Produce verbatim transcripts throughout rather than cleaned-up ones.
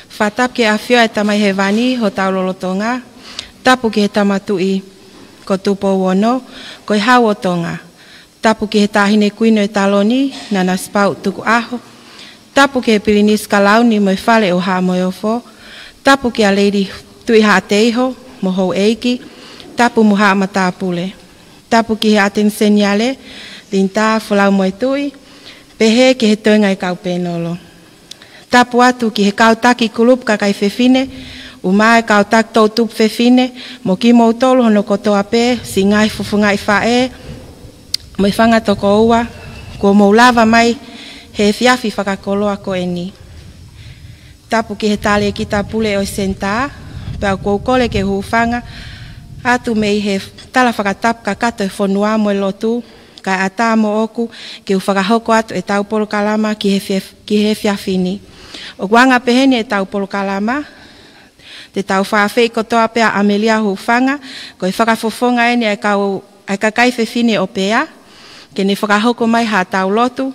Fakatapu ki he ʻafio ʻa e Tamai Hēvani hotau lolotonga. Tapu ki he Tama Tuʻi ko Tupou Ono, ko e Hau ʻo Tonga. Tapu ki he Taʻahine Kuini ʻo e Taloni, Nanasipauʻu Tukuʻaho. Tapu ki he Pilinisi Kalauni mo e Fale ʻo Haʻa Moheofo. Tapu kia Lady Tuʻihaʻateiho mo houʻeiki. Tapu mo Haʻa Matāpule. Tapu ki he ʻAteni Seniale, Linitā Folau Moetuʻi, pehē ki he toenga ʻo e kau pēnolo. Tapu atu ki he kau taki kulupu kakai fefine, ʻumaʻā e kau taki toʻutupu fefine, mo kimoutolu hono kotoa pē, siʻi ngaahi fofongaʻi faʻē, mo e fanga tokoua, kuo mou lava mai he efiafi fakakoloa ko eni. Tapu ki he Talēkita Pule ʻo e Senitā, pea ʻoku ou kole ke u hūfanga atu mei he tala fakatapu kakato ʻo e fonua mo e lotu, kae ʻatā moʻoku ke u fakahoko atu ʻetau polokalama ki he fie-, ki he efiafi ni. ʻOku anga peheni ʻetau polokalama, te tau fakaafeʻi kotoa pē ʻa ʻAmelia ʻo hūfanga, ko e fakafofonga eni ʻa e kau, ʻa e kakai fefine ʻo Pea, ke ne fakahoko mai haʻatau lotu,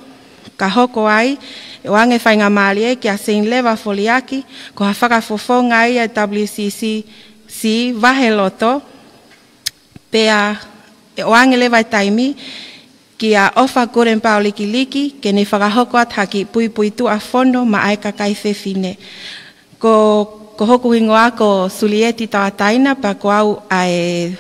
ka hoko ai, ʻe ʻoange faingamālie kia Seini Leva Foliaki, ko ha fakafofonga ia ʻa e WCCC Vaheloto, pea ʻe ʻoange leva e taimi kia ʻOfa Kulemipao Likiliki, ke ne fakahoko atu ha kiʻi puipuituʻa fono maʻa e kakai fefine. Ko, ko hoku hingoa ko Sulieti Tauʻatāina, pea ko au ʻa e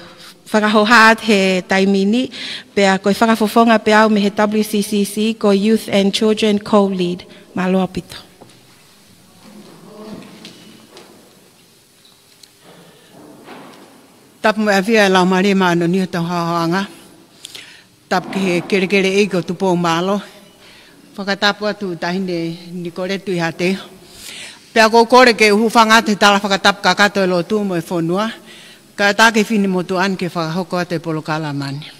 fakahohaʻa atu he taimi ni, pea ko e fakafofonga pē au mei he WCCC ko e Youth and Children Co-Lead. Mālō ʻaupito. Tapu mo e ʻafio ʻa e Laumālie Māʻoniʻoni ʻi hotau haohaoa. Tapu ki he kelekele ʻeiki ko Tupou Mālō. Fakatapu atu Taʻahine Nikoleti Tuʻihaʻateiho. Pea ʻoku ou kole ke u hūfanga atu he tala fakatapu kakato ʻo e lotu mo e fonua, kae ʻatā ki he finemotuʻa ni ke fakahoko atu e polokalama ni.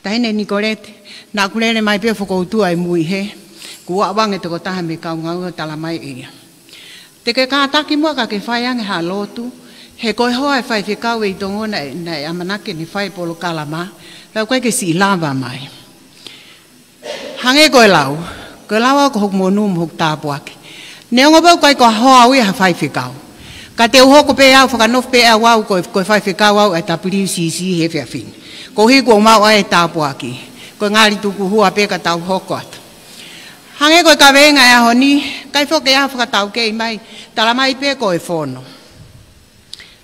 Taʻahine Nikoleti, naʻá ku lele mai pē ʻo fokoutua ʻi mui he, kuo ʻavange tokotaha mei he kau ngāue ʻo talamai ʻe ia, te ke kātaki muʻa ka ke fai ange ha lotu, he ko e hoa ʻo e faifekau ʻi Tonga naʻe, naʻe ʻamanaki ke ne fai e polokalama, pea ʻoku ʻikai ke siʻi lava mai. Hangē ko e lau, ko e lau au ko hoku monū mo hoku tāpuaki. Neongo pē ʻoku ʻikai ko ha hoa au ia ha faifekau, ka te u hoko pē au, fakanofo pē au, au ko e, ko e faifekau au ʻa e WCCC he efiafi ni. Koeʻuhi kuo u maʻu ai e tāpuaki. Ko e ngali tukuhua pē ka tau hoko atu. Hangē ko e kaveinga ʻo e ʻaho ni, ʻikai foki ke ʻi ai ha fakataukei mai, talamai pē ko e fono.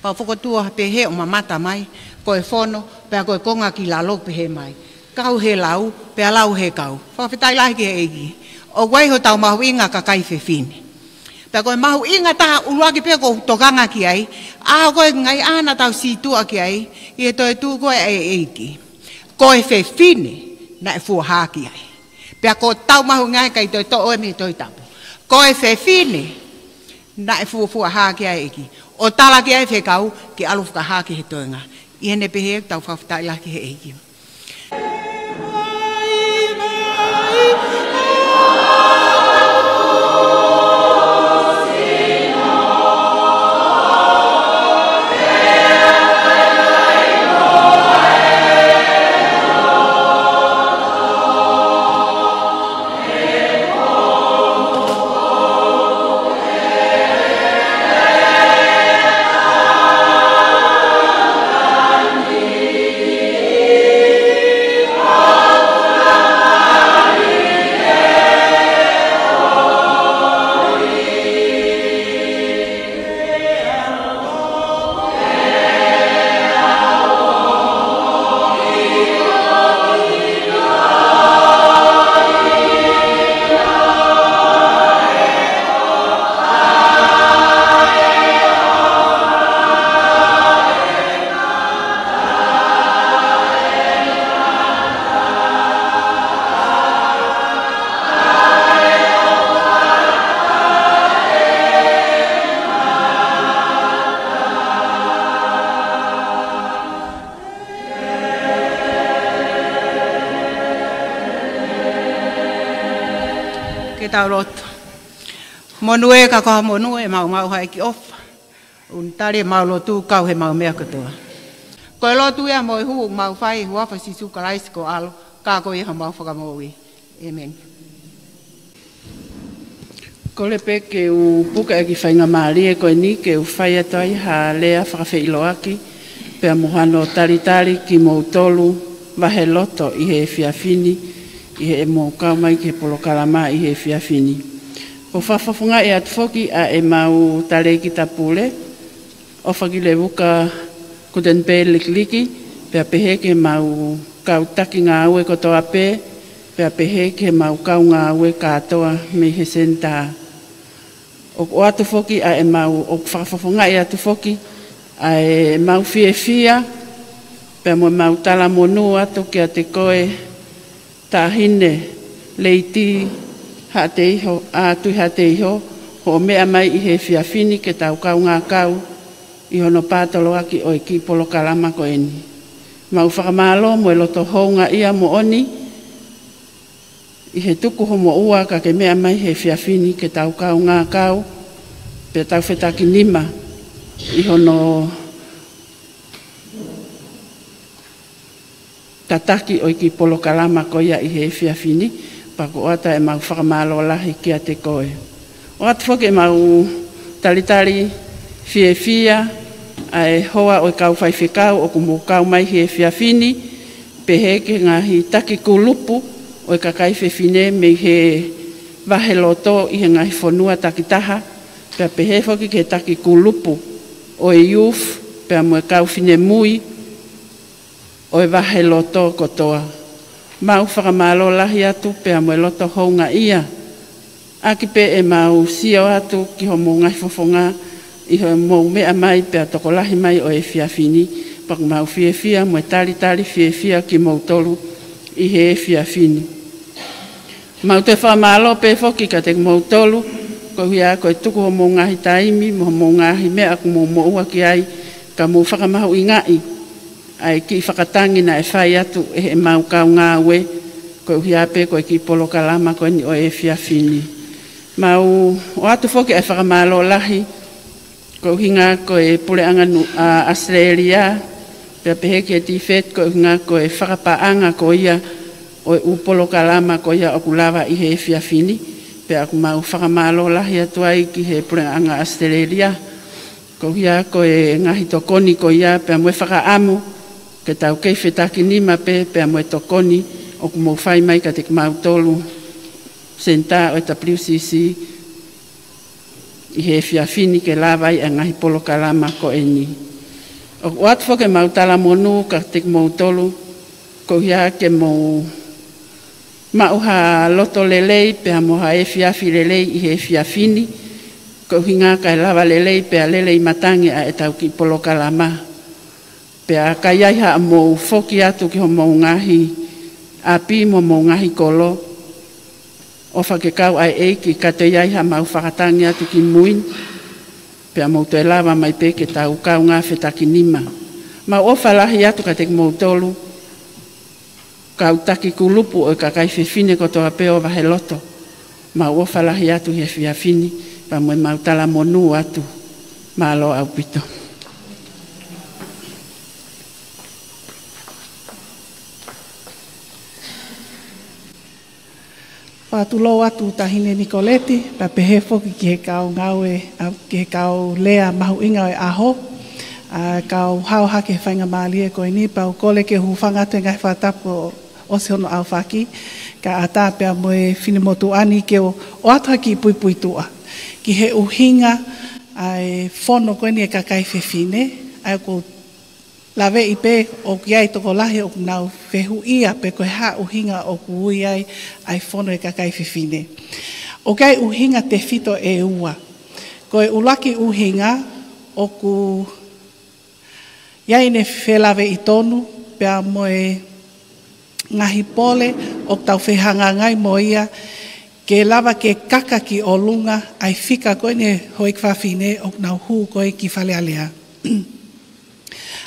Pea u fokotuʻu pē he ʻo mamata mai, ko e fono, pea ko e konga ki lalo pehē mai. Kau he lau, pea lau he kau. Fakafetaʻi lahi ki he ʻEiki. ʻOku ʻi ai hotau mahuʻinga kakai fefine. Pea ko e mahuʻinga taha ʻuluaki pē ʻoku ou tokanga ki ai, ʻa ko e ngaahi ʻaho naʻa tau sītuʻa ki ai, ʻi he toetuʻu ko ē ʻa e ʻEiki. Ko e fefine naʻe fuʻu hā ki ai. Pea ko ʻetau mahuʻinga ʻikai toe toʻo ia mei he Tohi Tapu. Ko e fefine naʻe fuʻu, fuʻu hā ki ai e ʻEiki. ʻO tala ki ai e fekau, ke ʻalu ʻo fakahā ki he toenga. ʻI heʻene pehē, tau fakafetaʻi lahi ki he ʻEiki. Ke tau lotu. Monū ē, ka ko ha monū ʻemau maʻu ha ʻEiki ʻofa. ʻUnitali ʻemau lotu kau he mau meʻa kotoa. Ko e lotu ia mo e hū ʻoku mau fai ʻi he huafa ʻo Sīsū Kalaisi ko ho ʻAlo, ka ko ia homau Fakamoʻui. ʻĒmeni. Kole pē ke u puke ʻa e kiʻi faingamālie ko eni ke u fai atu ai ha lea fakafeʻiloaki pea mo hano talitali kimoutolu vaheloto ʻi he efiafi ni, ʻi heʻemou kau mai ki he polokalama ʻi he efiafi ni. ʻOku fakafofongaʻi atu foki ʻa ʻemau talēkita pule, ʻOfa Kilevuka Kutenipeli Likiliki, pea pehē ki heʻemau kau taki ngāue kotoa pē, pea pehē ki heʻemau kau ngāue kātoa mei he senitā. ʻOku ʻoatu foki ʻa ʻemau, ʻoku fakafofongaʻi atu foki ʻa ʻemau fiefia, pea mo ʻemau talamonū atu kiate koe, Taʻahine Leiti Haʻateiho, ʻa Tui Haʻateiho, hoʻo meʻa mai ʻi he efiafi ni ke tau kaungā kau ʻi hono pātoloaki ʻo e kiʻi polokalama ko eni. Mau fakamālō mo e loto houngaʻia moʻoni ʻi he tuku hoʻo moʻua ka ke meʻa mai he efiafi ni ke tau kaungā kau, pea tau fetakinima ʻi hono tataki ʻo e kiʻi polokalama ko ia ʻi he efiafi ni, pea ʻoku ʻoatu ʻemau fakamālō lahi kiate koe. ʻOatu foki ʻemau talitali fiefia ʻa e hoa ʻo e kau faifekau ʻoku mou kau mai he efiafi ni, pehē ki he ngaahi taki kulupu ʻo e kakai fefine mei he vaheloto ʻi he ngaahi fonua takitaha, pea pehē foki ki he taki kulupu ʻo e youth, pea mo e kau finemui ʻo e vaheloto kotoa. Mau fakamālō lahi atu pea mo e loto houngaʻia. ʻAki pē ʻemau sio atu ki hoʻomou ngaahi fofonga ʻi hoʻomou meʻa mai pea tokolahi mai ʻo e efiafi ni, pea ʻoku mau fiefia mo e talitali fiefia kimoutolu ʻi he efiafi ni. Mau toe fakamālō pē foki kiate kimoutolu, koeʻuhi ko e tuku hoʻomou ngaahi taimi, mo hoʻomou ngaahi meʻa ʻoku mou moʻua ki ai, ka mou fakamahuʻingaʻi ʻa e kiʻi fakatangi naʻe fai atu ʻe heʻemau kau ngāue, koeʻuhi pē ko e kiʻi polokalama ko eni ʻo e efiafi ni. Mau ʻoatu foki ʻa e fakamālō lahi, ko e ʻuhinga ko e puleʻanga Nu-, ʻa ʻAositelēlia, pea pehē ki he TFET ko e ʻuhinga ko e fakapaʻanga ko ia ʻo e ʻū polokalama ko ia ʻoku lava ʻi he efiafi ni, pea ʻoku mau fakamālō lahi atu ai ki he puleʻanga ʻAositelēlia, koeʻuhi ko e ngaahi tokoni ko ia, pea mo e fakaʻamu ke tau kei fetakinima pē, pea mo e tokoni ʻoku mou fai mai kiate kimautolu, senitā ʻo e WCC, ʻi he efiafi ni ke lava ai ʻa e ngaahi polokalama ko eni. ʻOku ʻoatu foki ʻemau talamonū kiate kimoutolu, koeʻuhi ke mou maʻu ha loto lelei, pea mo ha efiafi lelei ʻi he efiafi ni, ko e ʻuhinga kae lava lelei pea lelei matangi ʻa ʻetau kiʻi polokalama. Pea ka ʻi ai haʻamou foki atu ki hoʻomou ngaahi ʻapi mo hoʻomou ngaahi kolo, ʻofa ke kau ʻa e ʻEiki ka toe ʻi ai haʻamau fakatangi atu ki mui, pea mou toe lava mai pē ke tau kaungā fetakinima. Mau ʻofa lahi atu kiate kimoutolu, kau taki kulupu ʻo e kakai fefine kotoa pē ʻo vaheloto. Mau ʻofa lahi atu he efiafi ni, pea mo ʻemau talamonū atu. Mālō ʻaupito. Fakatulou atu Taʻahine Nikoleti, pea pehē foki ki he kau ngāue, ʻa, ki he kau lea mahuʻinga ʻo e ʻaho, ʻa, kau hao hake he faingamālie ko eni, pea u kole ke u hūfanga atu he ngaahi fakatapu kuo ʻosi hono ʻaofaki, kae ʻatā pea mo e finemotuʻa ni ke u ʻoatu ha kiʻi puipuituʻa ki he ʻuhinga ʻa e fono ko eni ʻa e kakai fefine, ʻa ia ʻoku ou laveʻi pē ʻoku ʻi ai tokolahi ʻoku nau fehuʻia pe ko e hā ʻuhinga ʻoku ui ai ʻa e fono ʻa e kakai fefine. ʻOku ʻi ai ʻuhinga tefito ʻe ua. Ko e ʻuluaki ʻuhinga ʻoku ʻi ai ʻene felaveʻi tonu pea mo e ngaahi pole ʻoku tau fehangahangai mo ia ke lava ke kaka ki ʻolunga ʻa e fika ko eni ʻo e houʻeiki fafine ʻoku nau hū ko ē ki Fale Alea.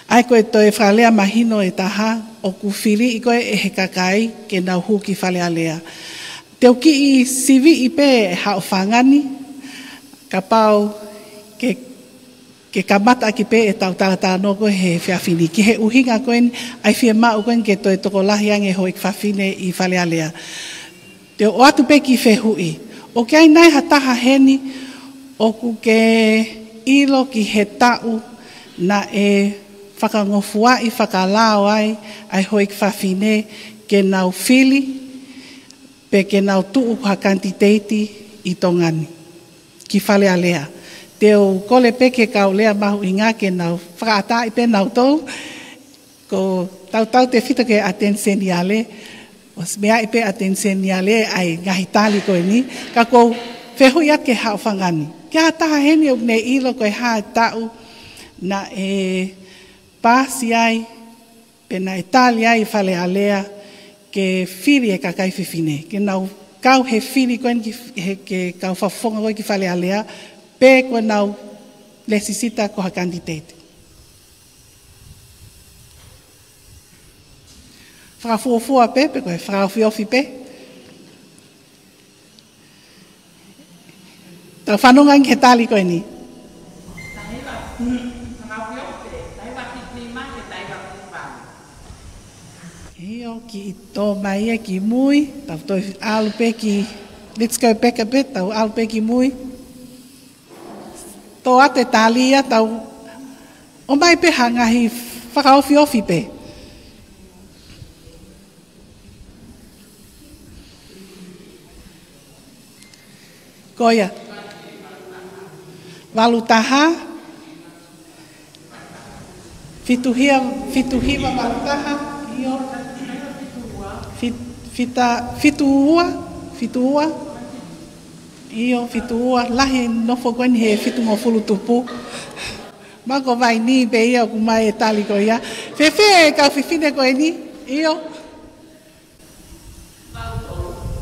ʻA ia ko e toe fakalea mahino ʻe taha, ʻoku filiʻi ko ē ʻe he kakai ke nau hū ki Fale Alea. Te u kiʻi siviʻi pē haʻo fanga ni, kapau ke, ke kamata ʻaki pē ʻetau talatalanoa ko ē he efiafi ni. Ki he ʻuhinga ko eni, ʻa e fiemaʻu ko eni ke toe tokolahi ange houʻeiki fafine ʻi Fale Alea. Te u ʻoatu pē kiʻi fehuʻi. ʻOku ʻi ai nai ha taha heni ʻoku ke ʻilo ki he taʻu naʻe fakangofuaʻi fakalao ai ʻa e houʻeiki fafine ke nau fili pe ke nau tuʻu ko ha kanititeiti ʻi Tonga ni ki Fale Alea? Te u kole pē ki he kau lea mahuʻinga ke nau fakaʻatā pē nautolu. Ko tautautefito ki he ʻAteni Seniale, ʻosi meaʻi pē ʻAteni Seniale ʻa e ngaahi tali ko eni, ka ʻoku ou fehuʻi atu ki he haʻofanga ni. Ki ha taha heni ʻoku ne ʻilo ko e hā e taʻu naʻe pasi ai, pe naʻe tali ai Fale Alea ke fili e kakai fefine, ke nau kau he fili ko eni ki, he, ke kau fakafofonga ko ē ki Fale Alea, pe ko ʻenau lēsisita ko ha kanititeiti. Fakafuofua pē, pe ko e fakaofiofi pē. Tau fanongo ange ki he tali ko eni. ʻIo, kiʻi tō mai ia ki mui, tau toe ʻalu pē ki, let's go back a bit, tau ʻalu pē ki mui. Tō atu e tali ia, tau ʻomai pē ha ngaahi fakaofiofi pē. Ko ia. Valu taha. Fitu hia-, fitu hiva valu taha. ʻIo. Fit-, fita, fitu ua. Fitu ua. ʻIo, fitu ua. Lahi e nofo ko eni he fitungofulu tupu. Mako vai ni pē ia ʻoku ʻomai e tali ko ia. Fēfē e kau fefine ko eni? ʻIo.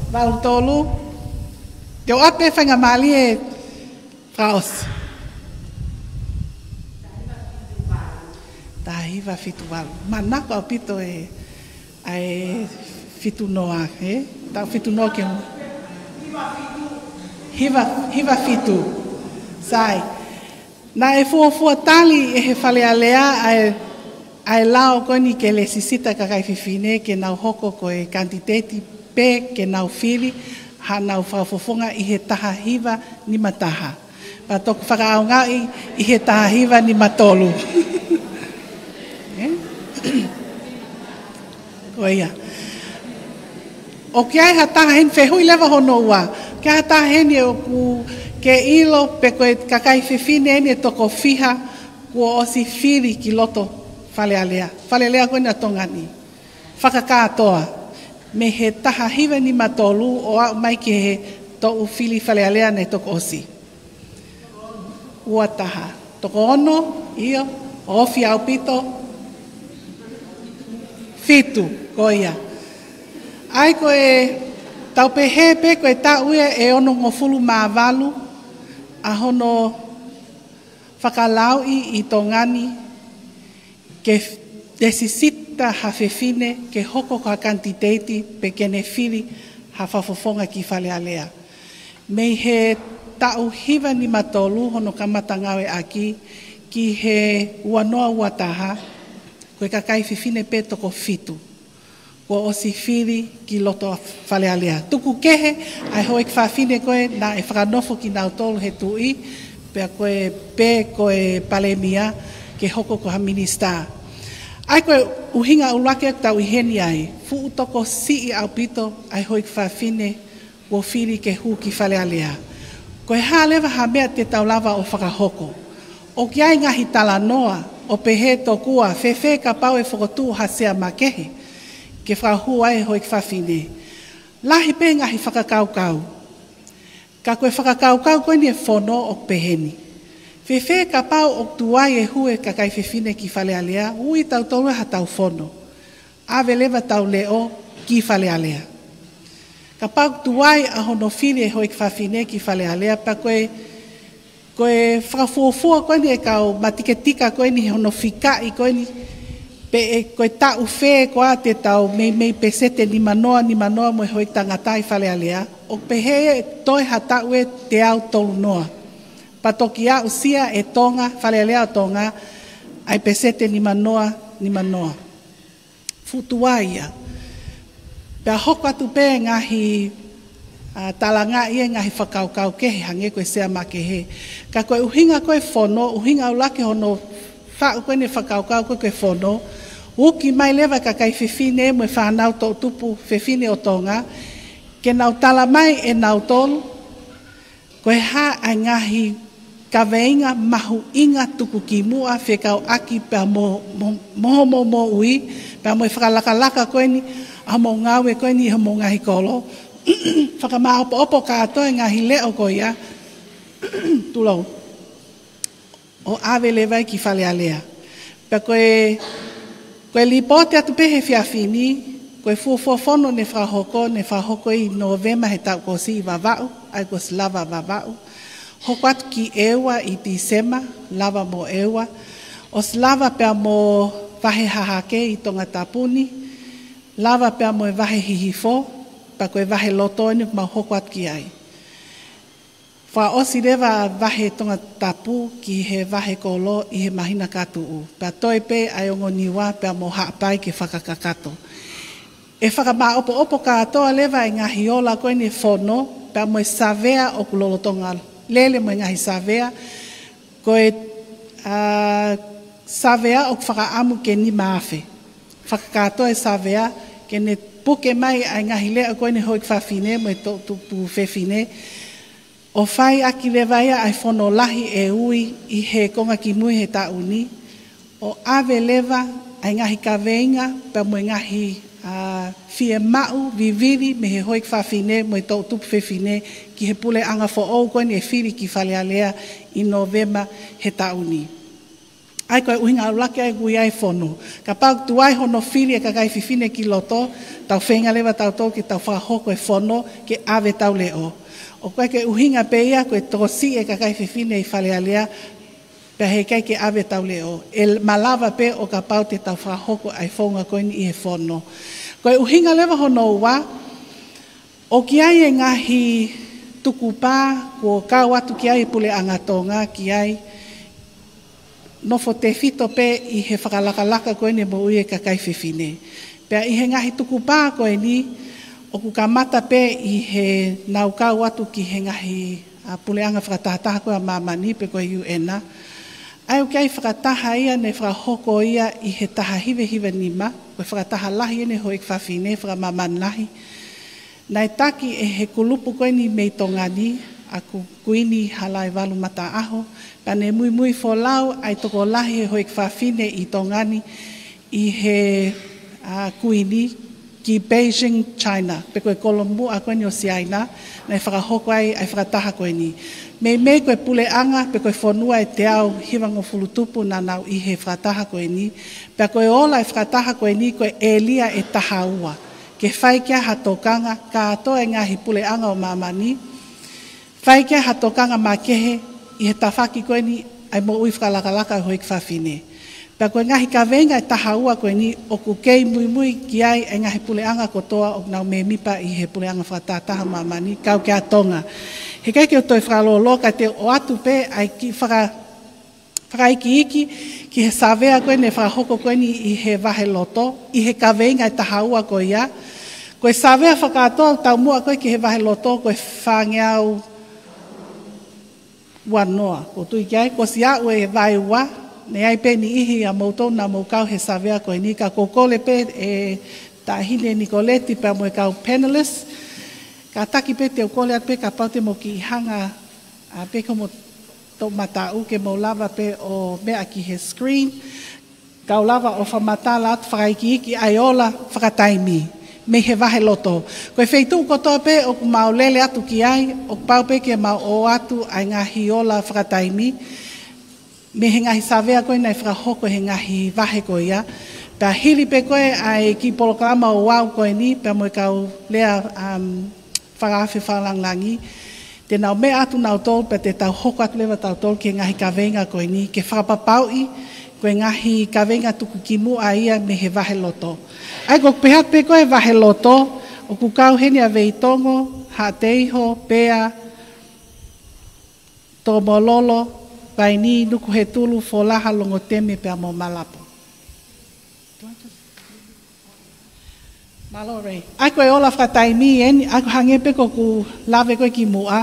Valu tolu. Te u ʻoatu pē faingamālie fakaʻosi. Taha hiva fitu valu. Manako ʻaupito e, ʻa e fitu noa, ē? Taʻu fitu noa ke hiva, hiva fitu. Sai. Naʻe fuofua tali ʻe he Fale Alea ʻa e, ʻa e lao ko eni ke lēsisita kakai fefine ke nau hoko ko e kanititeiti pe ke nau fili haʻanau fakafofonga ʻi he taha hiva nima taha. Pea toki fakaʻaongaʻi ʻi he taha hiva nima tolu. Ē? Ko ia. ʻOku ʻi ai ha taha heni, fehuʻi leva hono ua. Ki ha taha heni ʻoku ke ʻilo pe ko e kakai fefine eni ʻe toko fiha kuo ʻosi fili ki loto Fale Alea. Fale Alea ko ena ʻa Tonga ni. Fakakātoa. Mei he taha hiva nima tolu ʻo aʻu mai ki he toʻu fili Fale Alea naʻe toki ʻosi. Ua taha. Toko ono, ʻio, ofi ʻaupito. Fitu, ko ia. ʻA ia ko e, tau pehē pē ko e taʻu ia ʻe onongofulu mā valu ʻa hono fakalauʻi ʻi Tonga ni ke f-, lēsisita ha fefine ke hoko ko ha kanititeiti pe ke ne fili ha fakafofonga ki Fale Alea. Mei he taʻu hiva nima tolu hono kamata ngāueʻaki ki he ua noa ua taha, ko e kakai fefine pē toko fitu kuo ʻosi fili ki loto Fale Alea. Tuku kehe ʻa e houʻeiki fafine ko ē naʻe fakanofo kinautolu he tuʻi, pea ko e, pe ko e palēmia ke hoko ko ha minisitā. ʻA ia ko e ʻuhinga ʻuluaki ʻoku tau ʻi heni ai, fuʻu tokosiʻi ʻaupito ʻa e houʻeiki fafine kuo fili ke hū ki Fale Alea. Ko e hā leva ha meʻa te tau lava ʻo fakahoko? ʻOku ʻi ai ngaahi talanoa ʻo pehē tokua, fēfē kapau ʻe fokotuʻu ha sea makehe ke fakahū ai e houʻeiki fafine? Lahi pē ngaahi fakakaukau. Ka ko e fakakaukau ko eni ʻe fono ʻoku pehē ni. Fēfē kapau ʻoku tuai e hū e kakai fefine ki Fale Alea, ui tautolu ha tau fono. ʻAve leva tau leʻo ki Fale Alea. Kapau ʻoku tuai ʻa hono fili e houʻeiki fafine ki Fale Alea, pea ko e, ko e fakafuofua ko eni e kau matiketika ko eni hono fikaʻi ko eni, pe ʻe ko e taʻu fē koā te tau meimei peseti nima noa, nima noa mo e houʻeiki tangata ʻi Fale Alea, ʻoku pehē ʻe toe ha taʻu ʻe teau tolu noa. Pea toki aʻusia ʻe Tonga, Fale Alea ʻo Tonga, ʻa e peseti nima noa, nima noa. Fuʻu tuai ia. Pea hoko atu pē ngaahi ʻa, talangaʻi e ngaahi fakakaukau kehe hangē ko e Sea Makehe. Ka ko e ʻuhinga ko e fono, ʻuhinga ʻuluaki hono faʻu ko eni e fakakaukau ko e fono, uki mai leva e kakai fefine mo e fānau toʻutupu fefine ʻo Tonga, ke nau tala mai ʻe nautolu, ko e hā ʻa e ngaahi kaveinga mahuʻinga tuku ki muʻa fekauʻaki pea mo, mo, mo hoʻomou moʻui, pea mo e fakalakalaka ko eni ʻa hoʻomou ngāue ko eni ʻi hoʻomou ngaahi kolo. Fakamāʻopoʻopo kātoa e ngaahi leʻo ko ia, tulou, ʻo ʻave leva ai ki Fale Alea. Pea ko e, ko e lipooti atu pē he efiafi ni, ko e fuofua fono ne fakahoko, ne fakahoko ʻi Nōvema he taʻu kuo ʻosi ʻi Vavaʻu, ʻa ia kuo ʻosi lava ʻa Vavaʻu. Hoko atu ki ʻEua ʻi Tīsema, lava mo ʻEua. ʻOsi lava pea mo Vahe Hahake ʻi Tongatapu ni, lava pea mo e Vahe Hihifo, pea ko e Vahe Loto eni ʻoku mau hoko atu ki ai. Fakaʻosi leva ʻa e Vahe Tongatapu ki he Vahe Kolo ʻi he māhina ka tuʻu. Pea toe pē ʻa e ongo Niua pea mo Haʻapai ke fakakakato. ʻE fakamāʻopoʻopo kātoa leva e ngaahi ola ko eni e fono, pea mo e savea ʻoku lolotonga lele mo e ngaahi savea, ko e, ʻa, savea ʻoku fakaʻamu ke nima afe. Fakakātoa e savea, ke ne puke mai ʻa e ngaahi leʻo ko eni e houʻeiki fafine mo e toʻutupu fefine, ʻo fai ʻaki leva ia ʻa e fono lahi ʻe ui ʻi he konga kimui he taʻu ni, ʻo ʻave leva ʻa e ngaahi kaveinga pea mo e ngaahi, ʻa, fiemaʻu vivili mei he houʻeiki fafine mo e toʻutupu fefine ki he puleʻanga foʻou ko eni ʻe fili ki Fale Alea ʻi Nōvema he taʻu ni. ʻA ia ko e ʻuhinga ʻuluaki ʻa e ui ʻa e fono. Kapau ʻoku tuai hono fili e kakai fefine ki loto, tau feinga leva tautolu ke tau fakahoko e fono ke ʻave ʻetau leʻo. ʻOku ʻikai ke ʻuhinga pē ia ko e tokosiʻi e kakai fefine ʻi Fale Alea, pea heʻikai ke ʻave ʻetau leʻo. ʻE malava pē ʻo kapau te tau fakahoko ʻa e founga ko eni ʻi he fono. Ko e ʻuhinga leva hono ua, ʻoku ʻi ai e ngaahi tukupā kuo kau atu ki ai e puleʻanga Tonga ki ai, nofo tefito pē ʻi he fakalakalaka ko eni e moʻui e kakai fefine. Pea ʻi he ngaahi tukupā ko eni, ʻoku kamata pē ʻi heʻenau kau atu ki he ngaahi, ʻa, puleʻanga fakatahataha ko ē ʻa māmani pe ko e U N. ʻA ia ʻoku ʻi ai e fakataha ia ne fakahoko ia ʻi he taha hiva hiva nima, ko e fakataha lahi eni e houʻeiki fafine fakamāmani lahi. Naʻe taki ʻe he kulupu ko eni mei Tonga ni, ʻa Ku-, Kuini Halaevalu Mataʻaho, pea ne muimui folau ʻa e tokolahi e houʻeiki fafine ʻi Tonga ni ʻi he, ʻa, Kuini ki Beijing, China, pe ko e kolomuʻa ko eni ʻo Siaina, naʻe fakahoko ai ʻa e fakataha ko eni. Meimei ko e puleʻanga pe ko e fonua ʻe teau hivangofulu tupu naʻa nau ʻi he fakataha ko eni, pea ko e ola e fakataha ko eni ko e ʻēlia ʻe taha ua, ke fai ki ai ha tokanga kātoa e ngaahi puleʻanga ʻo māmani, fai ki ai ha tokanga makehe ʻi he tafaʻaki ko eni ʻa e moʻui fakalakalaka ʻa e houʻeiki fafine. Pea ko e ngaahi kaveinga ʻe taha ua ko eni ʻoku kei muimui ki ai e ngaahi puleʻanga kotoa ʻoku nau mēmipa ʻi he puleʻanga fakatahataha ʻo māmani, kau ki ai ʻa Tonga. Heʻikai ke u toe fakalōloa ka te u ʻoatu pē ʻa e kiʻi faka-, fakaikiiki ki he savea ko eni ne fakahoko ko eni ʻi he Vahe Loto, ʻi he kaveinga ʻe taha ua ko ia. Ko e savea fakakātoa ʻoku taumuʻa ko ē ki he Vahe Loto ko e fāngeau ua noa. ʻOku ou tui ki ai, kuo ʻosi aʻu e vaeua, naʻe ʻi ai pē niʻihi ʻa moutolu naʻa mou kau he savea ko eni, ka ʻoku ou kole pē e Taʻahine Nikoleti pea mo e kau panelist, kātaki pē te u kole atu pē kapau te mou kiʻi hanga, ʻa, pē ko mo toʻomataʻu ke mou lava pē ʻo meʻa ki he screen, kau lava ʻo fakamatala atu fakaikiiki ʻa e ola fakataimi mei he Vahe Loto. Ko e feituʻu kotoa pē ʻoku mau lele atu ki ai, ʻoku pau pē ke mau ʻoatu ʻa e ngaahi ola fakataimi mei he ngaahi savea ko ē naʻe fakahoko he ngaahi vahe ko ia. Pea hili pē ko ē ʻa e kiʻi polokalama ʻo aʻu ko eni, pea mo e kau lea, um, fakaafe fakalāngilangi, te nau meʻa atu nautolu pea te tau hoko atu leva tautolu ki he ngaahi kaveinga ko eni, ke fakapapauʻi ko e ngaahi kaveinga tuku ki muʻa ia mei he Vahe Loto. ʻA ia ʻoku pehē atu pē ko e Vahe Loto, ʻoku kau heni ʻa Veitongo, Haʻateiho, Pea, Tomololo, Vaini, Nukuhetulu, Folaha, Longoteme pea mo Malapo. Mālō Ray. ʻA ia ko e ola fakataimi eni, ʻa ia ko e hangē pē ko ʻeku lave ko ē kimuʻa,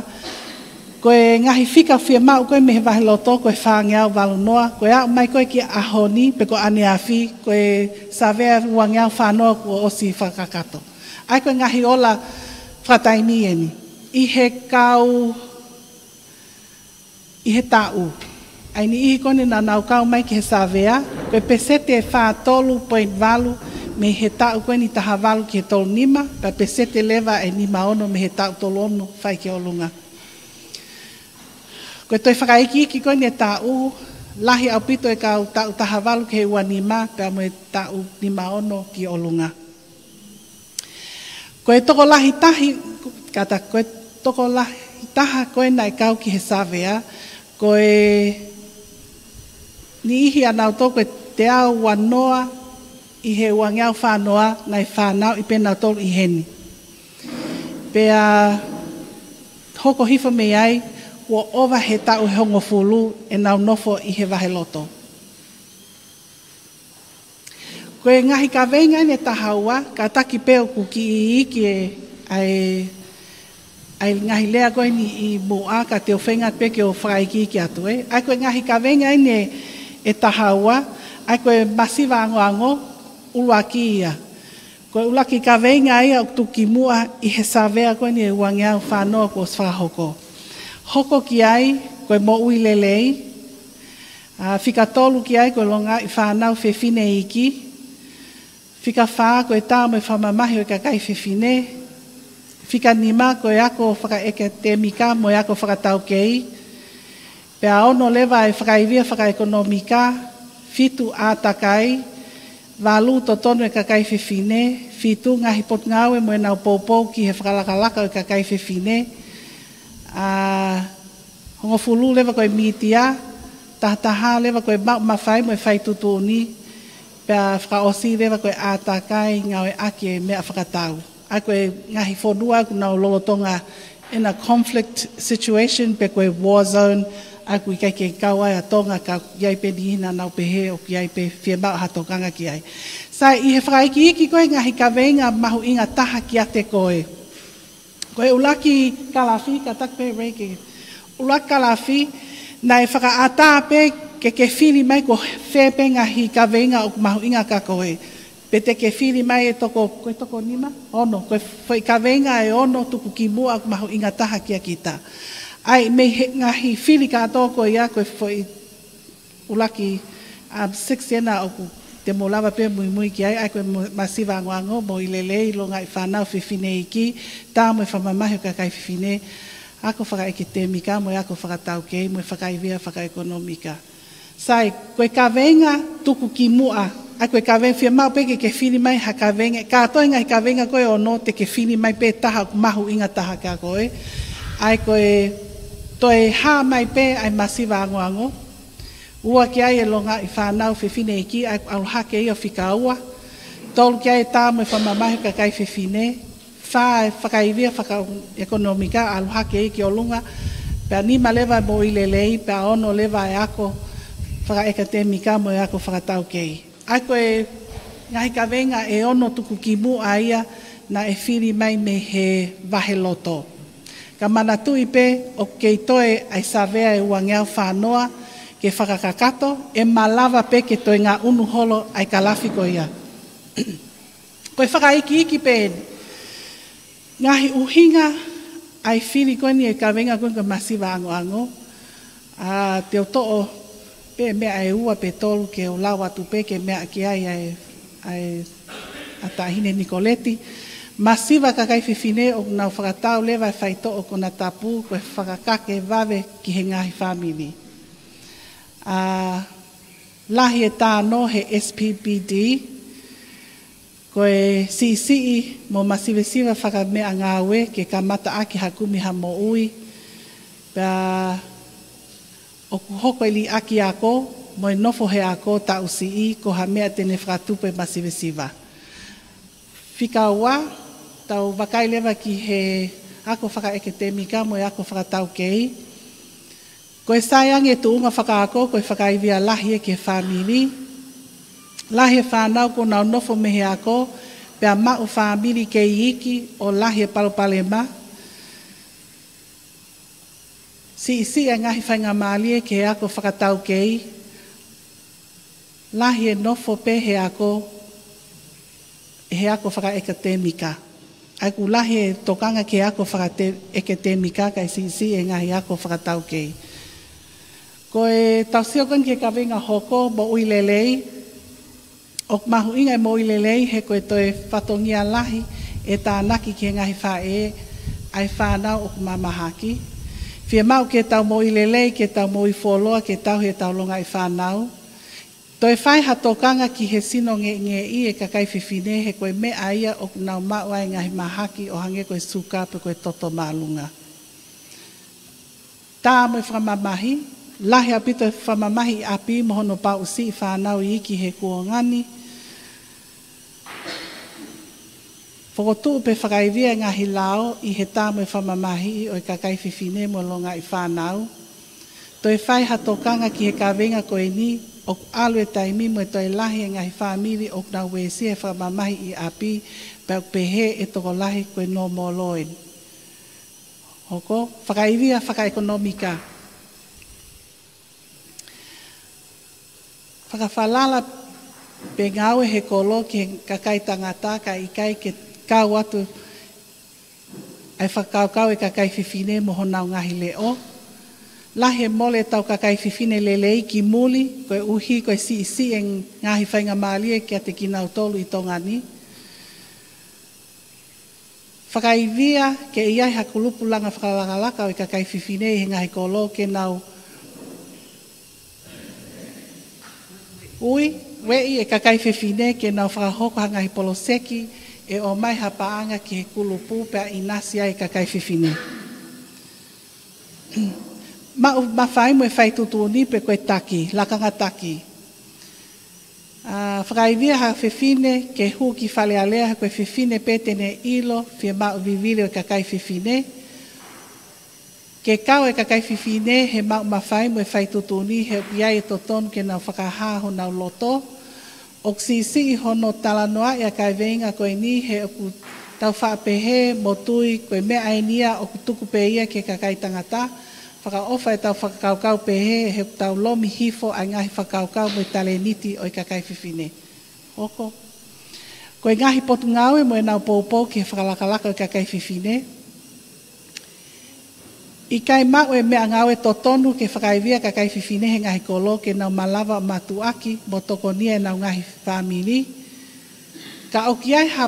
ko e ngaahi fika fiemaʻu ko ē mei he vaheloto ko e fāngeau valu noa, ko e aʻu mai ko ē ki he ʻaho ni pe ko ʻaneafi, ko e savea uangeau fā noa kuo ʻosi fakakakato. ʻA ia ko e ngaahi ola fakataimi eni. ʻI he kau ʻi he taʻu. ʻA ia niʻihi ko eni naʻa nau kau mai ki he savea, ko e peseti ʻe fā tolu poini valu mei he taʻu ko eni taha valu ki he tolu nima, pea peseti leva ʻe nima ono mei he taʻu tolu ono fai ki ʻolunga. Ko e toe fakaikiiki ko eni e taʻu, lahi ʻaupito e kau taʻu taha valu ki he ua nima, pea mo e taʻu nima ono ki ʻolunga. Ko e tokolahi tahi, kata, ko e tokolahi taha ko ē naʻe kau ki he savea, ko e niʻihi ʻa nautolu ko e teau ua noa ʻi he uangeau fā noa naʻe fanauʻi pē nautolu ʻi heni. Pea hoko hifo mei ai, kuo ʻova he taʻu ʻe hongofulu ʻenau nofo ʻi he vaheloto. Ko e ngaahi kaveinga eni ʻe taha ua, kātaki pē ʻoku kiʻi iiki e, ʻa e, ʻa e ngaahi lea ko eni ʻi muʻa ka te u feinga pē ke u fakaikiiki atu ē. ʻA ia ko e ngaahi kaveinga eni ʻe, ʻe taha ua, ʻa ia ko e masiva angoango, ʻuluaki ia. Ko e ʻuluaki kaveinga ia ʻoku tuku kimuʻa ʻi he savea ko eni e uangeau fā noa kuo ʻosi fakahoko. Hoko ki ai, ko e moʻui lelei, ʻa, fika tolu ki ai ko e longaʻi fānau fefine iiki. Fika fā ko e tā mo e fakamamahi ʻo e kakai fefine. Fika nima ko e ako fakaʻekatēmika mo e ako fakataukei. Pea ono leva e fakaivia fakaʻekonōmika. Fitu ʻātakai. Valu totonu e kakai fefine. Fitu ngaahi potungāue mo ʻenau poupou ki he fakalakalaka ʻo e kakai fefine. ʻA, hongofulu leva ko e mītia, tahataha leva ko e maʻu mafai mo e fai tuʻutuʻuni, pea fakaʻosi leva ko e ʻātakai ngāueʻaki e meʻa fakatau. ʻA ia ko e ngaahi fonua ʻoku nau lolotonga in a conflict situation pe ko e war zone, ʻa ia ʻoku ʻikai ke kau ai ʻa Tonga ka ʻoku ʻi ai pē niʻihi naʻa nau pehē ʻoku ʻi ai pē fiemaʻu ha tokanga ki ai. Sai, ʻi he fakaikiiki ko ē ngaahi kaveinga mahuʻinga taha kiate koe. Ko e ʻuluaki kalafi, kātaki pē Ray ke. ʻUluaki kalafi, naʻe fakaʻatā pē ke ke fili mai ko fē pē ngaahi kaveinga ʻoku mahuʻinga kia koe. Pe te ke fili mai e toko, ko e toko nima, ono, ko e foʻi kaveinga ʻe ono tuku kimuʻa ʻoku mahuʻinga taha kia kita. ʻA ia mei he ngaahi fili kātoa ko ia ko e foʻi ʻuluaki, um, six ena ʻoku te mou lava pē muimui ki ai, ʻa ia ko e mo-, masiva angoango, moʻui lelei, longaʻi fānau fefine iiki, tā mo e fakamamahi ʻo e kakai fefine, ako fakaʻekatēmika mo e ako fakataukei mo e fakaivia fakaʻekonōmika. Sai, ko e kaveinga tuku kimuʻa, ʻa ia ko e kaveinga fiemaʻu pē ke ke fili mai ha kaveinga, kātoa e ngaahi kaveinga ko ē ʻe ono te ke fili mai pē taha ʻoku mahuʻinga taha kia koe, ʻa ia ko e toe hā mai pē ʻa e masiva angoango, ua ki ai e longaʻi fānau fefine iiki, ʻa ia ʻalu hake ia ʻo fika ua. Tolu ki ai e tā mo e fakamamahi ʻo e kakai fefine. Fā e fakaivia fakaʻekonōmika, ʻalu hake ia ki ʻolunga. Pea nima leva e moʻui lelei, pea ono leva e ako fakaʻekatēmika mo e ako fakataukei. ʻA ia ko e ngaahi kaveinga ʻe ono tuku kimuʻa ia naʻe fili mai mei he vaheloto. Ka manatuʻi pē ʻoku kei toe ʻa e savea e uangeau fā noa ke fakakakato, ʻe malava pē ke toe ngaʻunu holo ʻa e kalafi ko ia. Ko e fakaikiiki pē eni. Ngaahi ʻuhinga ʻa e fili ko eni e kaveinga ko eni ko e masiva angoango. ʻA, te u toʻo pē meʻa ʻe ua pe tolu ke u lau atu pē ke meʻa ki ai ʻa e, ʻa e, ʻa Taʻahine Nikoleti. Masiva kakai fefine ʻoku nau fakatau leva e faitoʻo konatapu ko e fakakake vave ki he ngaahi fāmili. ʻA, lahi e tāno he S P P D, ko e siʻisiʻi mo masivesiva fakameʻangāue ke kamata ʻaki ha kumi ha moʻui, pea ʻoku hoko e liʻaki ako mo e nofo he ako taʻu siʻi ko ha meʻa te ne fakatupu e masivesiva. Fika ua, tau vakai leva ki he ako fakaʻekatēmika mo e ako fakataukei. Ko e sai ange e tuʻunga fakaako, ko e fakaivia lahi ia ki he fāmili. Lahi e fānau kuo nau nofo mei he ako, Pea maʻu fāmili kei iiki ʻo lahi e palopalema, siʻisiʻi e ngaahi faingamālie ki he ako fakataukei, lahi e nofo pē he ako, he ako fakaʻekatemika. ʻA ia ʻoku lahi e tokanga ki he ako fakaʻekatemika kae siʻisiʻi e ngaahi ako fakataukei. Ko e tau sio ko eni ki he kaveinga hoko, moʻui lelei, ʻoku mahuʻinga e moʻui lelei he ko e toe fatongia lahi e tānaki ki he ngaahi faʻē ʻa e fānau ʻoku mamahaki. Fiemaʻu ke tau moʻui lelei, ke tau moʻui fuoloa, ke tauhi ʻetau longaʻi fānau. Toe fai ha tokanga ki he sino ngeʻingeʻi e kakai fefine he ko e meʻa ia ʻoku nau maʻu ai e ngaahi mahaki ʻo hangē ko e suka pe ko e toto māʻolunga. Tā mo e fakamamahi, lahi ʻaupito e fakamamahi ʻi ʻapi mo hono pauʻusiʻi fānau iiki he kuonga ni. Fokotuʻu pe fakaivia e ngaahi lao ʻi he tā mo e fakamamahi ʻo e kakai fefine mo e longaʻi fānau. Toe fai ha tokanga ki he kaveinga ko eni, ʻoku ʻalu e taimi mo e toe lahi e ngaahi fāmili ʻoku nau uesia e fakamamahi ʻi ʻapi, pea ʻoku pehē e tokolahi ko e nōmolo eni. Hoko, fakaivia fakaʻekonōmika. Fakafalala pe ngāue he kolo ki he kakai tangata kae ʻikai ke kau atu ʻa e fakakaukau e kakai fefine mo honau ngaahi leʻo. Lahi e mole ʻetau kakai fefine lelei ki muli, koeʻuhi ko e siʻisiʻi e ngaahi faingamālie kiate kinautolu ʻi Tonga ni. Fakaivia ke ʻi ai ha kulupu langa fakalakalaka ʻo e kakai fefine ʻi he ngaahi kolo ke nau ui, ueʻi e kakai fefine ke nau fakahoko ha ngaahi poloseki ʻe ʻomai ha paʻanga ki he kulupu pea ʻinasi ai e kakai fefine. Maʻu mafai mo e fai tuʻutuʻuni pe ko e taki, lakanga taki. ʻA, fakaivia ha fefine ke hū ki Fale Alea he ko e fefine pē te ne ʻilo fiemaʻu vivili ʻo e kakai fefine. Ke kau e kakai fefine he maʻu mafai mo e fai tuʻutuʻuni he ʻoku ʻi ai e totonu ke nau fakahā honau loto. ʻOku siʻisiʻi hono talanoaʻi ʻa e kaveinga ko eni he ʻoku tau faʻa pehē mo tui ko e meʻa eni ia ʻoku tuku pē ia ki he kakai tangata. Fakaʻofa ʻetau fakakaukau pehē he ʻoku tau lomi hifo ʻa e ngaahi fakakaukau mo e talēniti ʻo e kakai fefine. Hoko. Ko e ngaahi potungāue mo ʻenau poupou ki he fakalakalaka ʻo e kakai fefine. ʻIkai maʻu e meʻangāue totonu ke fakaivia kakai fefine he ngaahi kolo ke nau malava ʻo mātuʻaki mo tokonia ʻenau ngaahi fāmili. Ka ʻoku ʻi ai ha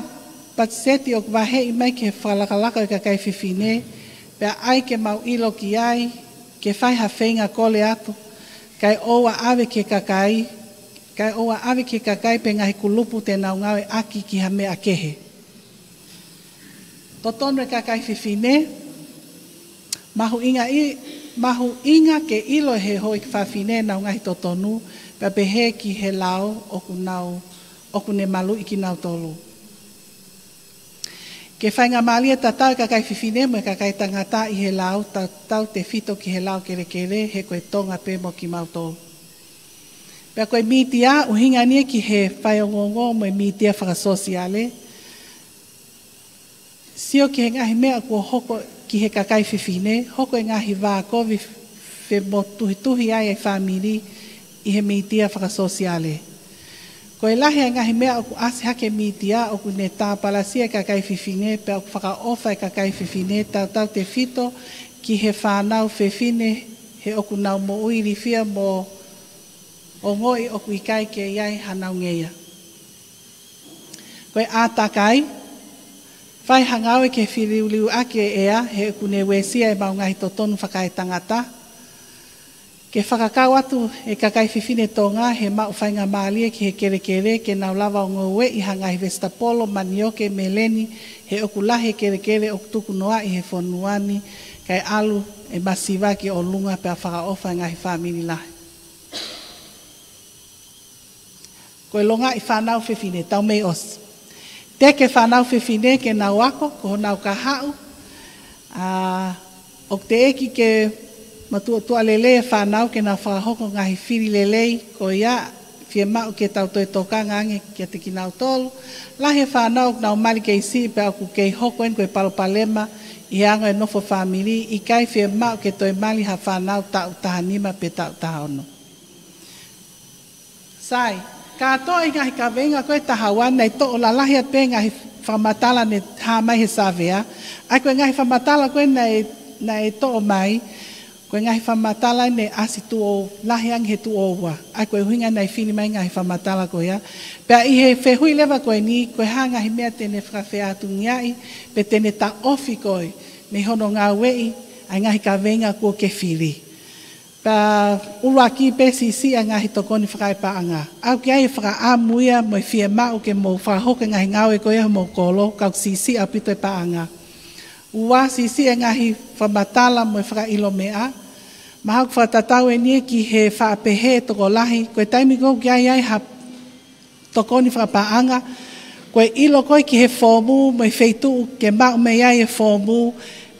patiseti ʻoku vaheʻi mai ki he fakalakalaka ʻo e kakai fefine, pea ʻai ke mau ʻilo ki ai, ke fai ha feinga kole atu, kae ʻoua ʻave ki he kakai, kae ʻoua ʻave ki he kakai pe ngaahi kulupu te nau ngāueʻaki ki ha meʻa kehe. Totonu e kakai fefine, mahuʻinga ʻi, mahuʻinga ke ʻilo he houʻeiki fafine ʻenau ngaahi totonu, pea pehē ki he lao ʻoku nau, ʻoku ne maluʻi kinautolu. Ke faingamālie tatau e kakai fefine mo e kakai tangata ʻi he lao, tatau tefito ki he lao kelekele, he ko e Tonga pē mo kimautolu. Pea ko e mītia, ʻuhinga eni ia ki he faiongoongo mo e mītia fakasōsiale. Sio ki he ngaahi meʻa kuo hoko ki he kakai fefine, hoko e ngaahi vā kovi femotuhituhi ai e fāmili ʻi he mītia fakasōsiale. Ko e lahi e ngaahi meʻa ʻoku ʻasi hake he mītia ʻoku ne tāpalasia e kakai fefine pea ʻoku fakaʻofa e kakai fefine tautefito ki he fānau fefine he ʻoku nau moʻui ilifia mo ongoʻi ʻoku ʻikai ke ʻi ai hanau ngeia. Ko e ʻātakai, fai ha ngāue ke feliuliuaki e ʻea he ʻoku ne uesia e mau ngaahi totonu fakaetangata. Ke fakakau atu e kakai fefine Tonga he maʻu faingamālie ki he kelekele ke nau lava ʻo ngoueʻi ha ngaahi vesitapolo, manioke, meleni, he ʻoku lahi e kelekele ʻoku tukunoaʻi he fonua ni, kae ʻalu e masiva ki ʻolunga pea fakaʻofa e ngaahi fāmili lahi. Ko e longaʻi fānau fefine, tau mei ʻosi. Teke fānau fefine ke nau ako, ko honau kahaʻu. ʻA, ʻoku teʻeki ke matuʻotuʻa lelei e fānau ke nau fakahoko ngaahi fili lelei, ko ia, fiemaʻu ke tau toe tokanga ange kiate kinautolu. Lahi e fānau ʻoku nau mali kei siʻi pea ʻoku kei hoko eni ko e palopalema ʻi he anga e nofo fāmili, ʻikai fiemaʻu ke toe mali ha fānau taʻu taha nima pe taʻu taha ono. Sai, kātoa e ngaahi kaveinga ko ē taha ua naʻe toʻo lalahi atu pē ngaahi fakamatala ne hā mai he savea. ʻA ia ko e ngaahi fakamatala ko ē naʻe, naʻe toʻo mai, ko e ngaahi fakamatala ne ʻasi tuʻo lahi ange he tuʻo ua. ʻA ia ko e ʻuhinga naʻe fili mai ngaahi fakamatala ko ia. Pea ʻi he fehuʻi leva ko eni, ko e hā ngaahi meʻa te ne fakafeʻātungiaʻi, pe te ne taʻofi koe, mei hono ngāueʻi ʻa e ngaahi kaveinga kuo ke fili. Pea ʻuluaki pē siʻisiʻi ʻa e ngaahi tokoni fakaepaʻanga. ʻOku ʻi ai e fakaʻamu ia mo e fiemaʻu ke mou fakahoko e ngaahi ngāue ko ia homou kolo, ka ʻoku siʻisiʻi ʻaupito e paʻanga. Ua, siʻisiʻi e ngaahi fakamatala mo e fakaʻilo meʻa. Mahalo ʻoku fakatatau eni ia ki he faʻa pehē tokolahi, ko e taimi ko ē ʻoku ʻi ai ai ha tokoni fakapaʻanga, ko e ʻilo ko ē ki he foomu mo e feituʻu ke maʻu mei ai e foomu,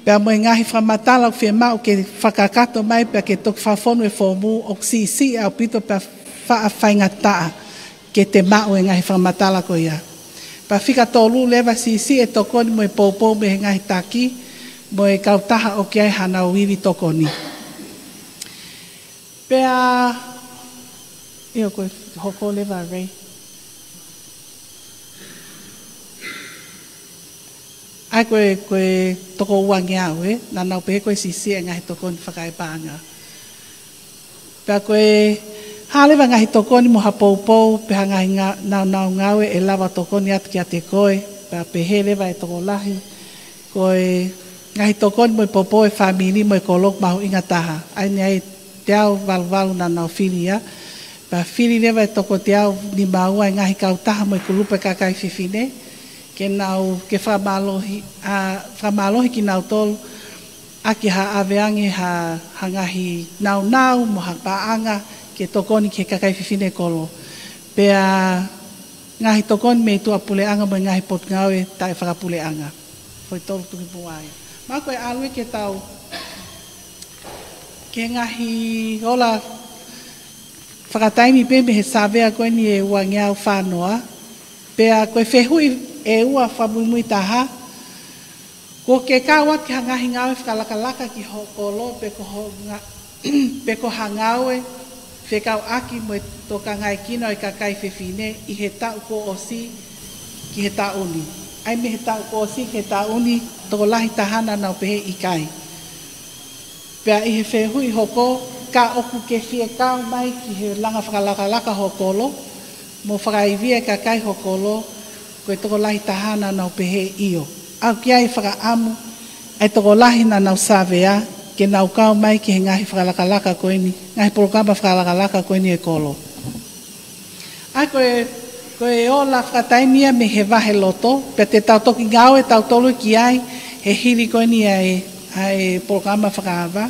pea mo e ngaahi fakamatala ʻoku fiemaʻu ke fakakakato mai pea ke toki fakafonu e foomu, ʻoku siʻisiʻi ʻaupito pea faʻa faingataʻa ke te maʻu e ngaahi fakamatala ko ia. Pea fika tolu leva, siʻisiʻi e tokoni mo e poupou mei he ngaahi taki mo e kautaha ʻoku ʻi ai haʻanau ivi tokoni. Pea, ʻio, ko e hoko leva, Ray. ʻA ia ko e, ko e toko uangeau, ē, naʻa nau pehē ko e siʻisiʻi e ngaahi tokoni fakaepaʻanga. Pea ko e hā leva ngaahi tokoni mo ha poupou, pe ha ngaahi nga-, naunau ngāue ʻe lava tokoni atu kiate koe, pea pehē leva e tokolahi, ko e ngaahi tokoni mo e poupou e fāmili mo e kolo ʻoku mahuʻinga taha. ʻA ia naʻe teau valuvalu naʻa nau fili ia. Pea fili leva e toko teau nima ua e ngaahi kautaha mo e kulupu e kakai fefine, ke nau, ke fakamālohi, ʻa, fakamālohi kinautolu, ʻaki ha ʻave ange ha, ha ngaahi naunau mo ha paʻanga ke tokoni ki he kakai fefine kolo. Pea ngaahi tokoni mei tuʻapuleʻanga mo e ngaahi potungāue taʻefakapuleʻanga. Foʻi tolu tuki pua ia. Mahalo ko e ʻalu ia ke tau ki he ngaahi ola fakataimi pē mei he savea ko eni ʻe uangeau fā noa. Pea ko e fehuʻi ʻe ua fakamuimui taha, kuo ke kau atu ki ha ngaahi ngāue fakalakalaka ki ho kolo pe ko ho nga-, pe ko ha ngāue fekauʻaki mo e tokangaekina ʻo e kakai fefine ʻi he taʻu kuo ʻosi ki he taʻu ni. ʻA ia mei he taʻu kuo ʻosi ki he taʻu ni, tokolahi taha naʻa nau pehē ʻikai. Pea ʻi he fehuʻi hoko, ka ʻoku ke fie kau mai ki he langa fakalakalaka ho kolo, mo fakaivia e kakai ho kolo, ko e tokolahi taha naʻa nau pehē ʻio. ʻOku ʻi ai e fakaʻamu ʻa e tokolahi naʻa nau savea ke nau kau mai ki he ngaahi fakalakalaka ko eni, ngaahi polokalama fakalakalaka ko eni e kolo. ʻA ia ko e, ko e ola fakataimi ia mei he vahe loto, pea te tau toki ngāue tautolu ki ai he hili ko eni ʻa e, ʻa e polokalama fakaava.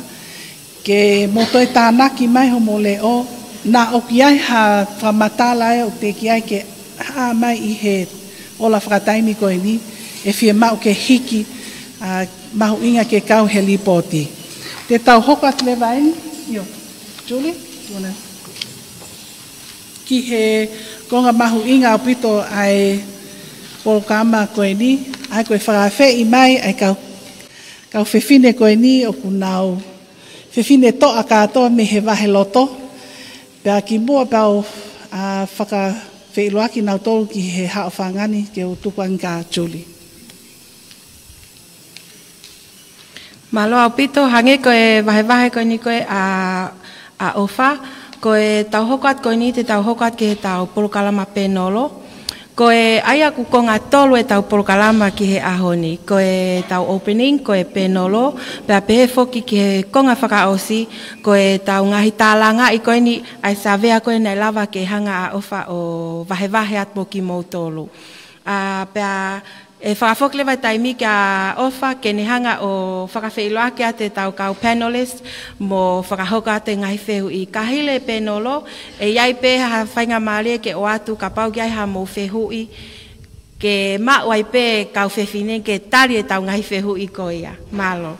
Ke mou toe tānaki mai hoʻomou leʻo, naʻa ʻoku ʻi ai ha fakamatala ʻe ʻoku teʻeki ai ke hā mai ʻi he ola fakataimi ko eni, ʻe fiemaʻu ke hiki, ʻa, mahuʻinga ke kau he lipooti. Te tau hoko atu leva eni, ʻio, Julie, you wanna? Ki he konga mahuʻinga ʻaupito ʻa e polokalama ko eni, ʻa ia ko e fakaafeʻi mai ʻa e kau, kau fefine ko eni ʻoku nau fefine toʻa kātoa mei he vahe loto, pea kimuʻa pea u, ʻa, fakafeʻiloaki nautolu ki he haʻofanga ni ke u tuku ange kia Julie. Mālō ʻaupito, hangē ko e vahevahe ko eni ko ē ʻa, ʻa ʻOfa, ko e tau hoko atu ko eni te tau hoko atu ki he tau polokalama pēnolo. Ko e ʻa ia ʻoku konga tolu e tau polokalama ki he ʻaho ni. Ko e tau opening, ko e pēnolo, pea pehē foki ki he konga fakaʻosi, ko e tau ngaahi tālangaʻi ko eni ʻa e savea ko ē naʻe lava ke hanga ʻa ʻOfa ʻo vahevahe atu mo kimoutolu. ʻA, pea ʻe fakafoki leva e taimi kia ʻOfa ke ne hanga ʻo fakafeʻiloaki atu e tau kau panelist mo fakahoko atu e ngaahi fehuʻi. Ka hili e pēnolo, ʻe ʻi ai pē ha faingamālie ke ʻoatu kapau ʻoku ʻi ai haʻamou fehuʻi, ke maʻu ai pē kau fefine ke tali e tau ngaahi fehuʻi ko ia. Mālō.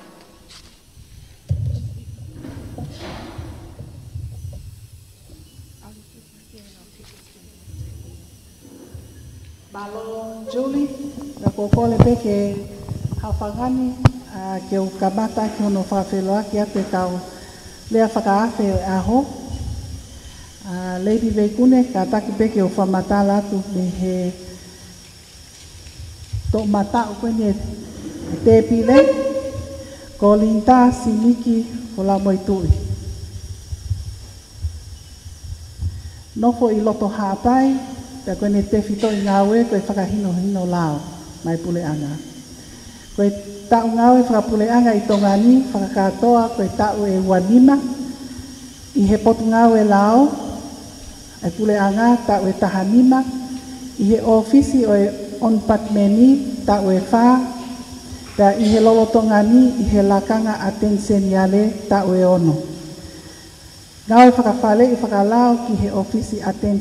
Mālō Julie, naʻa ku kole pē ke hafangani, ā, ke u kamata ki hono fakafeʻiloaki atu e kau lea fakaafe ʻo e ʻaho. Ā, Lady Veikune, kātaki pē ke u fakamatala atu mei he toʻomataʻu ko eni e tēpile, ko Linda Siniki Folaumoetuʻi. Nofo ʻi loto Haʻapai, pea ko ʻene tefitoʻi ngāue ko e fakahinohino lao maʻa e puleʻanga. Ko e taʻu ngāue fakapuleʻanga ʻi Tonga ni fakakātoa ko e taʻu ʻe ua nima, ʻi he Potungāue Lao ʻa e puleʻanga taʻu ʻe taha nima, ʻi he ʻōfisi ʻo e ʻOnupātimeni taʻu ʻe fā, pea ʻi he lolotonga ni ʻi he lakanga ʻAteni Seniale taʻu ʻe ono. Ngāue fakafaleʻi fakalao ki he ʻōfisi ʻAteni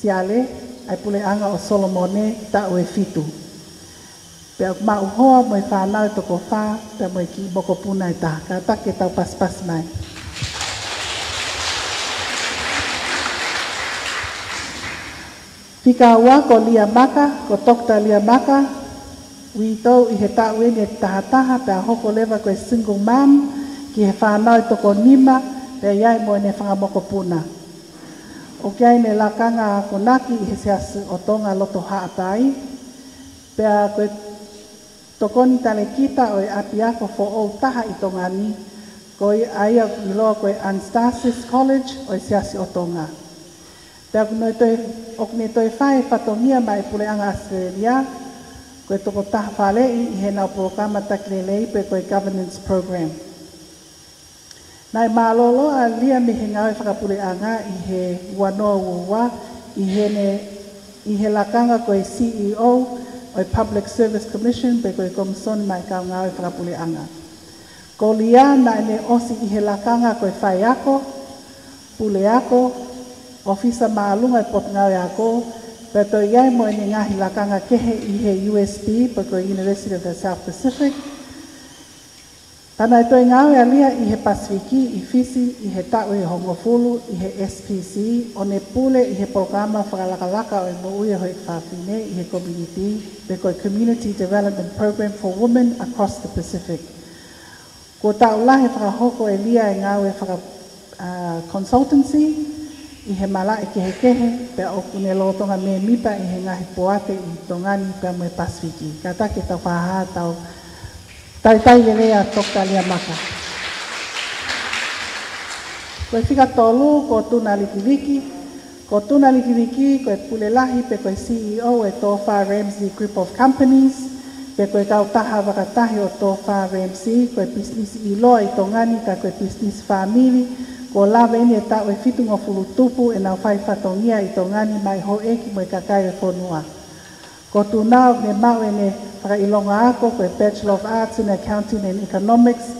Seniale ʻa e puleʻanga ʻo Solomone taʻu ʻe fitu. Pea ʻoku maʻu hoa mo e fānau ʻe toko fā, pea mo e kiʻi mokopuna ʻe taha. Kātaki ke tau pasipasi mai. Fika ua ko Lia Maka, ko Toketā Lia Maka, uitou ʻi he taʻu ʻeni ʻe taha taha, pea hoko leva ko e single mom ki he fānau ʻe toko nima, pea ʻi ai mo ʻene fanga mokopuna. ʻOku ʻi ai ʻene lakanga akonaki ʻi he Siasi ʻo Tonga loto Haʻapai, pea ko e tokoni talēkita ʻo e ʻapiako foʻou taha ʻi Tonga ni, ko ia ʻoku ʻiloa ko e Anastasis College ʻo e Siasi ʻo Tonga. Pea ʻoku ne toe, ʻoku ne toe fai e fatongia maʻa e puleʻanga ʻAositelēlia, ko e tokotaha faleʻi ʻi heʻenau polokalama taki lelei pe ko e governance program. Naʻe mālōlō ʻa Lia mei he ngāue fakapuleʻanga ʻi he ua noa ua ua, ʻi heʻene, ʻi he lakanga ko e C E O ʻo e Public Service Commission pe ko e Komisoni maʻa e Kau Ngāue Fakapuleʻanga. Ko Lia naʻa ne ʻosi ʻi he lakanga ko e faiako, puleako, ʻōfisa māʻolunga ʻo e Potungāue Ako, pea toe ʻi ai mo ʻene ngaahi lakanga kehe ʻi he U S P pe ko e University of the South Pacific. Pea naʻe toe ngāue ʻa Lia ʻi he Pasifiki, ʻi Fisi, ʻi he taʻu ʻe hongofulu, ʻi he S P C, ʻo ne pule ʻi he polokalama fakalakalaka ʻo e moʻui ʻo e fafine ʻi he community, pe ko e Community Development Program for Women across the Pacific. Kuo taʻu lahi e fakahoko ʻe Lia e ngāue faka, ā, consultancy ʻi he malaʻe kehekehe, pea ʻoku ne lolotonga mēmipa ʻi he ngaahi poate ʻi Tonga ni pea mo e Pasifiki. Kātaki ke tau fakahā ʻetau talitali lelei ʻa Toketā Lia Maka. Ko e fika tolu, ko Tuna Likiliki. Ko Tuna Likiliki, ko e pule lahi pe ko e C E O ʻo e Tofa Ramsay Group of Companies, pe ko e kautaha vakatahi ʻo Tofa Ramsay, ko e pisinisi ʻiloa ʻi Tonga ni ka ko e pisinisi fāmili, kuo lava ʻeni e taʻu ʻe fitungofulu tupu ʻenau fai fatongia ʻi Tonga ni maʻa e houʻeiki mo e kakai ʻo e fonua. Ko Tuna ʻoku ne maʻu ʻene fakaʻilonga ako ko e Bachelor of Arts in Accounting and Economics,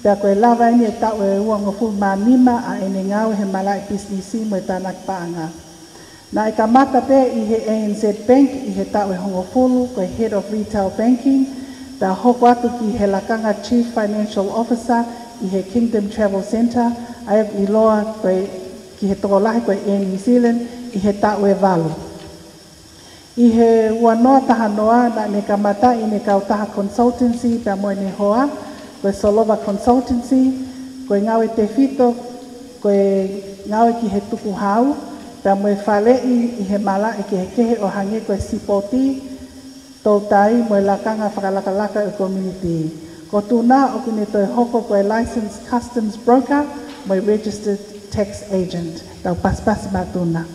pea kuo lava ʻeni e taʻu ʻe uangofulu mā nima ʻa ʻene ngāue he malaʻe pisinisi mo e tānaki paʻanga. Naʻe kamata pē ʻi he A N Z Bank ʻi he taʻu ʻe hongofulu ko e Head of Retail Banking, pea hoko atu ki he lakanga Chief Financial Officer ʻi he Kingdom Travel Centre, ʻa ia ʻoku ʻiloa ko e, ki he tokolahi ko e Air New Zealand, ʻi he taʻu ʻe valu. ʻI he ua noa taha noa, naʻa ne kamata ʻene kautaha consultancy pea mo ʻene hoa, ko e Solova Consultancy, ko e ngāue tefito, ko e ngāue ki he tukuhau, pea mo e faleʻi ʻi he malaʻe kehekehe ʻo hangē ko e sipoti, toutai mo e lakanga fakalakalaka ʻo e community. Ko Tuna ʻoku ne toe hoko ko e licensed customs broker mo e registered tax agent. Tau pasipasi maʻa Tuna.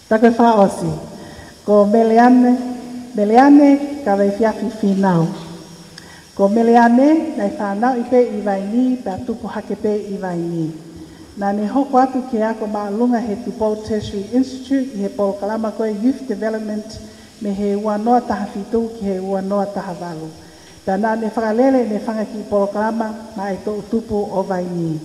Pea ko e fakaʻosi, ko Meleane, Meleane Kaveifiafi Fīnau. Ko Meleane, naʻe fānau ʻi pē ʻi Vainī, pea tupu hake pē ʻi Vainī. Naʻa ne hoko atu ki he ako māʻolunga he Tupou Tertiary Institute ʻi he polokalama ko e Youth Development mei he ua noa taha fitu ki he ua noa taha valu. Pea naʻa ne fakalele ʻene fanga kiʻi polokalama maʻa e toʻutupu ʻo Vainī.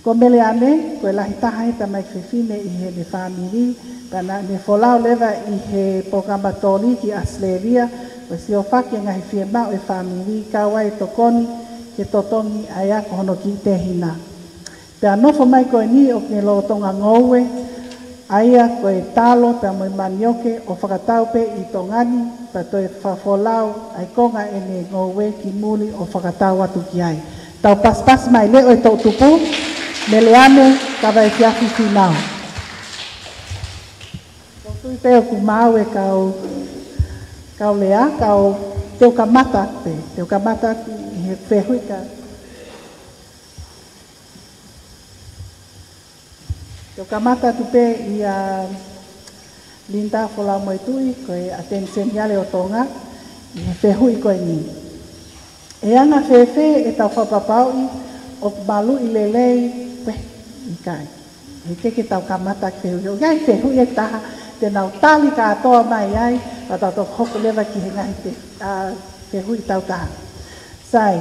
Ko Meleane, ko e lahi taha e tamaiki fefine ʻi heʻene fāmili, pea naʻa ne folau leva ʻi he polokalama toli ki ʻAositelēlia, ko e siofaki e ngaahi fiemaʻu e fāmili, kau ai e tokoni ke totongi ʻa e ako hono kiʻi tehina. Pea nofo mai ko eni ʻoku ne lolotonga ngoue, ʻa ia ko e talo pea mo e manioke ʻo fakatau pē ʻi Tonga ni, pea toe fakafolau ʻa e konga ʻene ngoue ki muli ʻo fakatau atu ki ai. Tau pasipasi mai leʻo e toʻutupu, Meleane Kavaefiafi Finau. Ko tui pē ʻoku maau e kau, kau lea, kau te u kamata pē, te u kamata ki he fehuʻi ka. Te u kamata atu pē ʻia Linda Folau Moetuʻi, ko e ʻAteni Seniale ʻo Tonga, ʻi he fehuʻi ko eni. ʻE anga fēfē ʻetau fakapapauʻi ʻoku maluʻi lelei pe ʻikai? He ke ke tau kamata ki he fehuʻi. ʻOku ʻi ai e fehuʻi ʻe taha te nau tali kātoa mai ai, ka tau toki hoko leva ki he ngaahi fe-, ʻa, fehuʻi tau taha. Sai,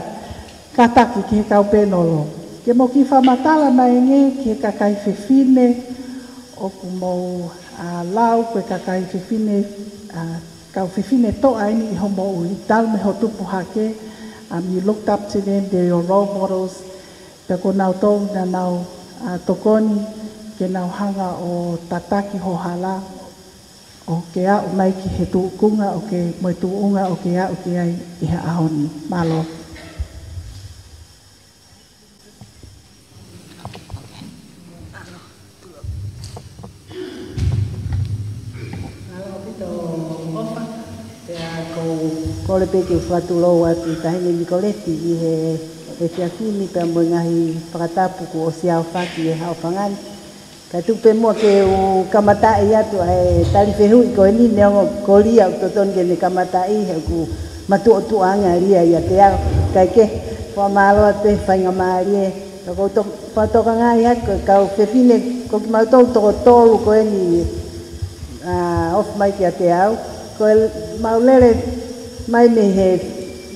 kātaki ki he kau pēnolo. Ke mou kiʻi fakamatala mai angē ki he kakai fefine ʻoku mou, ʻa, lau ko e kakai fefine, ʻa, kau fefine toʻa eni ʻi hoʻo moʻui, talu mei hoʻo tupu hake, um, you looked up to them, they're your role models. Pea ko nautolu naʻa nau, ʻa, tokoni ke nau hanga ʻo tataki ho hala, ʻo ke aʻu mai ki he tuʻunga ʻoku ke, mo e tuʻunga ʻoku ke aʻu ki ai ʻi he ʻaho ni. Mālō. Mālō ʻaupito ʻOfa, pea ʻoku ou kole pē ke u fakatulou atu ʻi he Taʻahine Nikoleti ʻi he, he efiafi ni pea mo e ngaahi fakatapu kuo ʻosi aofaki ʻi he ʻaho ni. Kae tuku pē muʻa ke u kamataʻi atu ʻa e tali fehuʻi ko eni neongo ko Lia ʻoku totonu ke ne kamataʻi he ʻoku matuʻotuʻa ange ʻa Lia ʻiate au. Kae kehe, fakamālō atu e faingamālie. Ka ʻoku ou to-, fakatokangaʻi atu ko e kau fefine, ko kimautolu toko tolu ko eni, ʻa, ofi mai kiate au. Ko e mau lele mai mei he,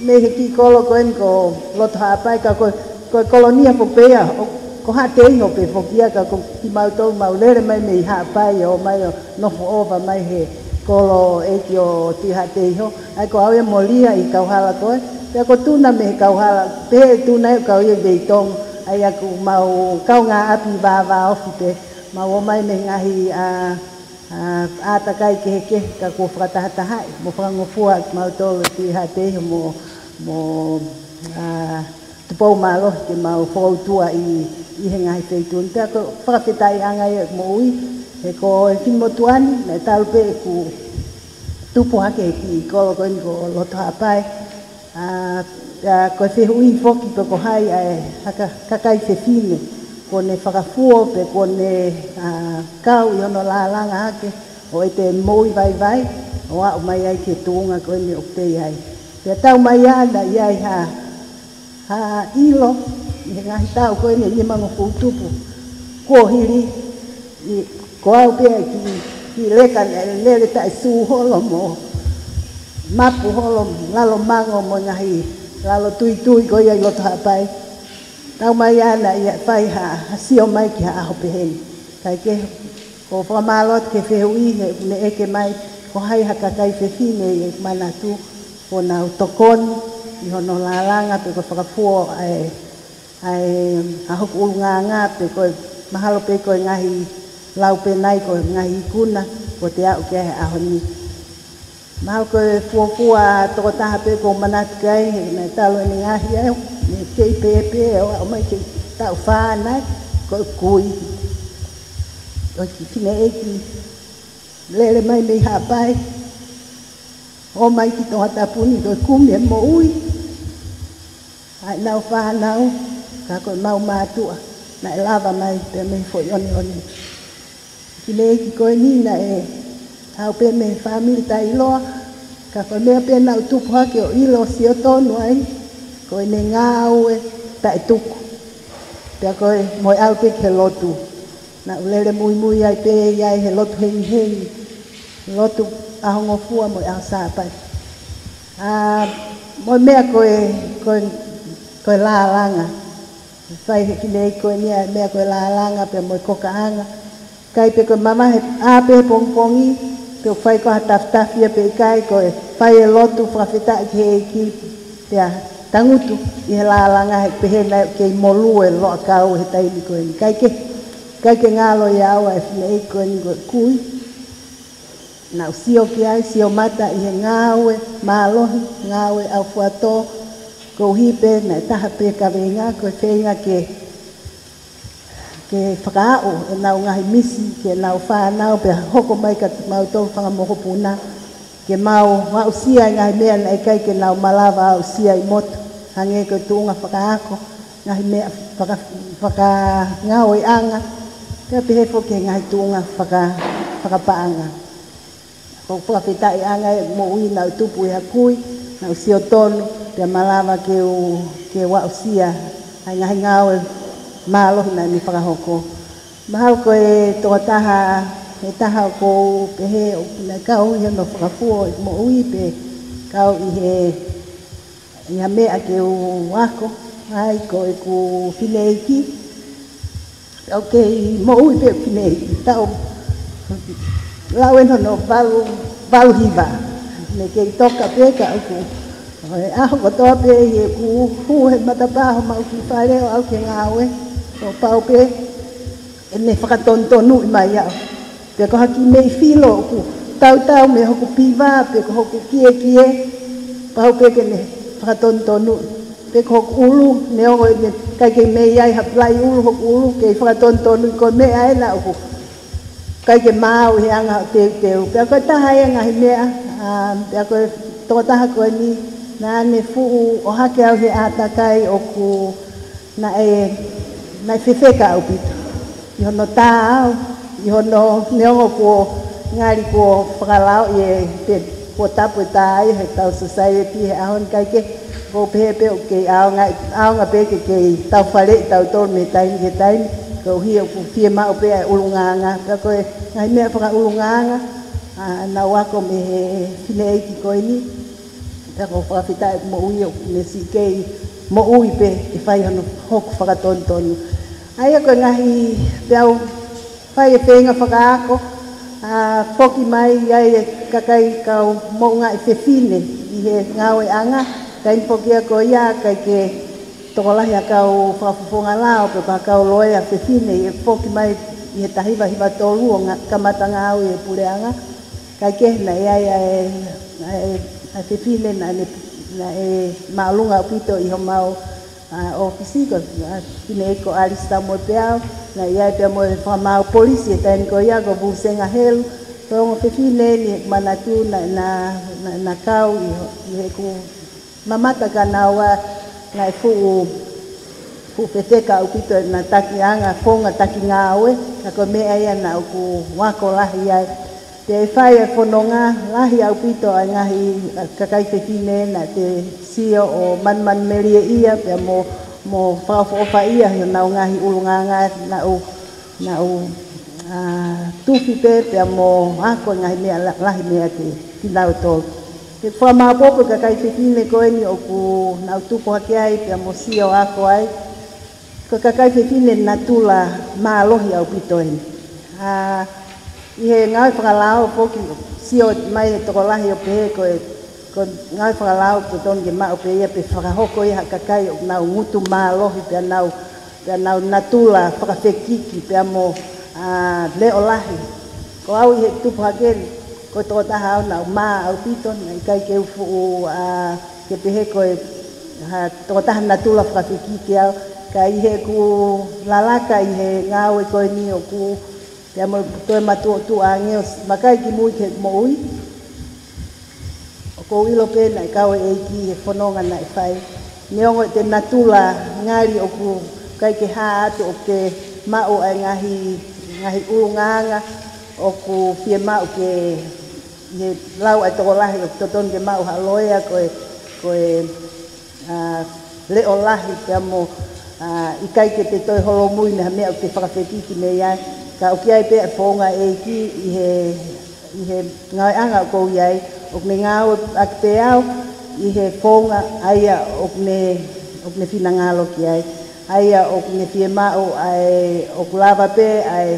mei he kiʻi kolo ko eni ko Loto Haʻapai ka ko, ko e kolonia foki pē ia, ʻo, ko Haʻateiho pē foki ia ka ko kimautolu mau lele mai mei Haʻapai ʻo mai ʻo nofo ʻova mai he kolo ʻeiki ʻo Tuʻi Haʻateiho. ʻA ia ko au ia mo Lia ʻi he kauhala ko ē, pea ko Tuna mei he kauhala, pehē ʻe Tuna ia ʻoku kau ia ʻi Veitongo, ʻa ia ʻoku mau kaungāʻapi vāvāofi pē, mau ō mai mei he ngaahi, ʻa, ʻa, ʻātakai kehekehe ka kuo fakatahatahaʻi, mo fakangofua kimautolu ʻe Tuʻi Haʻateiho mo, mo, ʻa, Tupou Mālohi ke mau fokoutua ʻi, ʻi he ngaahi feituʻu ni. Pea ko e fakafetaʻiʻanga ia ʻeku moʻui, he ko e kiʻi motuʻa ni, naʻe talu pē ʻeku tupu hake he kiʻi kolo ko eni ko Loto Haʻapai. ʻA, ʻa, ko e fehuʻi foki pe ko hai ʻa e haka-, kakai fefine kuo ne fakafuo pe kuo ne, ʻa, kau ʻi hono lālanga hake ʻo ʻete moʻui vaivai ʻo aʻu mai ai ki he tuʻunga ko eni ʻoku te ʻi ai. Pea tau mai ā naʻe ʻi ai ha, ha ʻilo ʻi he ngaahi taʻu ko eni ʻe nimangofulu tupu kuo hili, ʻi, ko au pē ʻa e kiʻi, kiʻi leka naʻe lele taʻe sū holo mo mapu holo, lalo mango mo e ngaahi lalo tuitui ko ia ʻi Loto Haʻapai. Tau mai ā naʻe ʻi ai, fai ha, ha sio mai ki ha ʻaho pehē ni. Kae kehe, ʻoku ou fakamālō atu ki he fehuʻi he ʻoku ne ʻeke mai ko hai ha kakai fefine ʻi heʻeku manatu kuo nau tokoni ʻi hono lālanga pe ko e fakafuo ʻa e, ʻa e, ʻa hoku ʻulungaanga pe ko e mahalo pē ko e ngaahi lau pē nai ko e ngaahi ikuna kuo te aʻu ki ai he ʻaho ni. Mahalo ko e fuofua tokotaha pē ʻoku ou manatu ki ai, he naʻe talu ʻene ngaohi au, ne kei pēpē ʻo aʻu mai ki he taʻu fā nai, ko e kui. Ko e kiʻi fineʻeiki lele mai mei Haʻapai, ō mai ki Tongatapu ni ko e kumi e moʻui. ʻA ʻenau fānau, ka ko ʻemau mātuʻa naʻe lava mai pē mei he foʻi ʻoneʻone. Kiʻi lelei ko eni naʻe haʻu pē mei he fāmili taʻeʻiloa, ka ko e meʻa pē naʻá ku tupu hake ʻo ʻilo ʻo sio tonu ai, ko ʻene ngāue taʻetuku. Pea ko e mo e ʻalu pē ki he lotu. Naʻá ku lele muimui ai pē ia ʻi he lotu hengihengi, lotu ʻaho ngofua mo e ʻaho Sāpate. ʻA, mo e meʻa ko e, ko e, ko e lālanga. Fai he kiʻi lelei ko eni ʻa e meʻa ko e lālanga pea mo e kokaʻanga. Kai pē ko e mamahi ʻā pē he pongipongi, pe ʻoku fai ko ha tafitafi ia pe ʻikai, ko e fai e lotu fakafetaʻi ki he ʻEiki, pea tangutu ʻi he lālanga he pehē naʻe kei molū e loʻakau he taimi ko eni. ʻIkai ke, ʻikai ke ngalo ia ʻa e fineʻeiki ko eni ko e kui. Naʻa ku sio ki ai, sio mata ʻi he ngāue mālohi, ngāue ʻaufuatō, koeʻuhi pē naʻe taha pē kaveinga, ko e feinga ke, ke fakaaʻu ʻenau ngaahi misi, ke nau fānau, pea hoko mai kia kimautolu fanga mokopuna, ke mau aʻusia e ngaahi meʻa naʻe ʻikai ke nau malava aʻusia ʻi motu, hangē ko e tuʻunga fakaako, ngaahi meʻa faka-, fakangāueʻanga, pea pehē foki he ngaahi tuʻunga faka-, fakapaʻanga. Ko e fakafetaʻiʻanga e moʻui naʻa ku tupu ʻi ha kui, naʻa ku sio tonu, pea malava ke u, ke u aʻusia ʻa e ngaahi ngāue mālohi naʻa ne fakahoko. Mahalo ko e tokotaha, e taha ʻoku ou pehē ʻoku ne kau ʻi hono fakafuo e moʻui pe kau ʻi he ʻi ha meʻa ke u ako ai ko ʻeku fineʻeiki. ʻOku kei moʻui pē ʻeku fineʻeiki. Taʻu lau ʻeni hono valu, valu hiva. Ne kei toka pē ka ʻoku, ʻi he ʻaho kotoa pē ʻi heʻeku hū he matapā homau kiʻi fale ʻo aʻu ki he ngāue, ʻo pau pē ʻene fakatonutonu mai au. Pe ko ha kiʻi meʻi filo ʻoku tautau mei hoku piva, pe ko hoku kiekie, pau pē ke ne fakatonutonu. Pe ko hoku ʻulu, neongo ʻene ʻikai ke meimei ai ha laʻi ʻulu hoku ʻulu, kei fakatonutonu ko e meʻa ena ʻoku ʻikai ke maau ʻi he anga teuteu. Pea ko e taha ia e ngaahi meʻa, ā, pea ko e tokotaha ko eni, naʻa ne fuʻu ʻohake au he ʻātakai ʻoku naʻe, naʻe fefeka ʻaupito. ʻI hono tā au, ʻi hono neongo kuo ngali kuo fakalaoʻi e, pe kuo tapu e tā ia he tau society he ʻaho ni, ʻikai ke, ʻoku ou pehē pē ʻoku kei ʻaonga, ʻaonga pē ke kei taufaleʻi tautolu mei he taimi ki he taimi, koeʻuhi ʻoku fiemaʻu pē ʻa e ʻulungaanga, pea ko e ngaahi meʻa fakaʻulungaanga, ā, naʻa ku ako mei he fineʻeiki ko eni. Pea ʻoku ou fakafetaʻi moʻui ʻoku ne siʻi kei moʻui pē ʻi he fai hono hoku fakatonutonu. ʻA ia ko e ngaahi pea u fai e feinga fakaako, ā, foki mai ai e kakai kau moʻungaʻi fefine ʻi he ngāueʻanga, taimi foki ia ko ia ʻikai ke tokolahi ha kau fakafofonga lao, pe ko ha kau loea fefine, ʻi he foki mai ʻi he taha hiva hiva tolu ʻo nga-, kamata ngāue ʻi he puleʻanga. Kae kehe naʻe ʻi ai ʻa e, ʻa e, ʻa e fefine naʻa ne, naʻe māʻolunga ʻaupito ʻi homau, ā, ʻōfisi ko, ā, fineʻeiki ko Alice Tamoepeau, naʻe ʻi ai pea mo e fakamaau polisi he taimi ko ia ko Vusenga Helu, ko e ongo fefine eni ʻeku manatu naʻa, naʻa, naʻa, naʻa kau ʻi ho-, ʻi heʻeku mamata kia naua naʻe fuʻu, fuʻu fefeka ʻaupito ʻena takiʻanga, founga taki ngāue, ka ko e meʻa ia naʻa ku ako lahi ai. Pea ʻi he fai e fononga lahi ʻaupito ʻa e ngaahi kakai fefine naʻa te sio ʻo manumanumelieʻia, pea mo, mo fakaʻofoʻofaʻia he honau ngaahi ʻulungaanga naʻa u, naʻa u, ā, tufi pē, pea mo ako e ngaahi meʻa la-, lahi meiate kinautolu. He fakamāopoopo e kakai fefine ko eni ʻoku naʻa ku tupu hake ai, pea mo sio ako ai. Ko e kakai fefine natula mālohi ʻaupito eni. Ā, ʻi he ngāue fakalao foki, sio mai he tokolahi ʻo pehē ko e, ko e ngāue fakalao ko e tonu ke maʻu pē ia pe fakahoko ia ha kakai ʻoku nau ngutu mālohi pea nau, pea nau natula fakafekiki pea mo, ā, leʻo lahi. Ko au ʻi he tupu hake, ko e tokotaha au naʻa ku mā ʻaupito, naʻe ʻikai ke u fuʻu, ā, ke pehē ko e, ha tokotaha natula fakafekiki au, ka ʻi heʻeku lalaka ʻi he ngāue ko eni ʻoku, pea mo e toe matuʻotuʻa ange ʻo vakai ki mui ki he moʻui. ʻOku ou ʻilo pē naʻe kau e ʻEiki he fononga naʻe fai. Neongo ʻete natula ngali ʻoku ʻikai ke hā atu ʻoku ke maʻu ʻa e ngaahi, ngaahi ʻulungaanga ʻoku fiemaʻu ke, ʻi he lau ʻa e tokolahi ʻoku totonu ke maʻu ha loea ko e, ko e, ā, leʻo lahi pea mo, ā, ʻikai ke te toe holomui mei ha meʻa ʻoku te fakafekiki mei ai. Ka ʻoku ʻi ai pē ʻa e founga ʻa e ʻEiki ʻi he, ʻi he ngāueʻanga ʻoku ou ʻi ai, ʻoku ne ngāueʻaki pē au ʻi he founga ʻa ia ʻoku ne, ʻoku ne finangalo ki ai. ʻA ia ʻoku ne fiemaʻu ʻa e, ʻoku lava pē ʻa e,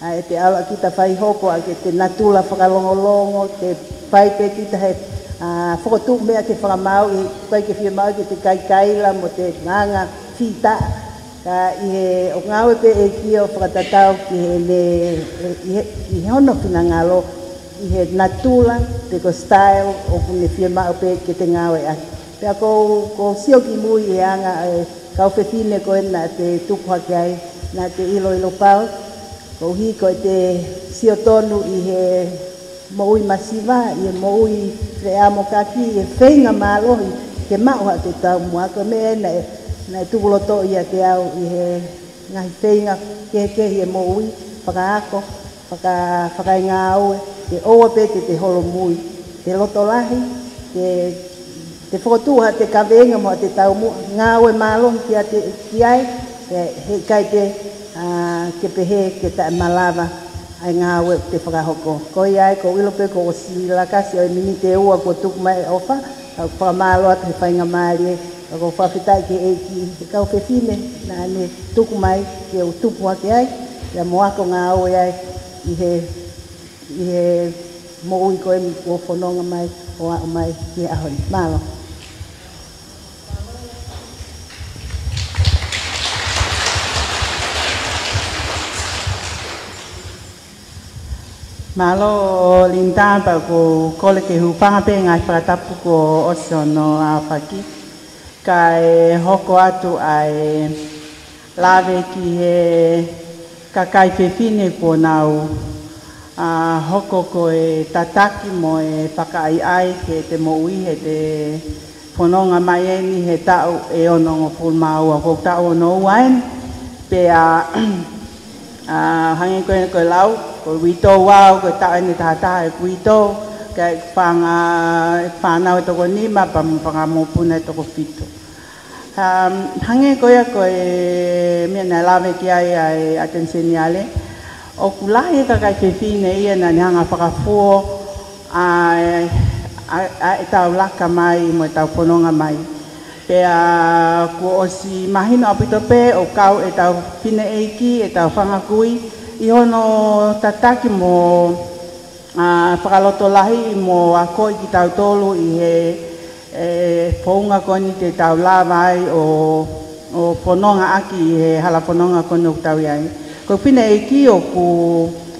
ʻa ʻete ʻalu ʻa kita fai hoko ʻa ʻete natula fakalongolongo, te fai pē kita he, ʻa, fokotuʻu meʻa ke fakamaau, ʻikai ke fiemaʻu ke te kaikaila mo te anga fita. Ka ʻi he ʻoku ngāue pē ʻEiki ʻo fakatatau ki he ne, ʻi he, ʻi he hono finangalo, ʻi he natula, pe ko e style, ʻoku ne fiemaʻu pē ke te ngāue ʻaki. Pea ko, ko sio ki mui ʻi he anga e kau fefine ko ē naʻa te tupu hake ai, naʻa te ʻiloʻilo pau, koeʻuhi ko e te sio tonu ʻi he moʻui masiva, ʻi he moʻui feʻamokaki, ʻi he feinga mālohi ke maʻu haʻate taumuʻa, ko e meʻa ē naʻe, naʻe tukuloto ʻiate au ʻi he ngaahi feinga kehekehe ʻi he moʻui, fakaako, faka-, fakaengāue, ke ʻoua pē te te holomui, te loto lahi, te, te fokotuʻu haʻate kaveinga mo haʻate taumuʻa, ngāue mālohi kiate, ki ai, he, heʻikai te, ʻa, ke pehē ke taʻemalava ʻa e ngāue te fakahoko. Ko ia ai, ʻoku ou ʻilo pē kuo ʻosi lakasi ʻo e miniti ʻe ua kuo tuku mai e ʻofa, ka ʻoku ou fakamālō atu he faingamālie, ka ʻoku ou fakafetaʻi ki he ʻEiki, he kau fefine naʻa ne tuku mai ke u tupu hake ai, pea mo ako ngāue ai ʻi he, ʻi he moʻui ko eni kuo fononga mai, ʻo aʻu mai ki he ʻaho ni. Mālō. Mālō Linda, pea ʻoku ou kole ke hūfanga pē he ngaahi fakatapu kuo ʻosi hono ʻaofaki. Kae hoko atu ʻa e lave ki he kakai fefine kuo nau, ʻa, hoko ko e tataki mo e fakaʻaiʻai ki heʻete moʻui, heʻete fononga mai eni he taʻu ʻe onongofulu mā ua, ko e taʻu hono ua eni. Pea, ʻa, hangē ko e, ko e lau, ko e uitou au, ko e taʻu eni ʻe taha taha ʻeku uitou, kae fanga, fānau ʻe toko nima, pea mo e fanga mokopuna ʻe toko fitu. Um, hangē ko ia ko e meʻa naʻe lave ki ai ʻa e ʻAteni Seniale, ʻoku lahi e kakai fefine ia naʻa ne hanga ʻo fakafuo ʻa, ʻa, ʻa ʻetau laka mai mo ʻetau fononga mai. Pea kuo ʻosi mahino ʻaupito pē ʻoku kau ʻetau fineʻeiki, ʻetau fanga kui, ʻi hono tataki mo, ʻa, fakalotolahiʻi mo akoʻi kitautolu ʻi he, e, founga ko eni te tau lava ai ʻo, ʻo fononga ʻaki ʻi he hala fononga ko eni ʻoku tau ʻi ai. Ko e fineʻeiki ʻoku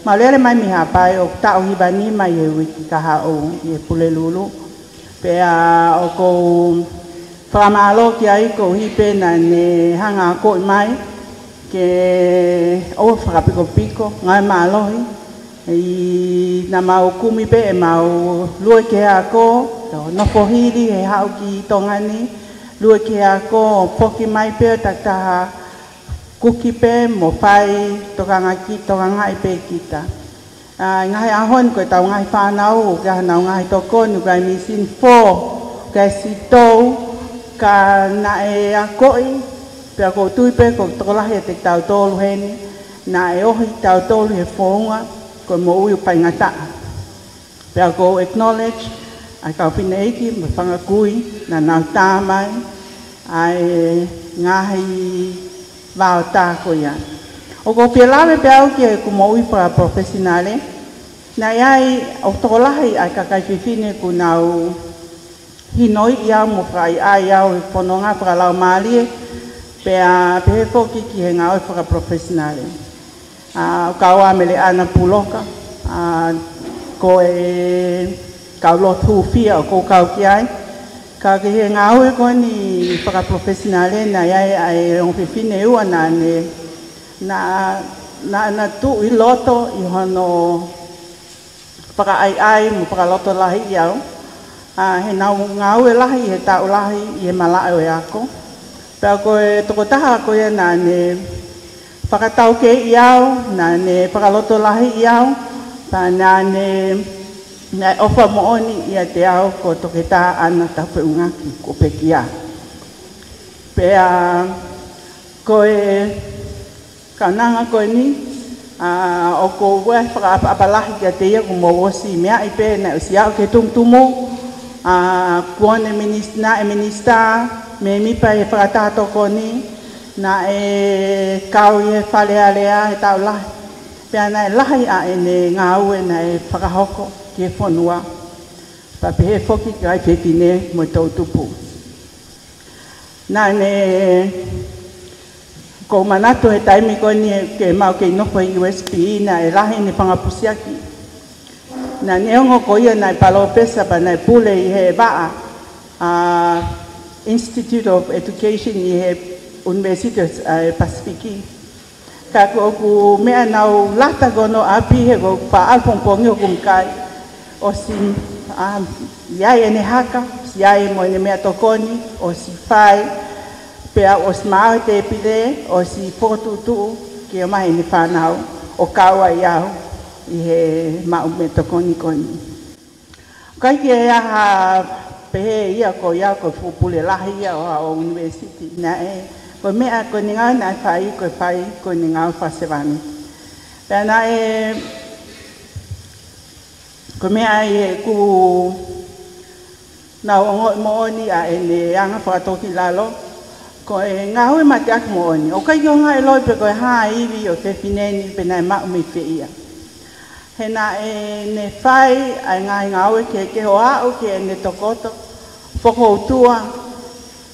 māʻulalo mai mei Haʻapai, ʻoku taʻu hiva nima ʻi he uike kahaʻu ʻi he Pulelulu. Pea ʻoku ou fakamālō ki ai koeʻuhi pē naʻa ne hanga ʻo akoʻi mai ke ʻoua fakapikopiko, ngāue mālohi. ʻI naʻa mau kumi pē ʻemau lue ki he ako, ʻo nofo hili he haʻu ki Tonga ni, lue ki he ako, ʻo foki mai pē ʻo takitaha kuki pē mo fai tokanga ki, tokangaʻi pē kita. ʻA, ʻi he ngaahi ʻaho ni ko ʻetau ngaahi fānau, ʻoku ʻi ai hanau ngaahi tokoni, ʻoku ʻi ai e mīsini fō, ʻoku ʻi ai e sitoa, ka naʻe akoʻi, pea ʻoku ou tui pē ko e tokolahi ʻiate kitautolu heni, naʻe ohi kitautolu he founga, ko e moʻui ʻoku faingataʻa. Pea ʻoku ou acknowledge ʻa e kau fineʻeiki mo e fanga kui naʻa nau tā mai ʻa e ngaahi vaotā ko ia. ʻOku ou fie lave pē au ki heʻeku moʻui fakapalofesinale, naʻe ʻi ai ʻo tokolahi ʻa e kakai fefine kuo nau hinoiʻi au mo fakaʻaiʻai au he fononga fakalaumālie, pea pehē foki ki he ngāue fakapalofesinale. ʻA, ʻoku kau ai Meleʻana Puloka, ʻa, ko e kau lotu hūfia ʻoku ou kau ki ai. Ka ki he ngāue ko eni fakapalofesinale naʻe ʻi ai ʻa e ongo fefine ʻe ua naʻa ne, naʻa, naʻa na tuʻu ʻi loto ʻi hono fakaʻaiʻai mo fakalotolahiʻi au. ʻA, heʻenau ngāue lahi he taʻu lahi ʻi he malaʻe ʻo e ako. Pea ko e tokotaha ko ia naʻa ne fakataukeiʻi au, naʻa ne fakalotolahiʻi au, pea naʻa ne, naʻe ʻofa moʻoni ʻiate au ko Toketā ʻAna Taufeʻunga Kuo Pekia. Pea ko e kaunanga ko eni, ʻa, ʻoku ou fakaʻapaʻapa lahi kiate ia kuo mou ʻosi meaʻi pē naʻe ʻosi aʻu ki he tumutumu, ʻa, kuo ne minis-, naʻe minisitā, mēmipa he fakataha tokoni, naʻe kau ʻi he Fale Alea he taʻu lahi. Pea naʻe lahi ʻa ʻene ngāue naʻe fakahoko ki he fonua. Pea pehē foki ki he fefine mo e toʻutupu. Naʻa ne, ʻoku ou manatu he taimi ko eni ke mau kei nofo ʻi U S P, naʻe lahi ʻene fanga pusiaki. Naʻa ne ongo ko ia naʻe palōfesa pea naʻe pule ʻi he vaʻa, ʻa, Institute of Education ʻi he University of, ʻa, Pasifiki. Ka ko ʻeku meʻa naʻa ku lata ki hono ʻapi he ko e faʻa pongipongi ʻoku ʻikai. ʻOsi, ʻa, ʻi ai ʻene haka, ʻosi ʻi ai mo ʻene meʻatokoni, ʻosi fai, pea ʻosi maʻu e tēpile, ʻosi fokotuʻutuʻu ke ʻomai ʻene fānau ʻo kau ai au ʻi he maʻu meʻatokoni ko eni. ʻIkai ke ʻi ai ha pehē ia ko ia ko e fuʻu pule lahi ia ʻo, ʻo e university naʻe, ko e meʻa ko eni ngāue naʻe fai, ko e fai ko eni ngāue fakasevāniti. Pea naʻe, ko e meʻa ia ʻoku nau ongoʻi moʻoni ʻa ʻene anga fakatōkilalo, ko e ngāue mateaki moʻoni. ʻOku ʻikai ke u ngaahi ʻilo pe ko e hā e ivi ʻo e fefine ni pe naʻe maʻu mei fē ia. He naʻa ne fai ʻa e ngaahi ngāue kehekehe ʻo aʻu ki heʻene tokoto, fokoutua,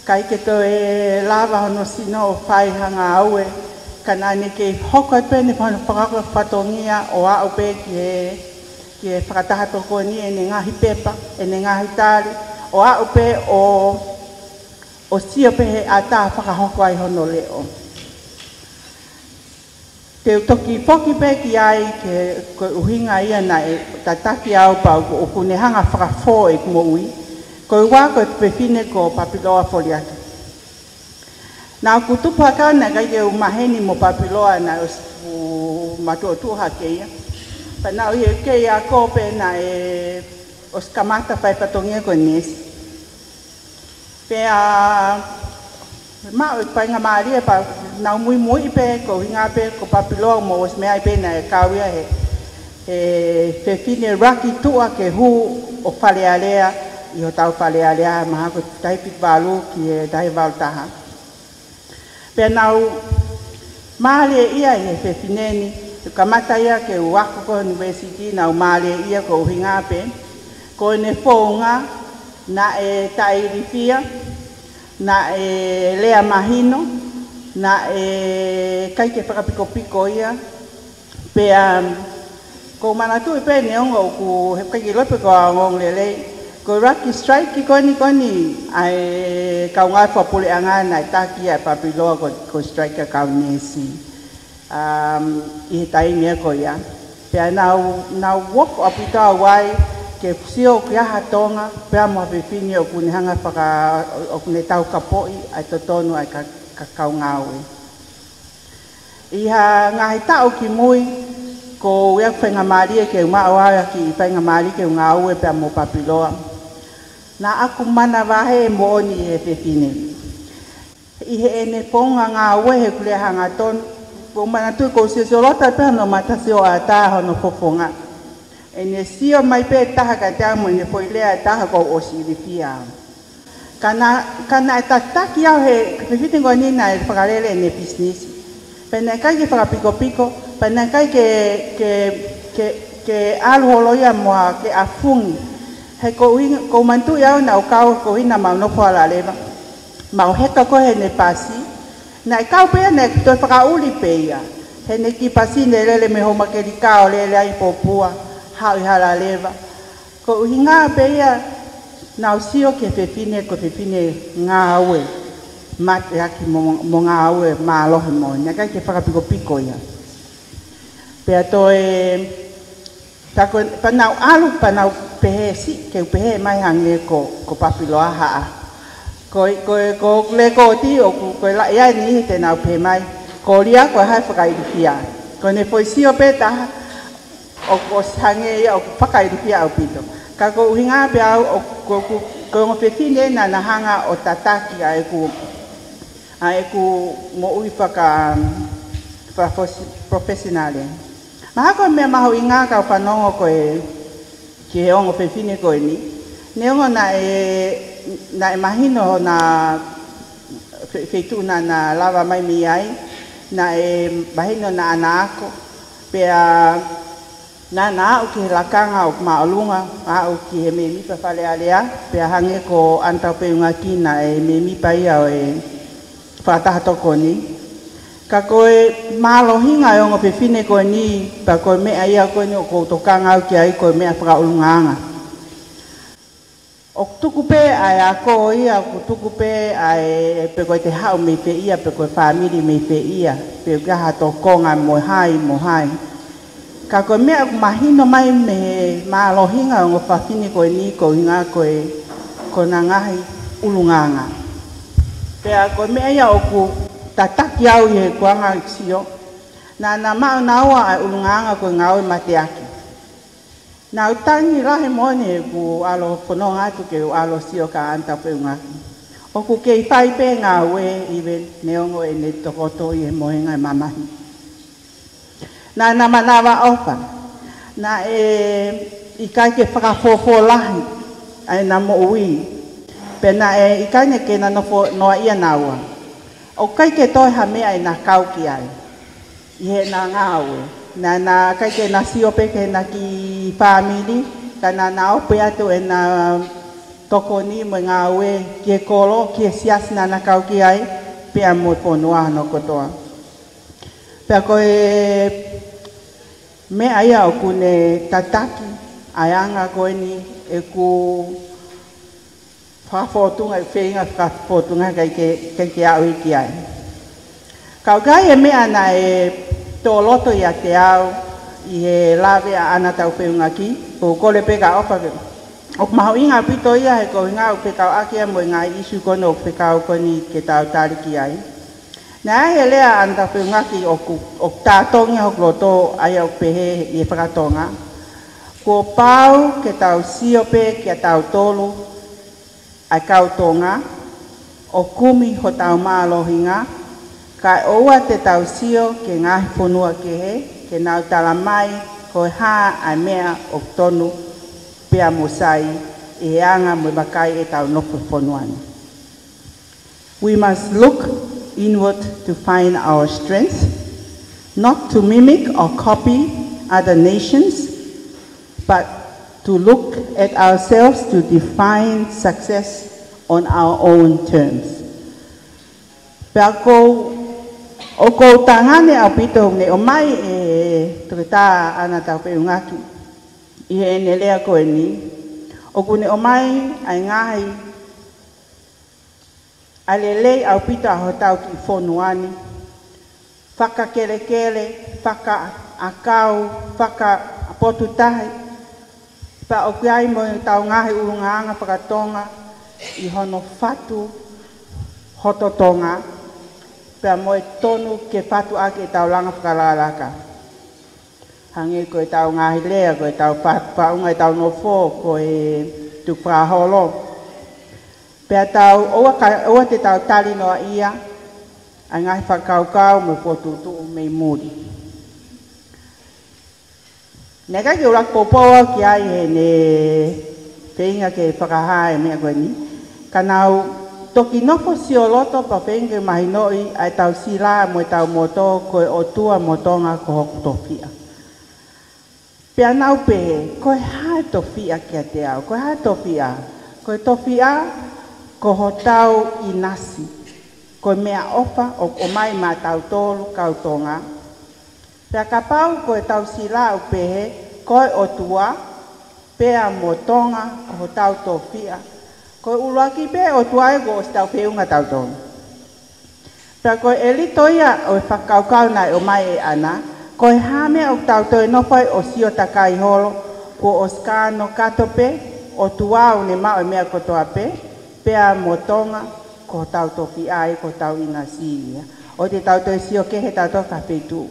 ʻikai ke toe lava hono sino ʻo fai ha ngāue, ka naʻa ne kei hoko atu pē ʻene faka-, fakahoko fatongia ʻo aʻu pē ki he, ki he fakataha tokoni ʻene ngaahi pepa, ʻene ngaahi tali, ʻo aʻu pē ʻo, ʻo sio pē he ʻata fakahoko ai hono leʻo. Te u toki foki pē ki ai ke, ko e ʻuhinga ia naʻe tataki au pea ʻoku, ʻoku ne hanga fakafō ʻeku moʻui, ko e ua ko e fefine ko Papiloa Foliaki. Naʻa ku tupu hake naʻe ʻikai ke u maheni mo Papiloa naʻe ʻosi fuʻu matuʻotuʻa hake ia. Pea naʻa ku ʻi he U K ako pea naʻe ʻosi kamata fai fatongia ko e neesi. Pea maʻu e faingamālie pea naʻa ku muimui pē ko e ʻuhinga pē ko Papiloa mo ʻosi meʻa pē naʻe kau ia he, he fefine ʻuluaki tuʻa ke hū ʻo Fale Alea ʻi hotau Fale Alea mahalo ko e taha hiva valu ki he taha hiva valu taha. Pea naʻa ku mālieʻia ʻi he fefine ni, kamata ia ke u ako ko e university naʻa ku mālieʻia ko e ʻuhinga pē, ko ʻene founga, naʻe taʻeilifia, naʻe lea mahino, naʻe ʻikai ke fakapikopiko ia, pea, ʻoku ou manatuʻi pē neongo ʻoku, he ʻikai ke u ʻilo pe ko e ongoongolelei. Ko e ʻuluaki strike ko eni ko eni ʻa e kau ngāue fakapuleʻanga naʻe taki ʻe Papiloa ko, ko e strike ʻa e kau neesi. Um, ʻi he taimi ko ia. Pea naʻa ku, naʻa ku ʻofa ʻaupito au ai ke sio ki ha Tonga, pea mo ha fefine ʻoku ne hanga faka-, ʻoku ne taukapoʻi ʻa e totonu ʻa e ka, ka kau ngāue. ʻI ha ngaahi taʻu ki mui, ko ia faingamālie ke u maʻu ai ʻa e kiʻi faingamālie ke u ngāue pea mo Papiloa. Naʻa ku manavahē moʻoni he fefine. ʻI heʻene founga ngāue he ʻoku lea hangatonu, ʻoku ou manatuʻi ʻoku ou sio, siolata pē hono mata, sio ʻatā hono fofonga. ʻEne sio mai pē taha kiate au mo ʻene foʻi lea ʻe taha kuo u ʻosi ilifia au. Ka naʻa, ka naʻe tataki au he fefine ko eni naʻe fakalele ʻene pisinisi. Pea naʻe ʻikai ke fakapikopiko, pea naʻe ʻikai ke, ke, ke, ke ʻalu holo ia mo ha ke afungi. He ko e ʻuhinga, ʻoku ou manatuʻi au naʻa ku kau ko e ʻuhinga naʻa mau nofo Alaleva. Mau heka ko ē heʻene pasi. Naʻe kau pē ia naʻe toe fakaʻuli pē ia. Heʻene kiʻi pasi naʻe lele mei Houmakelika ʻo lele ai Popua, haʻu ʻi Alaleva. Ko e ʻuhinga pē ia naʻa ku sio ki he fefine ko e fefine ngāue, mateaki mo, mo ngāue mālohi moʻoni, naʻe ʻikai ke fakapikopiko ia. Pea toe, pea ko, pea naʻa ku ʻalu, pea naʻa ku pehē siʻi, ke u pehē mai hangē ko, ko Papiloa Haʻa. Ko, ko, ko e lekooti ʻoku, ko e laʻi ai ni te nau pehē mai, ko Lia ko e hā e fakailifia. Ko ʻene foʻi sio pē taha, ʻoku ʻosi hangē ia ʻoku fakailifia ʻaupito. Ka ko e ʻuhinga pē au, ʻoku, ʻoku, ko e ongo fefine naʻa na hanga ʻo tataki ʻa ʻeku, ʻa ʻeku moʻui faka, fakafosi-, professional. Mahalo ko e meʻa mahuʻinga ka u fanongo ko ē ki he ongo fefine ko eni. Neongo naʻe, naʻe mahino hona fe-, feituʻu naʻa na lava mai mei ai, naʻe mahino naʻa na ako, pea Naʻa na aʻu ki he lakanga ʻoku māʻolunga, aʻu ki he mēmipa Fale Alea, pea hangē ko ʻAna Taufeʻunga Kī, naʻe mēmipa ia ʻo e Fakataha Tokoni. Ka ko e mālohinga ʻo e ongo fefine ko eni, pea ko e meʻa ia ko eni ʻoku ou tokanga au ki ai, ko e meʻa fakaʻulungaanga. ʻOku tuku pē ʻa e ako ia, ʻoku tuku pē ʻa e, pe ko e te haʻu mei fē ia, pe ko e fāmili mei fē ia, pe ko e hā ha tokonga mo hai, mo hai. Ka ko e meʻa ʻoku mahino mai mei he mālohinga ʻo e ongo fefine ko eni, ko e ʻuhinga ko e, ko ʻena ngaahi ʻulungaanga. Pea ko e meʻa ia ʻoku tataki au ʻi he kuonga sio, naʻa na maʻu naua ʻa e ʻulungaanga ko e ngāue mateaki. Naʻa ku tangi lahi moʻoni heʻeku ʻalu ʻo fononga atu ke u ʻalu ʻo sio kia ʻAna Taufeʻunga Kī. ʻOku kei fai pē ngāue, ʻi he neongo ʻene tokoto ʻi he mohenga ʻo e mamahi. Naʻa na manavaʻofa. Naʻe ʻikai ke fakafuofua lahi ʻa ʻena moʻui. Pea naʻe ʻikai ke na nofo noaʻia naua. ʻOku ʻikai ke toe ha meʻa ʻena kau ki ai ʻi heʻena ngāue. Naʻa na ʻikai ke na sio pē ki heʻena kiʻi fāmili, ka naʻa na ʻope atu ʻena tokoni mo e ngāue ki he kolo, ki he siasi naʻa na kau ki ai, pea mo e fonua hono kotoa. Pea ko e meʻa ia ʻoku ne tataki ʻa e anga ko eni ʻeku fakafōtunga, ʻeku feinga fakafōtunga, ʻikai ke, ʻikai ke aʻu ki ai. Ka ʻoku ʻi ai e meʻa naʻe tō loto ʻiate au ʻi he lave ʻa ʻAna Taufeʻunga Kī, ʻoku ou kole pē ka ʻofa ke, ʻoku mahuʻinga ʻaupito ia he ko e ʻuhinga ʻoku fekauʻaki ia mo e ngaahi ʻīsiu ko eni ʻoku fekau ko eni ke tau tali ki ai. Naʻe ʻi ai e lea ʻa ʻAna Taufeʻunga Kī ʻoku, ʻoku tātongi hoku loto, ʻa ia ʻoku pehē ʻi he fakatonga: Kuo pau ke tau sio pē kia tautolu ʻa e kau Tonga, ʻo kumi hotau mālohinga, kae ʻoua te tau sio ki he ngaahi fonua kehe, ke nau tala mai ko e hā ʻa e meʻa ʻoku tonu pea mo sai ʻi he anga mo e vakai ʻetau nofo fonua ni. We must look inward to find our strength, not to mimic or copy other nations, but to look at ourselves to define success on our own terms. Pea ʻoku ou, ʻoku ou tangane ʻaupito ʻoku ne ʻomai ʻe Toketā ʻAna Taufeʻunga Kī ʻi heʻene lea ko eni, ʻoku ne ʻomai ʻa e ngaahi ʻa e lelei ʻaupito ʻa hotau kiʻi fonua ni, fakakelekele, fakaʻakau, fakapotutahi, pea ʻoku ʻi ai mo ʻetau ngaahi ʻulungaanga fakatonga ʻi hono fatu hoto Tonga, pea mo e tonu ke fatu ʻaki ʻetau langa fakalakalaka. Hangē ko ʻetau ngaahi lea, ko ʻetau fa-, faʻunga ʻetau nofo, ko e tukufakaholo. Pea tau, ʻoua ka, ʻoua te tau tali noaʻia ʻa e ngaahi fakakaukau mo e fokotuʻutuʻu mei muli. Naʻe ʻikai ke u ʻuluaki poupou au ki ai heʻene feinga ke fakahā e meʻa ko eni. Ka naʻa ku toki nofo sioloto pea feinga ke mahinoʻi ʻa ʻetau sila mo ʻetau moto, ko e ʻOtua mo Tonga ko hoku tofiʻa. Pea naʻa ku pehē, ko e hā e tofiʻa kiate au? Ko e hā e tofiʻa? Ko e tofiʻa ko hotau ʻinasi. Ko e meʻaʻofa ʻoku ʻomai maʻatautolu kau Tonga. Pea kapau ko ʻetau sila ʻoku pehē, ko e ʻOtua pea mo Tonga ko hotau tofiʻa, ko e ʻuluaki pē ʻOtua ē kuo ʻosi tau feʻunga tautolu. Pea ko e ʻelito ia ʻo e fakakaukau naʻe ʻomai ʻe ʻAna, ko e hā e meʻa ʻoku tau toe nofo ai ʻo sio takai holo, kuo ʻosi kano kato pē, ʻOtua ʻoku ne maʻu e meʻa kotoa pē, pea mo Tonga ko hotau tofiʻa ē, ko hotau ʻinasi ia. ʻOua te tau toe sio kehe tautolu ki ha feituʻu.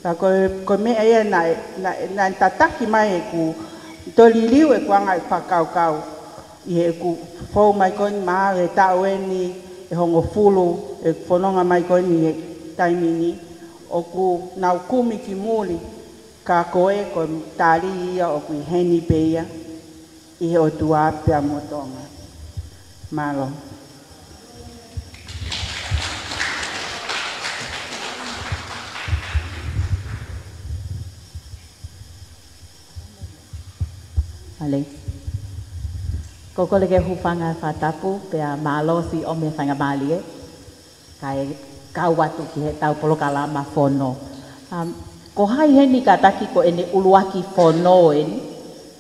Ka ko e, ko e meʻa ia naʻe, naʻe, naʻe tataki mai ʻeku toe liliu ʻeku anga ʻeku fakakaukau ʻi heʻeku fou mai ko eni, mahalo he taʻu eni ʻe hongofulu ʻeku fononga mai ko eni he taimi ni, ʻoku nau kumi ki muli, ka ko e, ko e tali ia ʻoku ʻi heni pē ia, ʻi he ʻOtua pea mo Tonga. Mālō. Alei. Ko e kole ke u hūfanga he fakatapu, pea mālō siʻi ʻomi e faingamālie kae kau atu ki heʻetau polokalama fono. Um, ko hai heni kātaki ko ʻene ʻuluaki fono eni,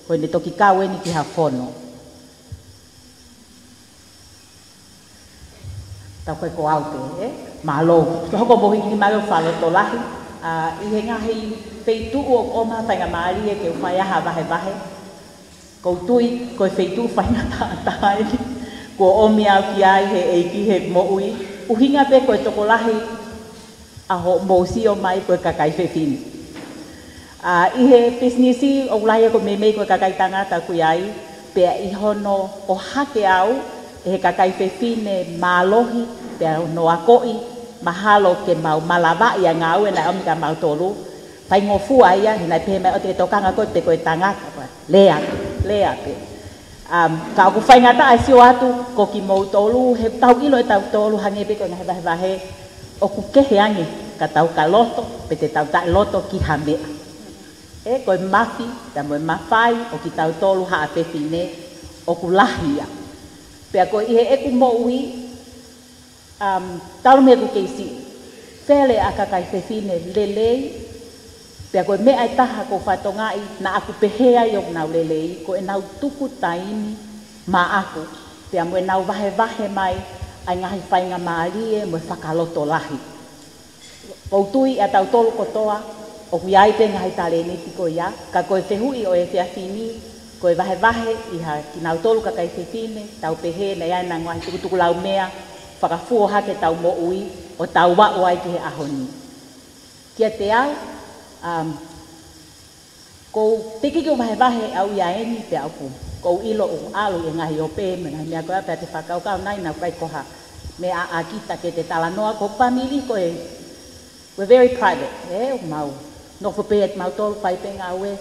ko ʻene toki kau eni ki ha fono? Tau koe ko au pē, ē? Mālō. Ko hoʻomou hiki mai ʻo fakalotolahi. ʻA, ʻi he ngaahi feituʻu ʻoku ʻomai ha faingamālie ke u fai ai ha vahevahe. ʻOku ou tui, ko e feituʻu faingataʻa eni. Kuo ʻomi au ki ai he ʻEiki he moʻui. ʻUhinga pē ko e tokolahi ʻa hoʻomou sio mai ko e kakai fefine. ʻA, ʻi he pisinisi ʻoku lahi ia ko e meimei ko e kakai tangata ʻoku ʻi ai, pea ʻi hono ʻohake au ʻe he kakai fefine mālohi, pea hono akoʻi mahalo ke mau malavaʻi ʻa e ngāue naʻe ʻomi kia mautolu, faingofua ia, he naʻe pehē mai ʻoua te ke tokanga koe pe ko e tangata, lea, lea pē. Um, ka ʻoku faingataʻa e sio atu ko kimoutolu, he tau ʻilo ʻe tautolu hangē pē ko e ngaahi vahevahe, ʻoku kehe ange ka tau ka loto, pe te tau taʻeloto ki ha meʻa. Ē, ko e mafi, pea mo e mafai ʻo kitautolu haʻa fefine, ʻoku lahi ia. Pea ko e ʻi heʻeku moʻui, um, talu mei heʻeku kei siʻi, fele ʻa e kakai fefine lelei, pea ko e meʻa ʻe taha ʻoku ou fakatokangaʻi naʻa ku pehē ai ʻoku nau lelei, ko ʻenau tuku taimi maʻaku, pea mo ʻenau vahevahe mai ʻa e ngaahi faingamālie mo e fakalotolahi. ʻOku ou tui ʻa tautolu kotoa, ʻoku ʻi ai pē ngaahi talēniti ko ia, ka ko e fehuʻi ʻo e efiafi ni, ko e vahevahe ʻi ha kinautolu kakai fefine, tau pehē naʻe ʻi ai ʻenau ngaahi tukutukulaumea, fakafuo hake ʻetau moʻui, ʻo tau aʻu ai ki he ʻaho ni. Kiate au, um, ʻoku ou teʻeki ke u vahevahe au ia eni pea ʻoku, ʻoku ou ʻilo ʻoku ʻalu e ngaahi ope, mo e ngaahi meʻa ko ia pea te fakakaukau nai naʻa ku ʻikai ko ha meʻa ʻa kita ke te talanoa ko e fāmili ko e, we're very private, ē, ʻoku mau nofo pē ʻe mautolu fai pē ngāue,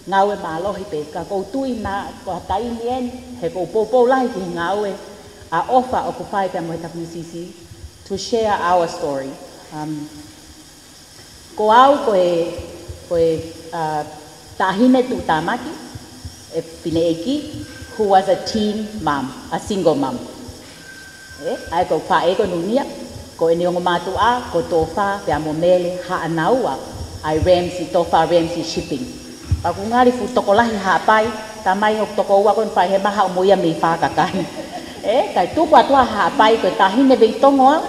ngāue mālohi pē, ka ʻoku ou tui naʻa ko ha taimi eni, he ʻoku ou poupou lahi ki he ngāue, ʻa e ʻofa ʻoku fai pea mo e W C C, to share our story. Um, Ko au ko e, ko e, uh, taʻahine tuʻutāmaki, ʻe fineʻeiki, who was a teen mom, a single mom. Ē, ʻa ia ko e faʻē ko Nunia, ko ʻene ongo mātuʻa, ko Tofa, pea mo Mele, Haʻanaua, ʻa e Ramsey, Tofa Ramsey Shipping. Pea ʻoku ngali fuʻu tokolahi Haʻapai, tamai hoku tokoua ko eni fai he maha ʻo mo ia mei Fakakai. Ē, kae tuku atu ʻa Haʻapai ko e taʻahine Veitongo au.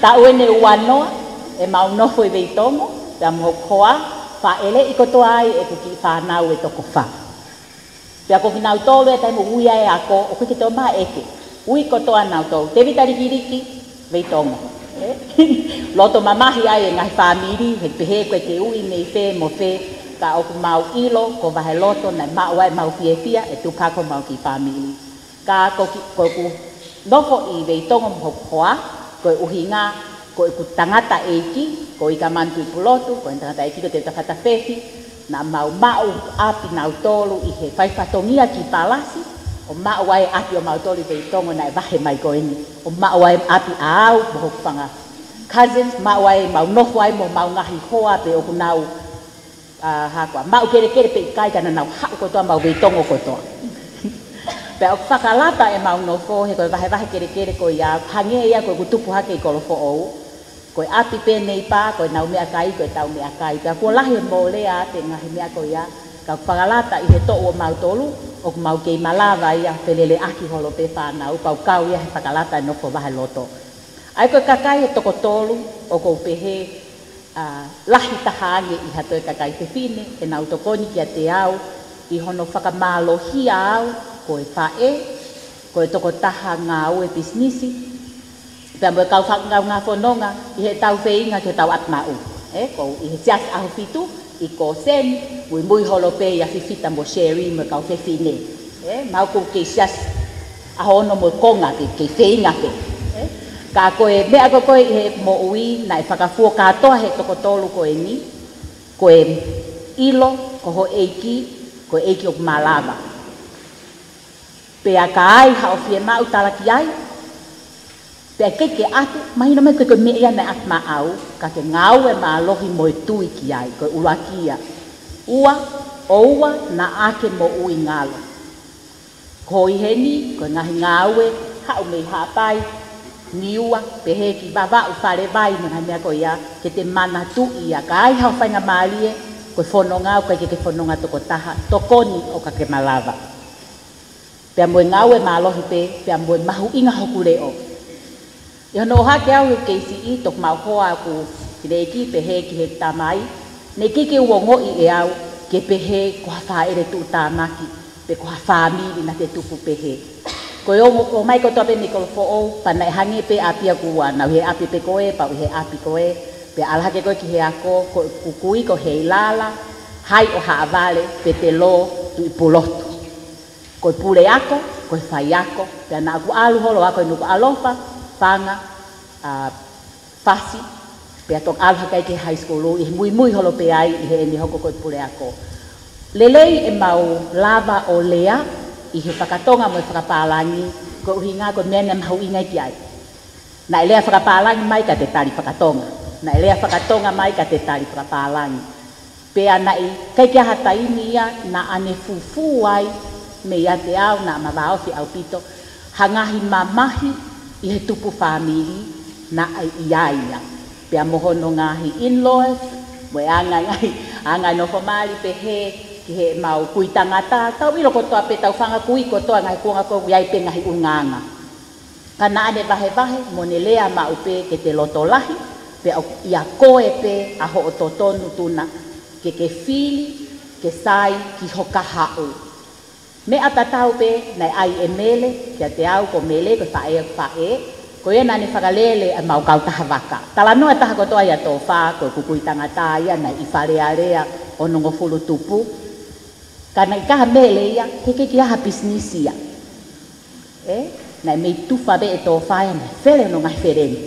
Taʻu eni ʻe uanoa, ʻemau nofo ʻi Veitongo, pea mo hoku hoa, fāʻeleʻi kotoa ai ʻeku kiʻi fānau ʻe toko fā. Pea ko kinautolu ʻi he taimi ʻoku ui ai e ako, ʻoku ʻikai ke toe maʻa ʻeke. Ui kotoa nautolu, Tevita Likiliki, Veitongo. Ē? Loto mamahi ai e ngaahi fāmili, he pehē ko e ke ui mei fē mo fē, ka ʻoku mau ʻilo, ko Vaheloto, naʻe maʻu ai ʻemau fiefia, ʻe tuku hake homau kiʻi fāmili. Ka ko ki, ko ʻeku nofo ʻi Veitongo mo hoku hoa, ko e ʻuhinga, ko ʻeku tangataʻeiki, ko Ika Manutuʻipulotu, ko e tangataʻeiki ko Tevita Fatafefi, naʻa mau maʻu ʻapi nautolu ʻi he fai fatongia ki Palasi, ʻo maʻu ai ʻapi ʻo mautolu ʻi Veitongo naʻe vahe mai ko eni, ʻo maʻu ai ʻapi ʻaʻau, mo hoku fanga cousins, maʻu ai mau nofo ai mo mau ngaahi hoa pē ʻoku nau, ʻa, hā koā, maʻu kelekele pe ʻikai ka naʻa nau haʻu kotoa mau Veitongo kotoa. Pea ʻoku fakalata ʻemau nofo, he ko e vahevahe kelekele ko ia, hangē ia ko ʻeku tupu hake ʻi Kolofoʻou. Ko e ʻapi pē neipa, ko ʻenau meʻakai, ko ʻetau meʻakai. Pea kuo lahi e mole ʻa e ngaahi meʻa ko ia, ka ʻoku fakalata ʻi he toʻu ʻo mautolu, ʻoku mau kei malava ia, feleleʻaki holo pē fānau, pea ʻoku kau ia he fakalata e nofo Vaheloto. ʻA ia ko e kakai ʻe toko tolu, ʻoku ou pehē, ʻa, lahi taha ange ʻi ha toe kakai fefine, ʻenau tokoni kiate au, ʻi hono fakamālohia au, ko e faʻē, ko e tokotaha ngāue pisinisi, pea mo e kau fa-, kau ngā fononga, ʻi heʻetau feinga ke tau ʻapi maʻu. Ē, ʻoku ou ʻi he Siasi ʻAhofitu, ʻi Koseni, muimui holo pē ʻia Fifita mo Sherry mo e kau fefine. Ē, mau ʻoku kei siasi ʻaho ono mo e konga pē, kei feinga pē. Ē, ka ko e meʻa ko ē ʻi he moʻui naʻe fakafuo kātoa he toko tolu ko eni, ko e ʻilo, ko ho ʻeiki, ko e ʻeiki ʻoku malava. Pea ka ai haʻo fiemaʻu talaki ai, pea ʻikai ke ʻatu, mahino mai ko e meʻa ia naʻe ʻatu maʻau, ka ke ngāue mālohi mo e tui ki ai, ko e ʻuluaki ia. Ua, ʻOua naʻa ke moʻui ngalo. Ko ʻi heni, ko e ngaahi ngāue, haʻu mei Haʻapai, Niua, pehē ki Vavaʻu, Falevai, mo e ngaahi meʻa ko ia, ke te manatuʻi ia, ka ai hao faingamālie, ko e fononga ʻoku ʻikai ke ke fononga tokotaha, tokoni ʻo ka ke malava. Pea mo e ngāue mālohi pē, pea mo e mahuʻinga hoku leʻo. ʻI hono ʻohake au he kei siʻi, toki mau hoa ʻeku fineʻeiki pehē ki he tamai, naʻe ʻikai ke u ongoʻi ʻe au ke pehē ko ha fāʻele tuʻutāmaki, pe ko ha fāmili naʻa te tupu pehē. Ko e ongo, ʻomai kotoa pē mei Kolofoʻou, pea naʻe hangē pē ʻapi ʻaku ua, nau he ʻapi pē ko ē, pea u he ʻapi ko ē, pea ʻalu hake ko ē ki he ako, ko ʻeku kui ko Heilala Hai ʻo Haʻavale, Petelō Tuʻipulotu. Ko e puleako, ko e faiako, pea naʻa ku ʻalu holo ʻa ko e Nukuʻalofa, Paʻanga, ʻa, Fasi, pea toki ʻalu hake ai ki he high school, ʻi he muimui holo pē ai, ʻi heʻene hoko ko e puleako. Lelei ʻemau lava ʻo lea, ʻi he fakatonga mo e fakapālangi, ko e ʻuhinga ko e meʻa naʻe mahuʻinga ki ai. Naʻe lea fakapālangi mai ka te tali fakatonga. Naʻe lea fakatonga mai ka te tali fakapālangi. Pea naʻe ʻikai ke ʻi ai ha taimi ia naʻa ne fufū ai meiate au naʻa ma vāofi ʻaupito ha ngaahi mamahi ʻi he tupu fāmili naʻe ʻi ai ia. Pea mo hono ngaahi in-laws, mo e anga ngaahi, anga nofo mali pehē ki heʻemau kui tangata, tau ʻilo kotoa pē tau fanga kui kotoa ngaahi kuonga ko ē ʻoku ʻi ai pē ngaahi ʻulungaanga. Ka naʻa ne vahevahe mo ne lea maʻu pē ke te loto lahi, pea ʻoku ʻia koe pē ʻa hoʻo totonu tuna, ke ke fili, ke sai ki ho kahaʻu. Meʻa tatau pē naʻe ʻai ʻe Mele kiate au, ko Mele ko e faʻē ʻo e faʻē, ko ia naʻa ne fakalele ʻemau kautaha vaka. Talanoa taha kotoa ia Tōfā, ko ʻeku kui tangata ia naʻe ʻi Fale Alea onongofulu tupu. Ka naʻe ʻikai ha Mele ia, he ʻikai ke ʻi ai ha pisinisi ia. ʻE, naʻe mei tufa pē ʻe Tōfā ia, naʻe fele hono ngaahi feleni.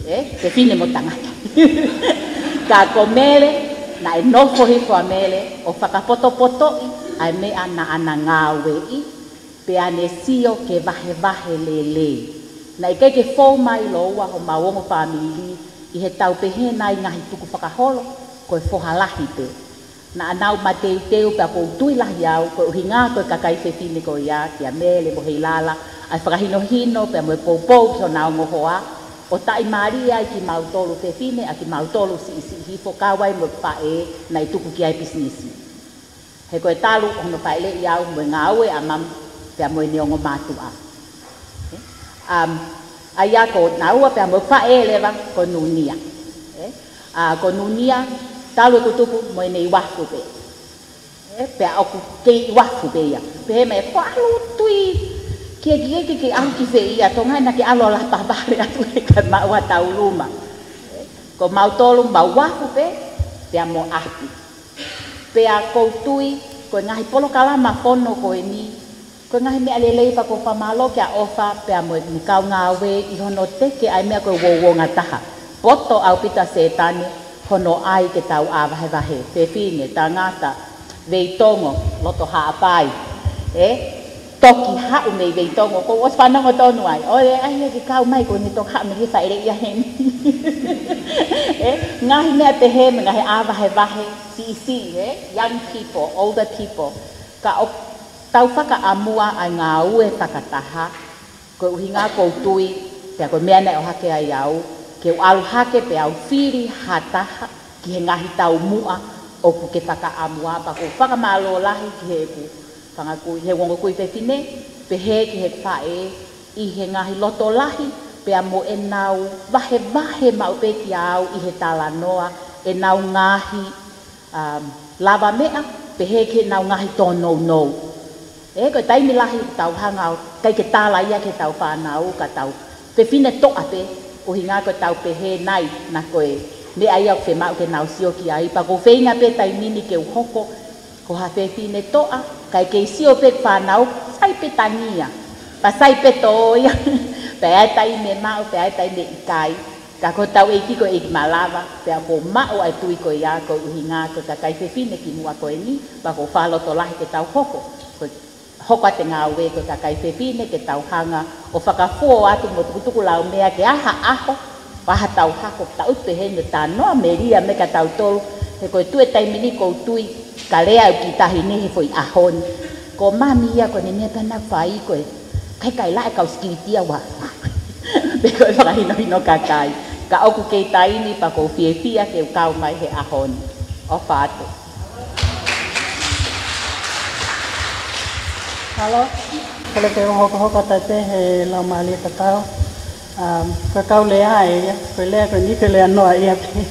ʻE, fefine mo tangata. Ka ko Mele, naʻe nofo hifo ʻa Mele ʻo fakapotopotoʻi ʻa e meʻa naʻa na ngāueʻi, pea ne sio ke vahevahe lelei. Naʻe ʻikai ke fou mai lōua homau ongo fāmili ʻi he tau pehē nai ngaahi tukufakaholo, ko e foha lahi pē. Naʻa nau mateuteu pea ʻoku ou tui lahi au, ko e ʻuhinga ko e kakai fefine ko ia, kia Mele mo Heilala, ʻa e fakahinohino pea mo e poupou ki hona ongo hoa, ʻo taʻimālie ai kimautolu fefine, ʻa kimautolu siʻisiʻi hifo kau ai mo e faʻē naʻe tuku ki ai pisinisi. He ko e talu hono fāʻeleʻi au mo e ngāue ʻa Mami pea mo ʻene ongo mātuʻa. Um, ʻa ia ko naua pea mo e faʻē leva ko Nunia. ʻE? ʻA ko Nunia, talu ʻeku tupu mo ʻene uafu pē. ʻE? Pea ʻoku kei uafu pē ia. Pehē mai, ko ʻalu tui, ke, ke, ke, ke ʻalu ki fē ia, Tonga naʻa ke ʻalu ʻo lapa vale atu ʻe ka maʻu ha tauluma. ʻE? Ko mautolu mau uafu pē, pea mo ʻapi. Pea ʻoku ou tui, ko e ngaahi polokalama fono ko eni, ko e ngaahi meʻa lelei pea ʻoku ou fakamālō kia ʻOfa pea mo e kau ngāue ʻi hono teke ʻa e meʻa ko e uouongataha. Poto ʻaupito ʻa Sētane hono ʻai ke tau ʻā vahevahe. Fefine, tangata, Veitongo, loto Haʻapai. ʻE? Toki haʻu mei Veitongo, ʻoku ou ʻosi fanongo tonu ai. ʻOua ʻe ʻai ia ke kau mai, ko ʻene toki haʻu mei he fāʻeleʻi ia heni. ʻE? Ngaahi meʻa pehē mo e ngaahi ʻā vahevahe, siʻisiʻi, ʻe? Young people, older people. Ka ʻoku tau fakaʻamua ʻa e ngāue fakataha, ko e ʻuhinga ʻoku ou tui, pea ko e meʻa naʻe ʻohake ai au, ke u ʻalu hake pea u fili ha taha ki he ngaahi taumuʻa ʻoku ke fakaʻamua, pea ʻoku ou fakamālō lahi ki heʻeku fanga kui, he ongo kui fefine, pehē ki he faʻē, ʻi he ngaahi loto lahi, pea mo ʻenau vahevahe maʻu pē kia au ʻi he talanoa, ʻenau ngaahi um, lavameʻa, pehē ki heʻenau ngaahi tōnounou. ʻE, ko e taimi lahi ʻoku tau hanga ʻo ʻikai ke tala ia ki heʻetau fānau, ka tau fefine toʻa pē, ʻuhinga ko e tau pehē nai, na ko e meʻa ia ʻoku fiemaʻu ke nau sio ki ai, pea ʻoku ou feinga pē taimi ni ke u hoko, ko ha fefine toʻa, kae kei sio pē fānau, sai pē tangi ia, pea sai pē tō ia, pea ʻi ai e taimi ʻe maʻu, pea ʻi ai e taimi ʻe ʻikai. Ka ko hotau ʻEiki ko e ʻEiki malava, pea ʻoku ou maʻu ʻa e tui ko ia, ko e ʻuhinga ko e kakai fefine kimuʻa ko eni, pea ʻoku ou fakalotolahi ke tau hoko. Ko e hoko atu e ngāue ko e kakai fefine ke tau hanga ʻo fakafuo atu mo tukutuku laumeʻa ke ʻi ai ha ʻaho, pea ʻi ai ha tau hako, tau pehē ni ʻo talanoa melie mai kia tautolu, he ko e tuʻu he taimi ni ʻoku ou tui, ʻA lea au ki tahi ni he foʻi ʻaho ni. Ko mami ia ko ʻene meʻa pē naʻa ku fai ko e kai kai laʻe kau sikiliti au ā. Pe ko e fakahinohino kakai. Ka ʻoku kei taimi pea ʻoku ou fiefia ke u kau mai he ʻaho ni. ʻOfa atu. Halo. Kole ke u hokohoko atu pē he laumālie tatau. Um, ko e kau lea ē ia, ko e lea ko eni ko e lea noa ia pē.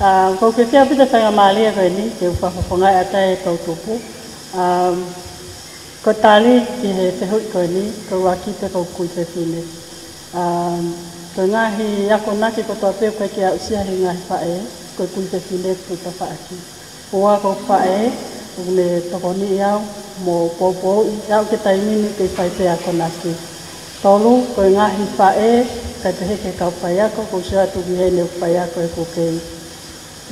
Um, ʻoku ou fiefia ʻaupito he faingamālie ko eni, ke u fakafofongaʻi atu e toʻutupu. Um, ko e tali ki he fehuʻi ko eni, ko e ʻuaki pē ko e kui fefine. Um, ko e ngaahi akonaki kotoa pē ʻoku ʻikai ke aʻusia he ngaahi faʻē, ko e kui fefine ʻoku tafaʻaki. Ua, ko e faʻē, ʻoku ne tokoniʻi au, mo poupouʻi au ki he taimi ni ke fai pē akonaki. Tolu, ko e ngaahi faʻē, kae pehē ki he kau faiako, ʻoku ou sio atu ki heʻene faiako ʻoku kei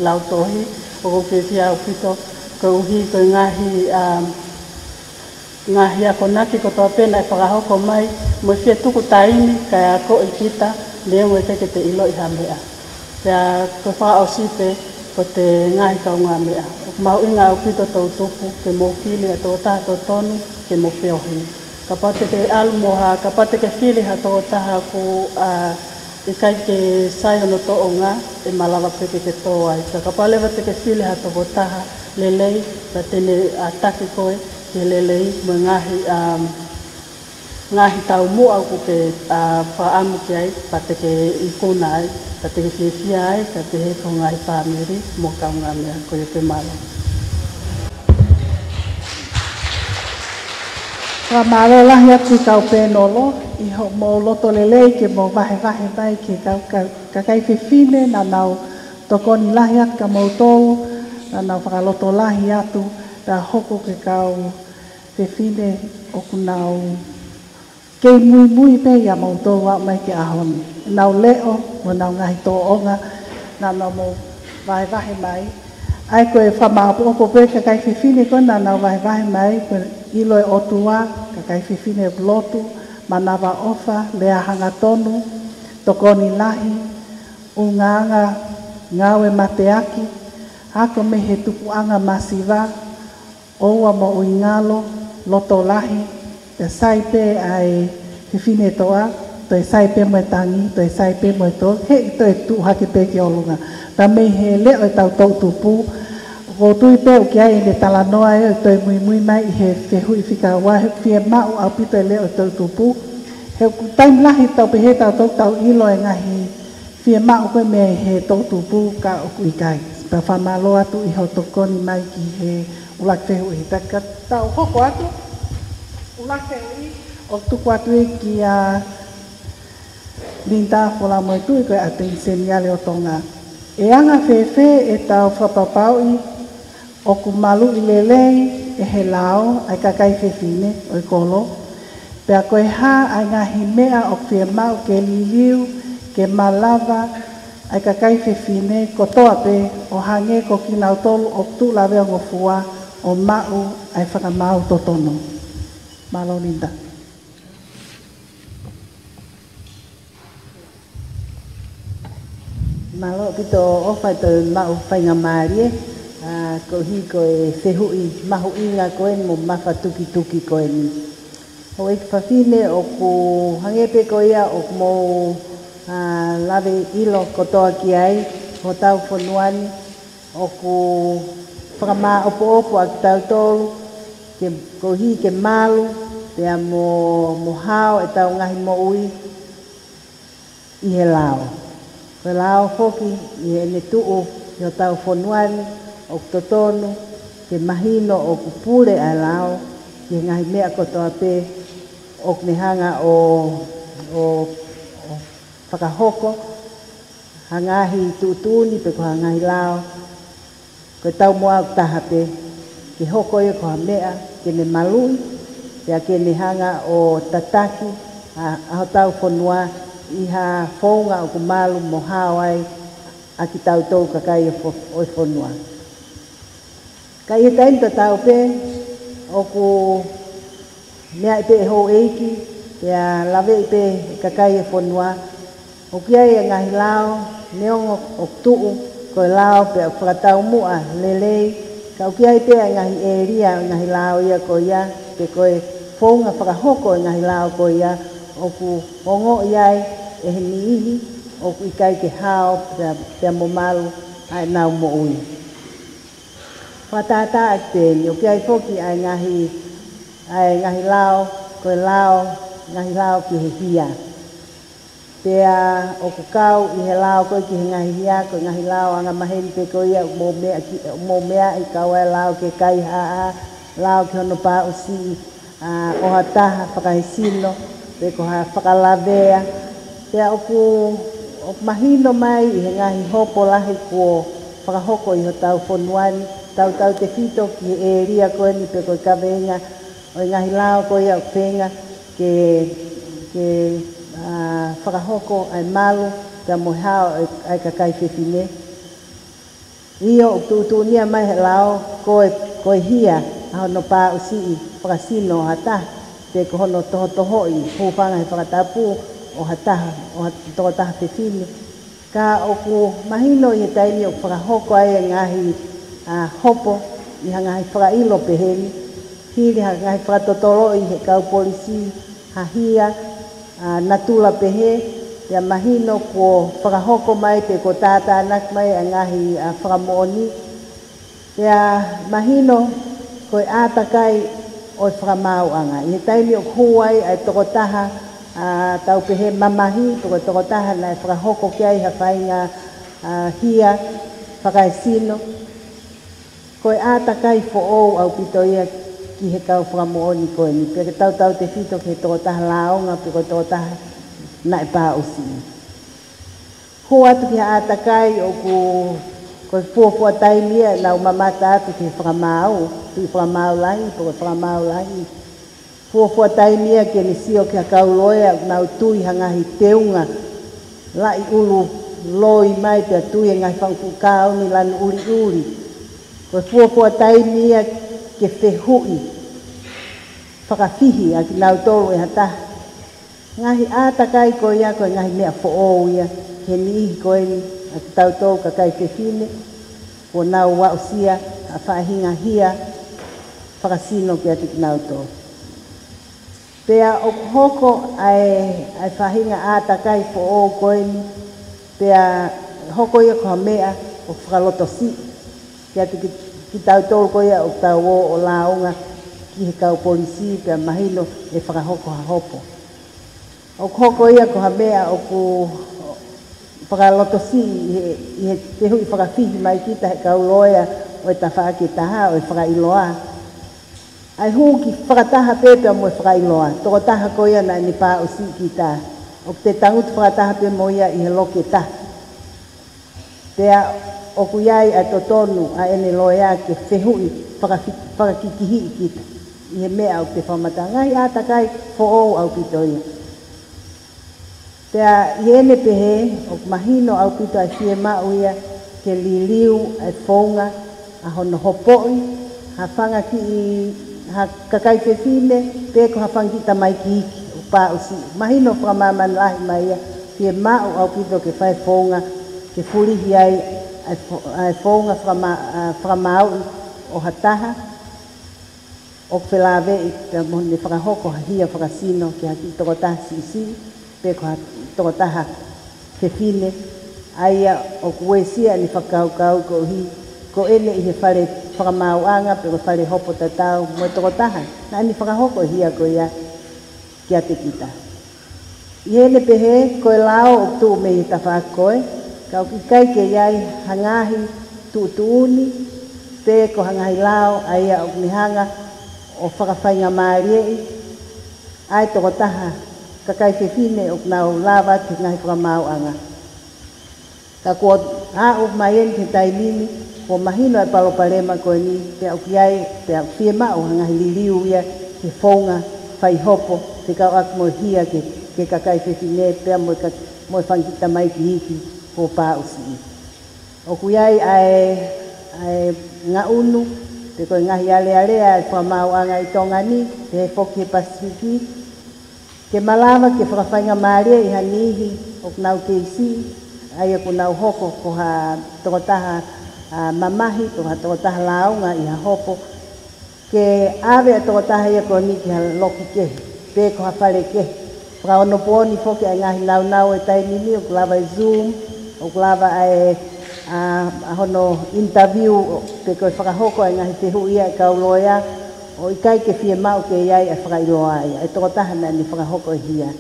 lautohi, ʻoku ou fiefia ʻaupito, koeʻuhi, ko e ngaahi, um, ngaahi akonaki kotoa pē naʻe fakahoko mai, mo e fie tuku taimi, kae akoʻi kita, neongo ʻikai ke te ʻiloʻi ha meʻa. Pea ko e fakaʻosi pē, ko e ngaahi kaungāmeʻa. ʻOku mahuʻinga ʻaupito toʻutupu, ke mou fili ʻa e tokotaha totonu, ke mou feohi. Kapau te ke ʻalu mo ha, kapau te ke fili ha tokotaha ʻoku, ʻa, ʻikai ke sai hono tōʻonga, ʻe malava pē ke ke tō ai. Ka kapau leva te ke fili ha tokotaha lelei, pea te ne, ʻa, taki koe, ke lelei, mo e ngaahi, um, ngaahi taumuʻa ʻoku ke, ʻa, fakaʻamu ki ai, pea te ke ikuna ai, pea te ke fiefia ai, kae pehē ki ho ngaahi fāmili, mo e kaungāmeʻa, ko ia pē, mālō. Fakamālō lahi atu ki he kau pēnolo, ʻi hoʻomou loto lelei ke mou vahevahe mai ki he kau, kau, kakai fefine, naʻa nau tokoni lahi atu kia moutolu, naʻa nau fakalotolahi atu, pea hoko ki he kau fefine ʻoku nau kei muimui pē ʻia moutolu ʻo aʻu mai ki he ʻaho ni. Nau leʻo, mo nau ngaahi tōʻonga, naʻa nau mou vahevahe mai. ʻA ia ko e fakamāʻopoʻopo pē kakai fefine ko ē naʻa nau vahevahe mai, ko e ʻilo ʻe he ʻOtua, kakai fefine lotu, manavaʻofa, lea hangatonu, tokoni lahi, ʻulungaanga ngāue mateaki, ako mei he tupuʻanga masiva, ʻoua moʻui ngalo, loto lahi, pea sai pē ʻa e fefine toʻa, toe sai pē mo e tangi, toe sai pē mo e tō, heʻikai toe tuʻu hake pē ki ʻolunga. Pea mei he leʻo ʻetau toʻutupu, ʻoku ou tui pē ʻoku ʻi ai ʻene talanoa ē ʻoku toe muimui mai ʻi he fehuʻi fika ua, he fiemaʻu ʻaupito e leʻo ʻetau toʻutupu. He ʻoku taimi lahi tau pehē tautolu tau ʻilo e ngaahi fiemaʻu ko ē mei he toʻutupu ka ʻoku ʻikai. Pea fakamālō atu ʻi hoʻo tokoni mai ki he ʻuluaki fehuʻi. Pea ka tau hoko atu, ʻuluaki fehuʻi, ʻoku tuku atu ia kia Linda Folamoetuʻi ko e ʻAteni Seniale ʻo Tonga. ʻE anga fēfē ʻetau fakapapauʻi ʻoku maluʻi lelei ʻe he lao ʻa e kakai fefine ʻo e kolo, pea ko e hā ʻa e ngaahi meʻa ʻoku fiemaʻu ke liliu ke malava ʻa e kakai fefine kotoa pē ʻo hangē ko kinautolu ʻoku tuʻu laveangofua ʻo maʻu ʻa e fakamaau totonu. Mālō Linda. Mālō ʻaupito ʻOfa e toe maʻu faingamālie, ʻa, koeʻuhi ko e fehuʻi mahuʻinga ko eni mo mafatukituki ko eni. Houʻeiki fafine ʻoku hangē pē ko ia ʻoku mou, ʻa, lave ʻilo kotoa ki ai, hotau fonua ni, ʻoku fakamāʻopoʻopo ʻa kitautolu, ke, koeʻuhi ke malu, pea mo, mo hao ʻetau ngaahi moʻui ʻi he lao. Ko e lao foki ʻi heʻene tuʻu ʻi hotau fonua ni, ʻoku totonu ke mahino ʻoku pule ʻa e lao ki he ngaahi meʻa kotoa pē ʻoku ne hanga ʻo, ʻo, ʻo fakahoko ha ngaahi tuʻutuʻuni pe ko ha ngaahi lao. Ko e taumuʻa ʻoku taha pē, ke hoko ia ko ha meʻa ke ne maluʻi, pea ke ne hanga ʻo tataki ʻa, ʻa hotau fonua ʻi ha founga ʻoku malu mo hao ai ʻa kitautolu kakai ʻo fo-, ʻo e fonua. Ka ʻi he taimi tatau pē, ʻoku meaʻi pē ʻe he houʻeiki, pea laveʻi pē ʻe he kakai ʻo e fonua, ʻoku ʻi ai e ngaahi lao, neongo ʻoku tuʻu ko e lao pea ʻoku fakataumuʻa lelei, Ka ʻoku ʻi ai pē ʻa e ngaahi ʻēlia ʻo e ngaahi lao ia ko ia, pe ko e founga fakahoko ʻo e ngaahi lao ko ia, ʻoku ongoʻi ai ʻe he niʻihi ʻoku ʻikai ke hao pea, pea mo malu ʻa ʻenau moʻui. Fakatātā ʻaki pē eni, ʻoku ʻi ai foki ʻa e ngaahi, ʻa e ngaahi lao, ko e lao, ngaahi lao ki he hia. Pea ʻoku kau ʻi he lao ko ē ki he ngaahi hia, ko e ngaahi lao angamaheni pē ko ia ʻoku mou meʻa ki, ʻoku mou meʻa ʻi, kau ai e lao ki he kaihaʻa, lao ki hono pāʻusiʻi ʻa, ʻo ha taha fakahesino, pe ko ha fakalavea. Pea ʻoku, ʻoku mahino mai ʻi he ngaahi hopo lahi kuo fakahoko ʻi hotau fonua ni, tautautefito ki he ʻēlia ko eni pe ko e kaveinga ʻo e ngaahi lao ko ia ʻoku feinga ke, ke, ʻa, fakahoko ʻa e malu pea mo e hao ʻa e, ʻa e kakai fefine. ʻIo, ʻoku tuʻutuʻunia mai he lao, ko e, ko e hia ʻa hono pāʻusiʻi fakasino ʻo ha taha, pe ko hono tohotohoʻi, hūfanga he fakatapu ʻo ha taha, ʻo ha tokotaha fefine. Ka ʻoku mahino ʻi he taimi ʻoku fakahoko ai e ngaahi, ʻa, hopo ʻi ha ngaahi fakaʻilo pehē ni, hili ha ngaahi fakatotoloʻi he kau polisi, ha hia, ʻa, natula pehē, pea mahino kuo fakahoko mai pe kuo tātānaki mai ʻa e ngaahi, ʻa, fakamoʻoni. Pea mahino ko e ʻātakai ʻo e fakamaauʻanga. ʻI he taimi ʻoku hū ai ʻa e tokotaha, ʻa, tau pehē mamahi, pe ko e tokotaha naʻe fakahoko ki ai ha faʻahinga, ʻa, hia fakahesino. Ko e ʻātakai foʻou ʻaupito ia ki he kau fakamoʻoni ko eni, pea ke tautautefito ki he tokotaha lāunga pe ko e tokotaha naʻe pāʻusiʻi. Hū atu ki ha ʻātakai ʻoku, ko e fuofua taimi ia ʻenau mamata atu ki he fakamaau, tuʻi fakamaau lahi, pe ko e fakamaau lahi. Fuofua taimi ia ke ne sio ki ha kau loea ʻoku nau tui ha ngaahi teunga laʻi ʻulu loi mai pea tui e ngaahi fanga fuʻu kāuni lanu ʻuliʻuli. Ko e fuofua taimi ia ke fehuʻi fakafihi ʻa kinautolu ʻe ha taha. Ngaahi ʻātakai ko ia ko e ngaahi meʻa foʻou ia ki he niʻihi ko eni ʻa kitautolu kakai fefine, kuo nau aʻusia ʻa e faʻahinga hia fakasino kiate kinautolu. Pea ʻoku hoko ʻa e, ʻa e faʻahinga ʻātakai foʻou ko eni, pea hoko ia ko ha meʻa ʻoku fakalotosiʻi kiate ki, kitautolu ko ia ʻoku tau ō ʻo lāunga ki he kau polisi, pea mahino ʻe fakahoko ha hopo. ʻOku hoko ia ko ha meʻa ʻoku fakalotosiʻi ʻi he, ʻi he fehuʻi fakafihi mai kita he kau loea ʻo e tafaʻaki ʻe taha, ʻo e fakaʻiloa. ʻA e hū ki fakataha pē pea mo e fakaʻiloa, tokotaha ko ia naʻa ne pāʻusiʻi kita, ʻoku te tangutu fakataha pē mo ia ʻi he loki ʻe taha. Pea ʻoku ʻi ai ʻa e totonu ʻa ʻene loea ke fehuʻi fakafi-, fakakikihiʻi kita ʻi he meʻa ʻoku te fakamatala. Ngaahi ʻātakai foʻou ʻaupito ia. Pea ʻi heʻene pehē, ʻoku mahino ʻaupito ʻa e fiemaʻu ia ke liliu ʻa e founga ʻa hono hopoʻi ha fanga kiʻi, ha kakai fefine, pe ko ha fanga kiʻi tamaiki iiki ʻoku pāʻusiʻi. Mahino fakamāmani lahi mai ia, fiemaʻu ʻaupito ke fai e founga ke fulihi ai ʻa e fo-, ʻa e founga fakama-, ʻa, fakamaauʻi ʻo ha taha ʻoku felāveʻi pea mo ʻene fakahoko ha hia fakasino ki ha kiʻi tokotaha siʻisiʻi, pe ko ha tokotaha fefine, ʻa ia ʻoku uesia ʻene fakakaukau koeʻuhi ko ʻene ʻi he fale fakamaauʻanga pe ko e fale hopo tatau mo e tokotaha naʻa ne fakahoko e hia ko ia kiate kita. ʻI heʻene pehē, ko e lao ʻoku tuʻu mei he tafaʻaki ko ē, ka ʻoku ʻikai ke ʻi ai ha ngaahi tuʻutuʻuni, pe ko ha ngaahi lao ʻa ia ʻoku ne hanga ʻo fakafaingamālieʻi ʻa e tokotaha kakai fefine ʻoku nau lava atu he ngaahi fakamaauʻanga. Ka kuo aʻu mai eni ki he taimi ni, kuo mahino e palopalema ko eni, pea ʻoku ʻi ai, pea ʻoku fiemaʻu ha ngaahi liliu ia ki he founga faihopo, fekauʻaki mo e hia ki he, ki he kakai fefine, pea mo e ka-, mo e fanga kiʻi tamaiki iiki kuo pāʻusiʻi. ʻOku ʻi ai ʻa e, ʻa e ngaʻunu, pe ko e ngaahi alealea ʻa e fakamaauʻanga ʻi Tonga ni, pehē foki he Pasifiki, ke malava ke fakafaingamālieʻi ha niʻihi ʻoku nau kei siʻi, ʻa ia ʻoku nau hoko ko ha tokotaha mamahi, pe ko ha tokotaha lāunga ʻi ha hopo, ke ʻave ʻa e tokotaha ia ko eni ki ha loki kehe, pe ko ha fale kehe. Fakaonopooni foki ʻa e ngaahi naunau ʻo e taimi ni, ʻoku lava e Zoom, ʻoku lava ʻa e, ʻa, ʻa hono interview, pe ko e fakahoko ʻa e ngaahi fehuʻi ʻa e kau loea, ʻo ʻikai ke fiemaʻu ke ʻi ai ʻa e fakaʻiloa ia ʻa e tokotaha naʻa ne fakahoko e hia.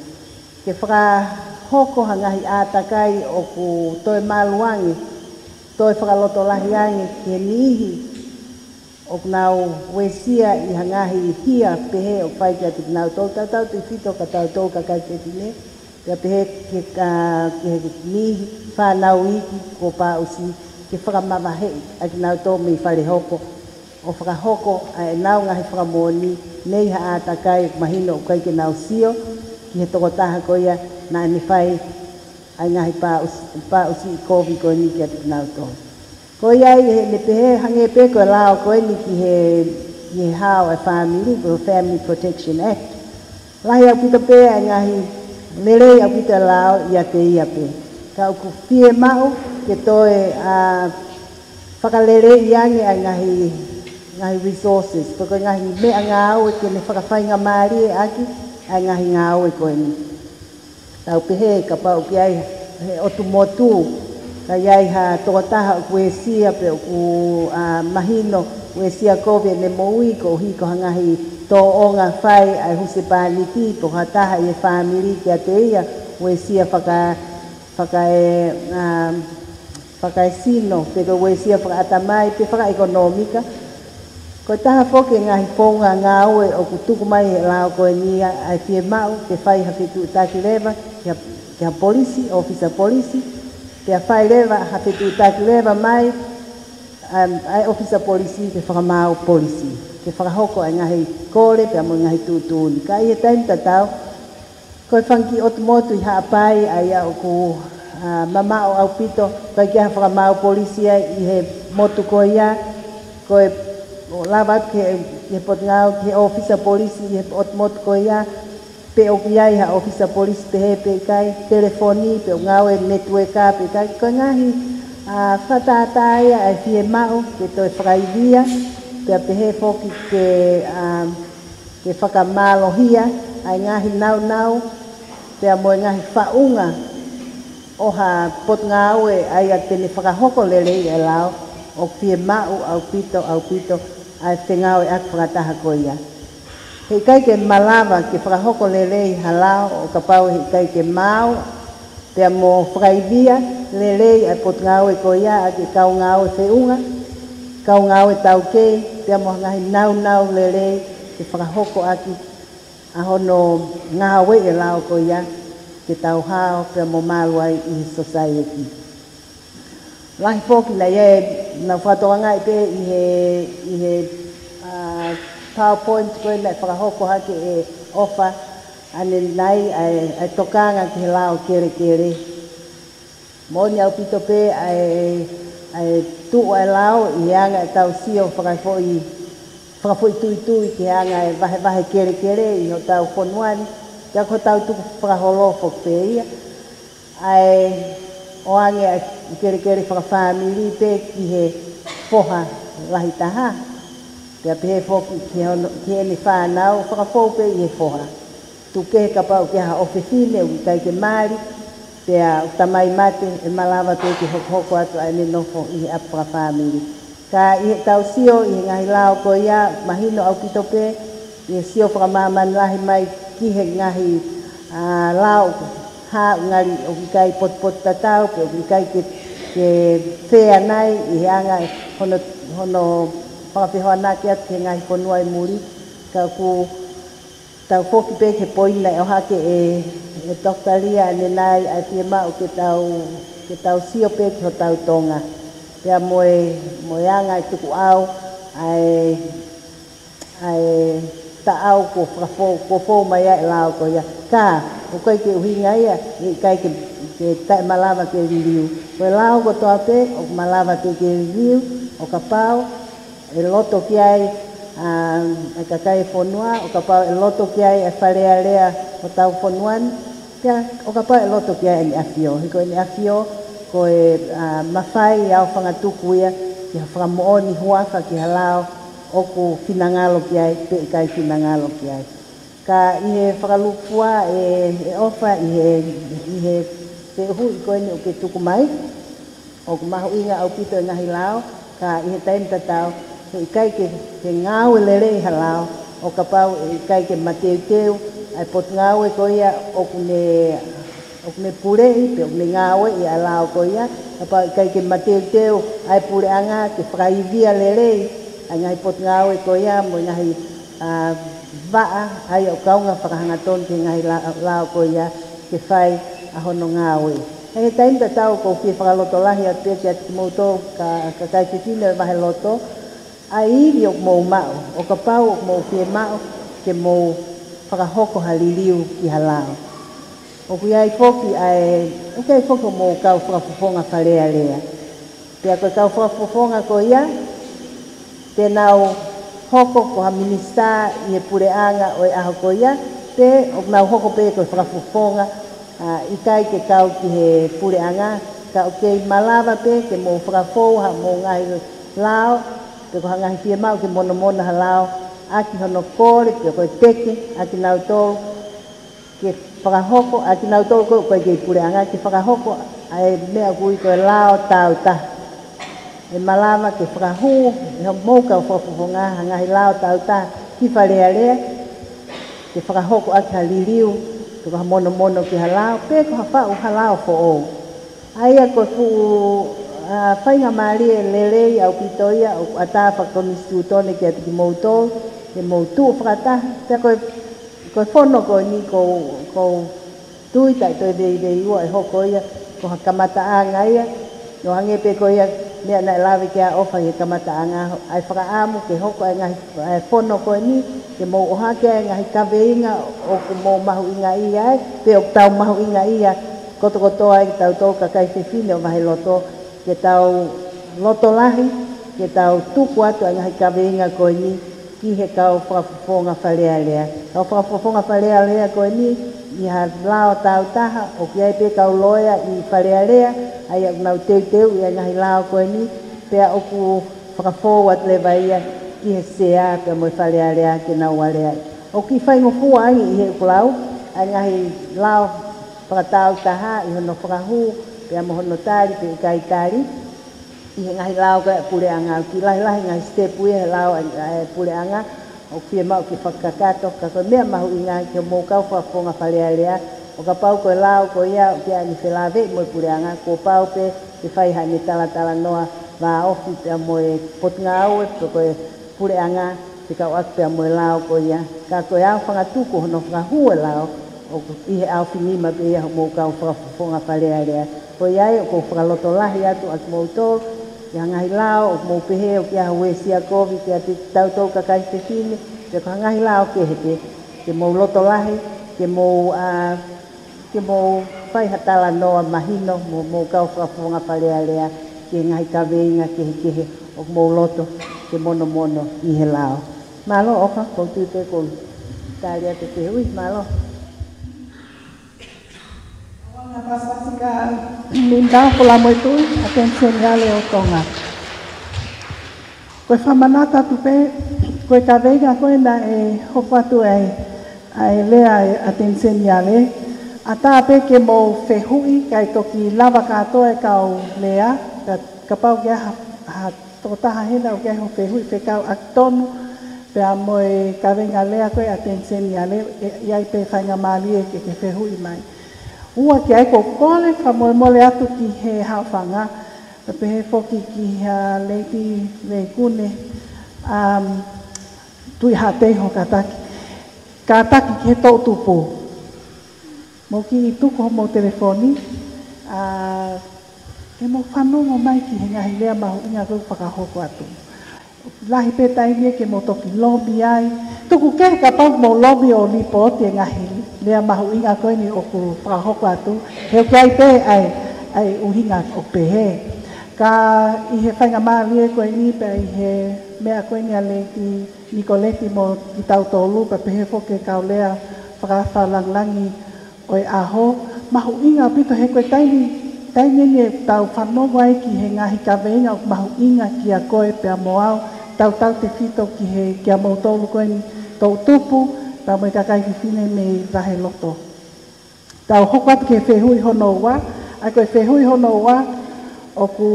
Ke fakahoko ha ngaahi ʻātakai ʻoku toe malu ange, toe fakalotolahi ange ki he niʻihi ʻoku nau uesia ʻi ha ngaahi hia pehē ʻoku fai kiate kinautolu, tautautefito kia tautolu kakai fefine, pea pehē ki he, ʻa, ki he niʻihi fānau iiki kuo pāʻusi, ke fakamavaheʻi ʻa kinautolu mei fale hopo, ʻo fakahoko ʻa ʻenau ngaahi fakamoʻoni mei ha ʻātakai ʻoku mahino ʻoku ʻikai ke nau sio ki he tokotaha ko ia naʻa ne fai ʻa e ngaahi pāʻusi, pāʻusi kovi ko eni kiate kinautolu. Ko ia ai ʻene pehē, hangē pē ko e lao ko eni ki he, ki he hao ʻa e fāmili, ko e Family Protection Act. Lahi ʻaupito pē ʻa e ngaahi lelei ʻaupito ʻa e lao ʻiate ia pē. Ka ʻoku fiemaʻu ke toe, ʻa, fakaleleiʻi ange ʻa e ngaahi, ngaahi resources, pe ko e ngaahi meʻangāue ke ne fakafaingamālie ʻaki ʻa e ngaahi ngāue ko eni. Tau pehē kapau ʻoku ʻi ai he ʻotu motu, ka ʻi ai ha tokotaha ʻoku uesia pe ʻoku, ʻa, mahino uesia kovi ʻene moʻui, koeʻuhi ko ha ngaahi tōʻonga fai ʻa e husepāniti, pe ko ha taha ʻi he fāmili kiate ia, uesia faka-, fakae-, ʻa, fakaesino, pe ko e uesia fakaʻatamai, pe fakaʻekonōmika. Ko e taha foki e ngaahi founga ngāue ʻoku tuku mai he lao ko eni ʻa e fiemaʻu ke fai ha fetuʻutaki leva ki ha, ki ha polisi, ʻōfisa polisi, pea fai leva ha fetuʻutaki leva mai, ʻa, ʻa e ʻōfisa polisi ke fakamaau polisi, ke fakahoko ʻa e ngaahi kole pea mo e ngaahi tuʻutuʻuni. Ka ʻi he taimi tatau, ko e fanga kiʻi ʻotu motu ʻi Haʻapai, ʻa ia ʻoku, ʻa, mamaʻo ʻaupito, ʻikai ke ʻi ai ha fakamaau polisi ia ʻi he motu ko ia, ko e ʻo lava ki he, ki he potungāue, ki he ʻōfisa polisi ʻi he ʻotu motu ko ia, pe ʻoku ʻi ai ha ʻōfisa polisi pehē pe ʻikai, telefoni, pe ʻoku ngāue netiueka pe ʻikai, ko e ngaahi, ʻa, fakatātā ia ʻa e fiemaʻu ke toe fakaivia, pea pehē foki ke, ʻa, ke fakamālohia ʻa e ngaahi naunau, pea mo e ngaahi faʻunga ʻo ha potungāue ʻa ia te ne fakahoko lelei e lao, ʻoku fiemaʻu ʻaupito, ʻaupito ʻa e fengāueʻaki fakataha ko ia. Heʻikai ke malava ke fakahoko lelei ha lao ʻo kapau heʻikai ke maau, pea mo fakaivia lelei ʻa e potungāue ko ia ʻaki e kau ngāue feʻunga, kau ngāue taukei, pea mo ha ngaahi naunau lelei ke fakahoko ʻaki ʻa hono ngāueʻi e lao ko ia ke tau hao pea mo malu ai ʻi he sosaieti. Lahi foki naʻe ʻi ai, naʻa ku fakatokangaʻi pē ʻi he, ʻi he, ʻa, PowerPoint ko ē naʻe fakahoko hake ʻe ʻOfa ʻanenai ʻa e, ʻa e tokanga ki he lao kelekele. Moʻoni ʻaupito pē ʻa e, ʻa e tuʻu ʻa e lao ʻi he anga ʻetau sio fakafoʻi, fakafoʻituitui ki he anga e vahevahe kelekele ʻi hotau fonua ni, pea ko hotau tukufakaholo foki pē ia. ʻA e ʻoange ʻa e kelekele fakafāmili pē ki he foha lahi taha. Pea pehē foki ki hono, ki heʻene fānau, fakafou pē ʻi he foha. Tuku kehe kapau ʻoku ʻi ai ha ʻofefine ʻoku ʻikai ke mali, pea ʻoku tamai mate, ʻe malava pē ke hokohoko atu ʻa ʻene nofo ʻi he ʻapi fakafāmili. Ka ʻi heʻetau sio ʻi he ngaahi lao ko ia, mahino ʻaupito pē ʻi he sio fakamāmani lahi mai ki he ngaahi, ʻa, lao ʻoku hā, ngali ʻoku ʻikai potupotutatau, pe ʻoku ʻikai ke, ke fēanai ʻi he anga hono, hono fakafehoanaki atu ki he ngaahi fonua ʻi muli. Ka ʻoku tau foki pē ki he poini naʻe ʻohake ʻe, ʻe Doctor Lia ʻanenai ʻa e fiemaʻu ke tau, ke tau sio pē ki hotau Tonga. Pea mo e, mo e anga e tukuʻau ʻa e, ʻa e taʻau kuo fakafou, kuo fou mai ai e lao ko ia. Ka, ʻoku ʻikai ke ʻuhinga ia, ʻe ʻikai ke, ke taʻemalava ke liliu. Ko e lao kotoa pē, ʻoku malava pē ke liliu, ʻo kapau ʻe loto ki ai, ʻa, e kakai e fonua, ʻo kapau ʻe loto ki ai e Fale Alea hotau fonua ni, pea ʻo kapau ʻe loto ki ai ʻEne ʻAfio. He ko ʻEne ʻAfio, ko e, ʻa, mafai ʻa e fanga tuku ia, ki ha fakamoʻoni huafa ki ha lao ʻoku finangalo ki ai pe ʻikai finangalo ki ai. Ka ʻi he fakalūkufua ʻe, ʻe ʻOfa ʻi he, ʻi he fehuʻi ko eni ʻoku ke tuku mai, ʻoku mahuʻinga ʻaupito e ngaahi lao, ka ʻi he taimi tatau, he ʻikai ke, ke ngāue lelei ha lao, ʻo kapau ʻe ʻikai ke mateuteu ʻa e potungāue ko ia ʻoku ne, ʻoku ne puleʻi, pe ʻoku ne ngāueʻi ʻa e lao ko ia, kapau ʻikai ke mateuteu ʻa e puleʻanga, ke fakaivia lelei ʻa e ngaahi potungāue ko ia, mo e ngaahi, ʻa, vaʻa, ʻa ia ʻoku kaunga fakahangatonu ki he ngaahi la-, lao ko ia, ke fai ʻa hono ngāue. He taimi tatau ʻoku ou fie fakalotolahi atu pē kiate kimoutolu ka, kakai fefine ʻo e vaheloto, ʻa e ivi ʻoku mou maʻu, ʻo kapau ʻoku mou fiemaʻu ke mou fakahoko ha liliu ki ha lao. ʻOku ʻi ai foki ʻa e, ʻoku ʻi ai foki hoʻomou kau fakafofonga Fale Alea. Pea ko e kau fakafofonga ko ia, te nau hoko ko ha minisitā ʻi he puleʻanga ʻo e ʻaho ko ia, pe ʻoku nau hoko pē ko e fakafofonga, ʻa, ʻikai ke kau ki he puleʻanga, ka ʻoku kei malava pē ke mou fakafou haʻamou ngaahi lao, pe ko ha ngaahi fiemaʻu ke monomono ha lao, ʻaki hono kole, pe ko e peke, ʻa kinautolu, ke fakahoko, ʻa kinautolu ko, ko e kei puleʻanga, ke fakahoko ʻa e meʻa ʻoku ui ko e lao tāutaha. ʻE malava ke fakahū ʻe hoʻomou kau fakafofonga ha ngaahi lao tāutaha ki Fale Alea, ke fakahoko ʻaki ha liliu, pe ko ha monomono ki ha lao, pe ko ha faʻu ha lao foʻou. ʻA ia ko e fuʻu, ʻa, faingamālie lelei ʻaupito ia ʻoku ʻatā fakakonisitūtone kiate kimoutolu, ke mou tuʻu fakataha, pea ko e, ko e fono ko eni ʻoku ou, ʻoku ou tui taʻe toe veiveiua ʻe hoko ia ko ha kamataʻanga ia, ʻo hangē pē ko ia meʻa naʻe lave ki ai ʻa ʻOfa ʻi he kamataʻanga, ʻa e fakaʻamu ke hoko ʻa e ngaahi, ʻa e fono ko eni, ke mou ʻohake ʻa e ngaahi kaveinga ʻoku mou mahuʻingaʻia ai, pe ʻoku tau mahuʻingaʻia kotokotoa ai kitautolu kakai fefine ʻo e vaheloto, ke tau loto lahi, ke tau tuku atu ʻa e ngaahi kaveinga ko eni ki he kau fakafofonga Fale Alea. Kau fakafofonga Fale Alea ko eni, ʻi ha lao tāutaha, ʻoku ʻi ai pē kau loea ʻi Fale Alea, ʻa ia ʻoku nau teuteuʻi ʻa e ngaahi lao ko eni, pea ʻoku fakafou atu leva ia ki he sea pea mo e Fale Alea ke nau aleaʻi. ʻOku kiʻi faingofua ange ʻi heʻeku lau ʻa e ngaahi lao fakatāutaha ʻi hono fakahū, pea mo hono tali pe ʻikai tali ʻi he ngaahi lao ko ia ʻa e puleʻanga. ʻOku kiʻi lahilahi ngaahi sitepu ia he lao ʻa e, ʻa e puleʻanga, ʻoku fiemaʻu ke fakakakato, ka ko e meʻa mahuʻinga ki hoʻomou kau fakafofonga Fale Alea, ʻo kapau ko e lao ko ia ʻoku ʻikai ke felāveʻi mo e puleʻanga, kuo pau pē ke fai haʻane talatalanoa vāofi pea mo e potungāue pe ko e puleʻanga, fekauʻaki pea mo e lao ko ia. Ka ko e aofangatuku hono fakahū e lao, ʻoku ʻi he ʻaofinima pē ia hoʻomou kau fakafofonga Fale Alea. Ko ia ai ʻoku ou fakalotolahi atu ʻa kimoutolu, ʻi ha ngaahi lao ʻoku mou pehē ʻoku ʻi ai ha uesia kovi kiate kitautolu kakai fefine, pe ko ha ngaahi lao kehe pē, ke mou loto lahi, ke mou, ʻa, ke mou fai ha talanoa mahino mo hoʻomou kau fakafofonga Fale Alea ki he ngaahi kaveinga kehekehe ʻoku mou loto ke monomono ʻi he lao. Mālō ʻOfa, ʻoku ou tui pē kuo tali atu e fehuʻi, mālō. Anga Pasifika Minda Fulamoetui, ʻAteni Seniale ʻo Tonga. Ko e fakamanatu atu pē, ko e kaveinga ko ē naʻe hoko atu ai ʻa e lea ʻa e ʻAteni Seniale, ʻatā pē ke mou fehuʻi, kae toki lava kātoa e kau lea, ka, kapau ʻoku ʻi ai ha, ha tokotaha hena ʻoku ʻi ai hoʻo fehuʻi fekauʻaki tonu pea mo e kaveinga lea ko ē ʻa e ʻAteni Seniale, ʻe, ʻe ʻi ai pē faingamālie ke, ke fehuʻi mai. Ua ki ai, ʻoku ou kole fakamolemole atu ki he haʻofanga, pea pehē foki ki he Lady Veikune, um, Tuʻihaʻateiho kātaki. Kātaki ki he toʻutupu. Mou kiʻi tuku hoʻomou telefoni, ʻa, ke mou fanongo mai ki he ngaahi lea mahuʻinga ko ē ʻoku fakahoko atu. Lahi pē taimi ia ke mou toki lomi ai. Tuku kehe kapau ʻoku mou lomi ʻo lipooti e ngaahi lea mahuʻinga ko eni ʻoku fakahoko atu. He ʻoku ʻi ai pē ʻa e, ʻa e ʻuhinga ʻoku pehē. Ka ʻi he faingamālie ko eni pea ʻi he meʻa ko eni ʻa Lady Nikoleti mo kitautolu pea pehē foki e kau lea fakafalangilangi ʻo e ʻaho, mahuʻinga ʻaupito he ko e taimi Taimi ʻeni ʻoku tau fanongo ai ki he ngaahi kaveinga ʻoku mahuʻinga kiate koe pea mo au, tautautefito ki he, kia moutolu ko eni toʻutupu, pea mo e kakai fefine mei Vaheloto. Tau hoko atu ki he fehuʻi hono ua, ʻa ia ko e fehuʻi hono ua, ʻoku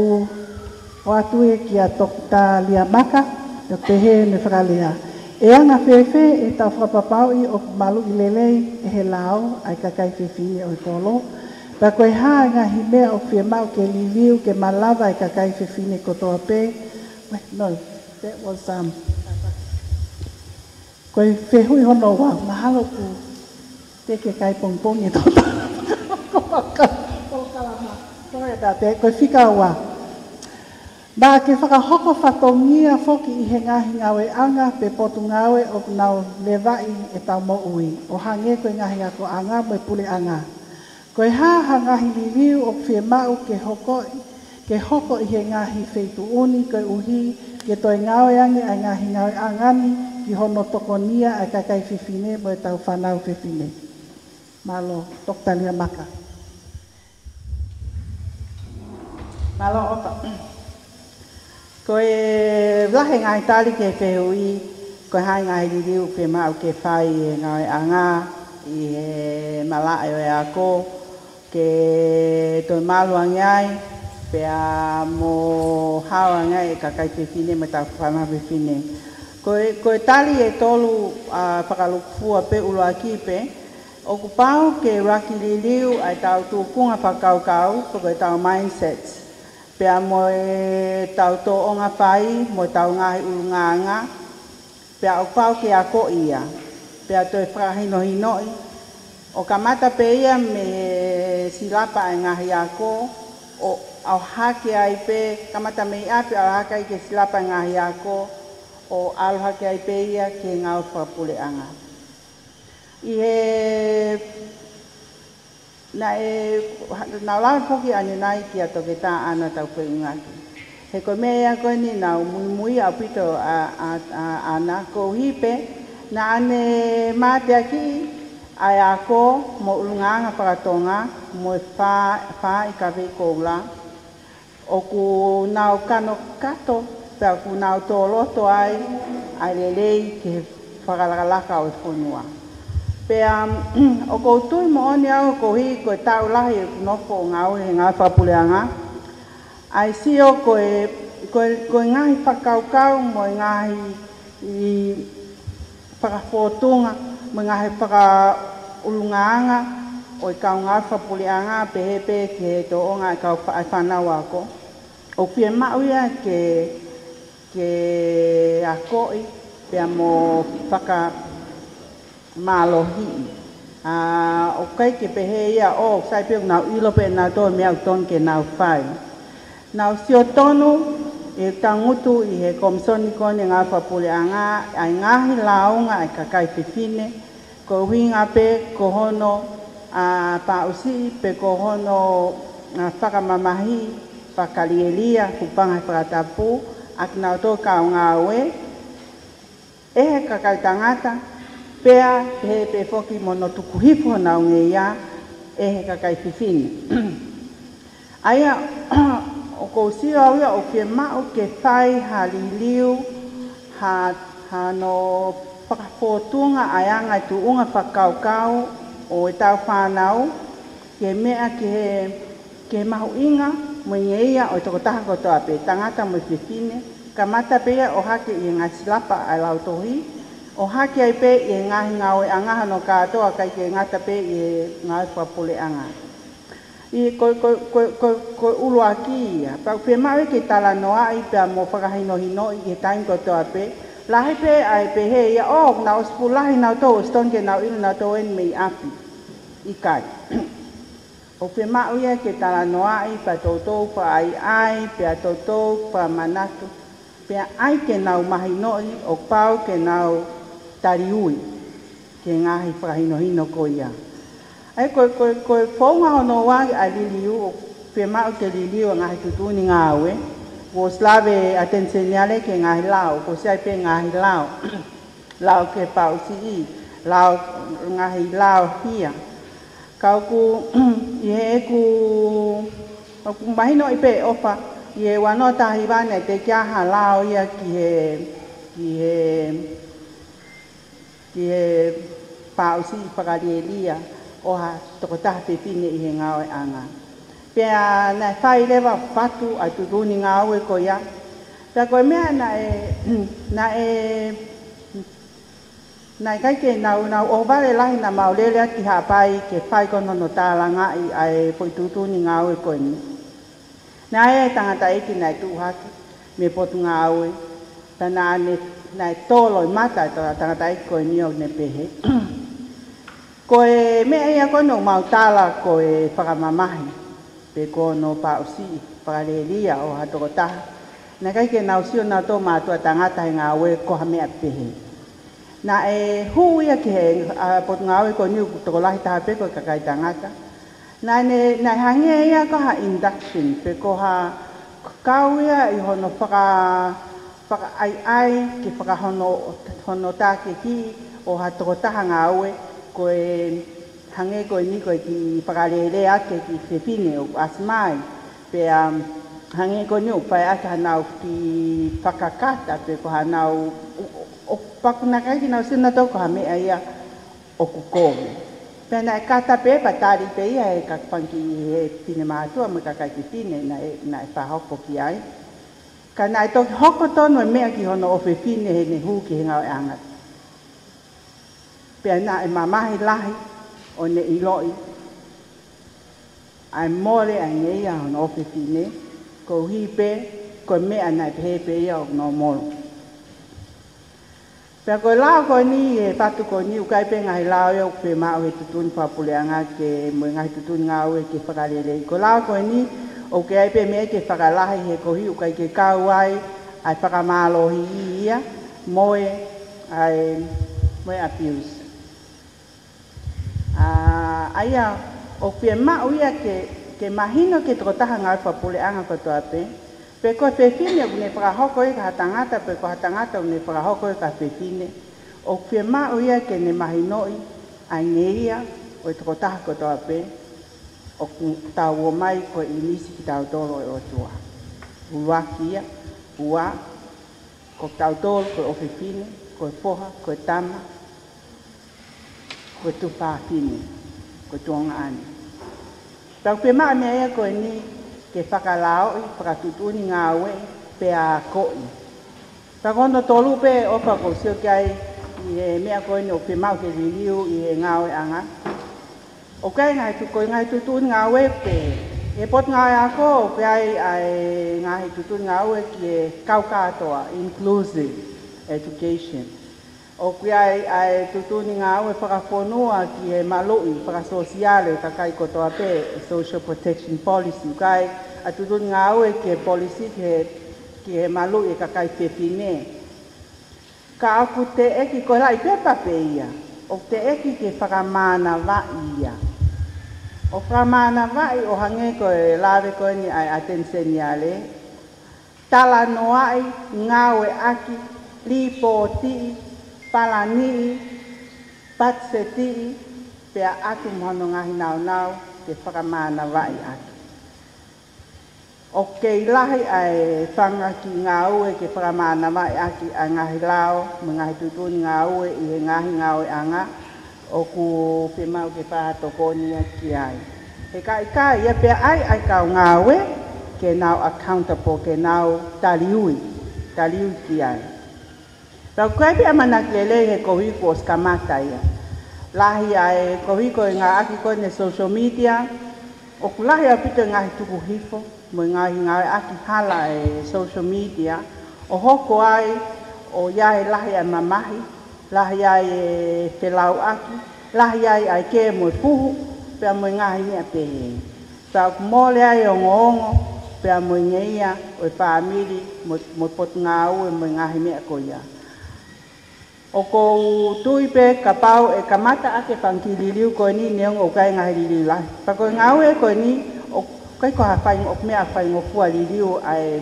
ʻoatu ia kia Toketā Liamaka, ʻo pehē ʻene fakalea. ʻE anga fēfē ʻetau fakapapauʻi ʻoku maluʻi lelei ʻe he lao ʻa e kakai fefine ʻo e kolo? Pea ko e hā e ngaahi meʻa ʻoku fiemaʻu ke liliu ke malava e kakai fefine kotoa pē? Wait, no, that was, um, ko e fehuʻi hono ua, mahalo ʻoku te ke kai pongipongi e tō. Sorry about that. Ko e fika ua. Naʻa ke fakahoko fatongia foki ʻi he ngaahi ngāueʻanga pe potungāue ʻoku nau levaʻi ʻetau moʻui, ʻo hangē ko e ngaahi akoʻanga mo e puleʻanga. Ko e hā ha ngaahi liliu ʻoku fiemaʻu ke hoko, ke hoko ʻi he ngaahi feituʻu ni koeʻuhi ke toe ngāueʻaki ʻa e ngaahi ngāueʻanga ni ki hono tokonia ʻa e kakai fefine mo ʻetau fānau fefine? Mālō, Toketā Liamaka. Mālō ʻOfa. Ko e lahi e ngaahi tali ki he fehuʻi, ko e hā e ngaahi liliu ʻoku fiemaʻu ke fai ʻe he ngāueʻanga ʻi he malaʻe ʻo e ako, ke toe malu ange ai, pea mo hao ange ai e kakai fefine mo ʻetau fānau fefine. Ko e, ko e tali ʻe tolu, ʻa, fakalūkufua pē. ʻUluaki pē, ʻoku pau ke ʻuluaki liliu ʻa ʻetau tūkunga fakakaukau, pe ko ʻetau mindsets, pea mo ʻetau tōʻonga fai, mo ʻetau ngaahi ʻulungaanga, pea ʻoku pau ke akoʻi ia, pea toe fakahinohinoʻi, ʻo kamata pē ia mei he silapa ʻa e ngaahi ako, ʻo ʻalu hake ai pē, kamata mei ʻapi ʻalu hake ai ki he silapa ʻa e ngaahi ako, ʻo ʻalu hake ai pē ia ki he ngāue fakapuleʻanga. ʻI he, naʻe, naʻa ku lave foki ʻanenai kia Toketā ʻAna Taufeʻungaʻaki. He ko e meʻa ia ko eni naʻa ku muimui ʻaupito ʻa, ʻa, ʻa ʻAna koeʻuhi pē, naʻa ne mateakiʻi ʻa e ako mo e ʻulungaanga faka-Tonga mo e fā, fā ʻi Kavei Koula. ʻOku nau kanokato, pea ʻoku nau tō loto ai ʻa e lelei ki he fakalakalaka ʻo e fonua. Pea, ʻoku ou tui moʻoni au koeʻuhi ko e taʻu lahi ʻeku nofo ʻo ngāue he ngāue fakapuleʻanga, ʻa e sio ko e, ko e, ko e ngaahi fakakaukau mo e ngaahi fakafōtunga, mo e ngaahi fakaʻulungaanga ʻo e kau ngāue fakapuleʻanga, pehē pē ki he tōʻonga ʻa e kau fa-, ʻa e fānau ako. ʻOku fiemaʻu ia ke, ke akoʻi pea mo fakamālohiʻi. ʻA, ʻoku ʻikai ke pehē ia ʻo, sai pē ʻoku nau ʻilo pē ʻe nautolu e meʻa ʻoku totonu ke nau fai. Naʻa ku sio tonu ʻi he tangutu ʻi he Komisoni ko eni ʻo e Ngāue Fakapuleʻanga, ʻa e ngaahi lāunga ʻa e kakai fefine, ko e ʻuhinga pē ko hono, ʻa, paʻusiʻi pe ko hono, ʻa, fakamamahiʻi, fakalielia, kuo pau ke fakatapu, ʻa kinautolu kau ngāue, ʻe he kakai tangata, pea pehē pē foki mo hono tuku hifo honau ngeia ʻe he kakai fefine. ʻA ia, ʻoku ou sio au ia ʻoku fiemaʻu ke fai ha liliu, ha, hano fakafōtunga ʻa e anga e tuʻunga fakakaukau ʻo ʻetau fānau, ki he meʻa ki he, ki he mahuʻinga mo e ngeia ʻo e tokotaha kotoa pē, tangata mo e fefine, kamata pē ia ʻo hake ʻi he ngaahi silapa ʻa e lautohi, ʻo hake ai pē ʻi he ngaahi ngāueʻanga hono kātoa, ʻikai ke ngata pē ʻi he ngāue fakapuleʻanga. ʻI he ko, ko, ko, ko, ko e ʻuluaki ia, pea ʻoku fiemaʻu ia ke talanoaʻi pea mo fakahinohinoʻi ʻi he taimi kotoa pē, lahi pē ʻa e pehē ia, ʻo, naʻa ʻosi fuʻu lahi nautolu, ʻosi totonu ke nau ʻilo nautolu eni mei ʻapi. ʻIkai. ʻOku fiemaʻu ia ke talanoaʻi pea toutou fakaʻaiʻai, pea toutou fakamanatu, pea ʻai ke nau mahinoʻi ʻoku pau ke nau taliui ki he ngaahi fakahinohino ko ia. ʻA ia ko, ko, ko e founga hono ua ʻa e liliu, ʻoku fiemaʻu ke liliu ʻa e ngaahi tuʻutuʻuni ngāue, kuo ʻosi lave ʻa Teniseniale ki he ngaahi lao, kuo ʻosi ʻi ai pē ngaahi lao. Lao ke paʻusiʻi, lao, ngaahi lao hia. Ka ʻoku, ʻi heʻeku ʻOku mahinoʻi pē ʻofa ʻi he ua noa taha hiva naʻe teʻeki ai ha lao ia ki he, ki he, ki he paʻusiʻi fakalielia ʻo ha tokotaha fefine ʻi he ngāueʻanga. Pea naʻe fai leva fatu ʻa e tuʻutuʻuni ngāue ko ia. Pea ko e meʻa naʻe, naʻe naʻe ʻikai ke nau, nau ʻohovale lahi naʻa mau lele atu ki Haʻapai ke fai ko hono tālangaʻi ʻa e foʻi tuʻutuʻuni ngāue ko eni. Naʻe ʻi ai e tangataʻeiki naʻe tuʻu hake mei Potungāue, pea naʻa ne, naʻe tō loʻimata e tangataʻeiki ko eni ʻo ne pehē, ko e meʻa ia ko eni ʻoku mau tala ko e fakamamahi, pe ko hono paʻusiʻi fakalielia ʻo ha tokotaha. Naʻe ʻikai ke nau sio nautolu mātuʻa tangata he ngāue ko ha meʻa pehē. Naʻe hū ia ki he, ʻa, Potungāue ko eni ʻoku tokolahi taha pē ko e kakai tangata. Naʻa ne, naʻe hangē ia ko ha induction, pe ko ha kau ia ʻi hono faka-, fakaʻaiʻai ke fakahono, hono tākiekina ʻo ha tokotaha ngāue, ko e hangē ko eni ko e kiʻi fakalele atu ki he fefine ʻoku ʻasi mai. Pea, um, hangē ko eni ʻoku fai atu hanau kiʻi fakakata pe ko hanau, ʻo, ʻo, ʻo, pea ʻoku ʻikai ke nau sio nautolu ko ha meʻa ia ʻoku kovi. Pea naʻe kata pē pea tali pē ia he kakai fanga kiʻi, he finemātuʻa mo e kakai fefine naʻe, naʻe fakahoko ki ai. Ka naʻe toki hoko tonu e meʻa ki hono ʻofefine heʻene hū ki he ngāueʻanga. Pea naʻe mamahi lahi ʻo ne ʻiloʻi ʻa e mole ʻa e ngeia hono ʻofefine, koeʻuhi pē ko e meʻa naʻe pehē pē ia ʻoku nōmolo. Pea ko e lao ko eni, e fatu ko eni, ʻoku ʻi ai pē ngaahi lao ia ʻoku fiemaʻu he tuʻutuʻuni fakapuleʻanga ke, mo e ngaahi tuʻutuʻuni ngāue ke fakalelei. Ko e lao ko eni, ʻoku ʻi ai pē meʻa ke fakalahi he koeʻuhi ʻoku ʻikai ke kau ai ʻa e fakamālohiʻi ia, mo e, ʻa e, mo e abuse. ʻA, ʻa ia, ʻoku fiemaʻu ia ke, ke mahino ki he tokotaha ngāue fakapuleʻanga kotoa pē, pe ko e fefine ʻoku ne fakahoko ia ki ha tangata, pe ko ha tangata ʻoku ne fakahoko ia ki ha fefine, ʻoku fiemaʻu ia ke ne mahinoʻi ʻa e ngeia ʻo e tokotaha kotoa pē, ʻoku tau ō mai ko e ʻinisi kitautolu ʻo e ʻOtua. ʻUluaki ia, ua, ko kitautolu ko e ʻofefine, ko e foha, ko e tama, ko e tuofāfine, ko e tuongaʻane. Pea ʻoku fiemaʻu e meʻa ia ko eni ke fakalaoʻi, fakatuʻutuʻuni ngāueʻi, pea akoʻi. Pea ko hono tolu pē ʻoku ou sio ki ai ʻi he meʻa ko eni ʻoku fiemaʻu ke liliu ʻi he ngāueʻanga. ʻOku ʻi ai e ngaahi tu-, ko e ngaahi tuʻutuʻuni ngāue pē. He Potungāue Ako, ʻoku ʻi ai ʻa e ngaahi tuʻutuʻuni ngāue ki he kau kātoa, inclusive education. ʻOku ʻi ai ʻa e tuʻutuʻuni ngāue fakafonua ki he maluʻi fakasōsiale ʻo e kakai kotoa pē, social protection policy. ʻOku ʻi ai ʻa e tuʻutuʻuni ngāue ki he policy ki he, ki he maluʻi ʻo e kakai fefine. Ka ʻoku teʻeki, ko e laʻi pepa pē ia, ʻoku teʻeki ke fakamānavaʻi ia. ʻO fakamānavaʻi ʻo hangē ko e lave ko eni ʻa e ʻAteni Seniale, talanoaʻi, ngāueʻaki, līpotiʻi, palaniʻi, patisetiʻi, pea ʻatu mo hono ngaahi naunau ke fakamānavaʻi ʻaki. ʻOku kei lahi ʻa e fanga kiʻi ngāue ke fakamānavaʻi ʻaki ʻa e ngaahi lao mo e ngaahi tuʻutuʻuni ngāue ʻi he ngaahi ngāueʻanga ʻoku fiemaʻu ke fakatokoni ia ki ai. He ka ʻikai ia pea ʻai ʻa e kau ngāue ke nau accountable, ke nau taliui, taliui ki ai. Pea ʻoku ʻi ai pē ʻamanaki lelei he koeʻuhi kuo ʻosi kamata ia. Lahi ʻa e koeʻuhi ko e ngāueʻaki ko eni e social media, ʻoku lahi ʻaupito e ngaahi tukuhifo mo e ngaahi ngāueʻaki hala e social media, ʻo hoko ai ʻo ʻi ai e lahi ʻa e mamahi, lahi ai e felauʻaki, lahi ai ʻa e kē mo e puhu, pea mo e ngaahi meʻa pehē. Pea ʻoku mole ai e ongoongo, pea mo e ngeia ʻo e fāmili, mo, mo e potungāue, mo e ngaahi meʻa ko ia. ʻOku ou tui pē kapau ʻe kamata ʻaki e fanga kiʻi liliu ko eni neongo ʻoku ʻi ai e ngaahi liliu lahi. Pea ko e ngāue ko eni, ʻoku ʻikai ko ha faing-, ʻoku meʻa faingofua liliu ʻa e,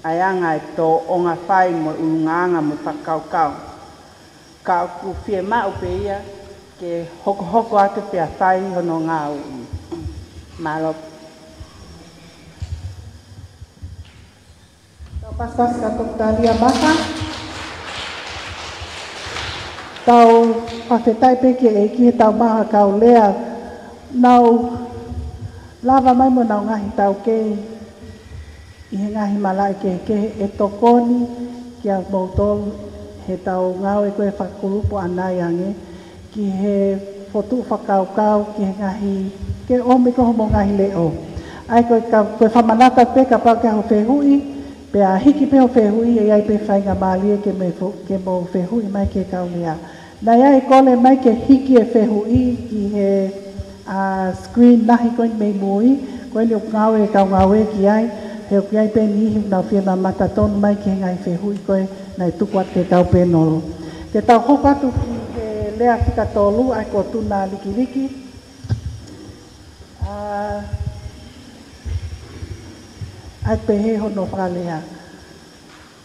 ʻa e anga e tōʻonga fai mo e ʻulungaanga mo e fakakaukau. Ka ʻoku fiemaʻu pē ia ke hokohoko atu pea fai hono ngāue. Mālō. Pasipasi kia Toketā Lia Maka. Tau fakafetaʻi pē ki he ʻEiki he tau maʻu ha kau lea, nau lava mai mo ʻenau ngaahi taukei ʻi he ngaahi malaʻe kehekehe ʻe tokoni kiate kimoutolu he tau ngāue ko ē fakakulupu ʻanai ange ki he fokotuʻu fakakaukau ki he ngaahi, ke ʻomi ko hoʻomou ngaahi leʻo. ʻA ia ko e ka-, ko e fakamanatu pē kapau ʻoku ʻi ai ho fehuʻi, pea hiki pē ho fehuʻi, ʻe ʻi ai pē faingamālie ke mou fo-, ke mou fehuʻi mai ki he kau lea. Naʻe ʻi ai e kole mai ke hiki e fehuʻi ki he, ʻa, screen lahi ko eni mei mui, ko eni ʻoku ngāue e kau ngāue ki ai, he ʻoku ʻi ai pē niʻihi ʻoku nau fie mamata tonu mai ki he ngaahi fehuʻi ko ē naʻe tuku atu ki he kau pēnolo. Ke tau hoko atu ki he lea fika tolu, ʻa ia ko Tuna Likiliki. ʻA, ʻa ia pehē hono fakalea.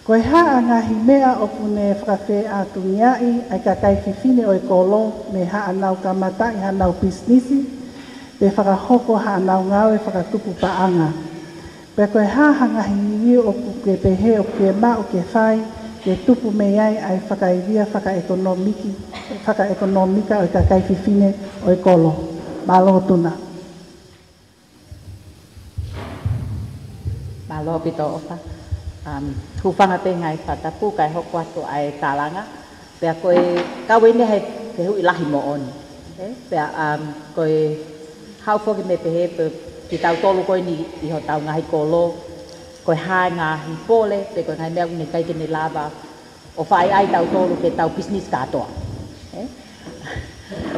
Ko e hā ʻa e ngaahi meʻa ʻoku ne fakafeʻātungiaʻi ʻa e kakai fefine ʻo e kolo mei haʻanau kamataʻi haʻanau pisinisi, pe fakahoko haʻanau ngāue fakatupu paʻanga. Pea ko e hā ha ngaahi ivi ʻoku ke pehē ʻoku fiemaʻu ke fai, ke tupu mei ai ʻa e fakaivia fakaʻekonōmiki, fakaʻekonōmika ʻo e kakai fefine ʻo e kolo. Mālō Tuna. Mālō ʻaupito ʻOfa. Um, hūfanga pē he ngaahi fakatapu kae hoko atu ʻa e tālanga. Pea ko e kau eni he fehuʻi lahi moʻoni. ʻE? Pea, um, ko e haʻu foki mei pehē pē kitautolu ko eni ʻi hotau ngaahi kolo, ko e hā e ngaahi pole, pe ko e ngaahi meʻa ʻoku ne ʻikai ke ne lava ʻo fakaʻaiʻai tautolu ke tau pisinisi kātoa. ʻE?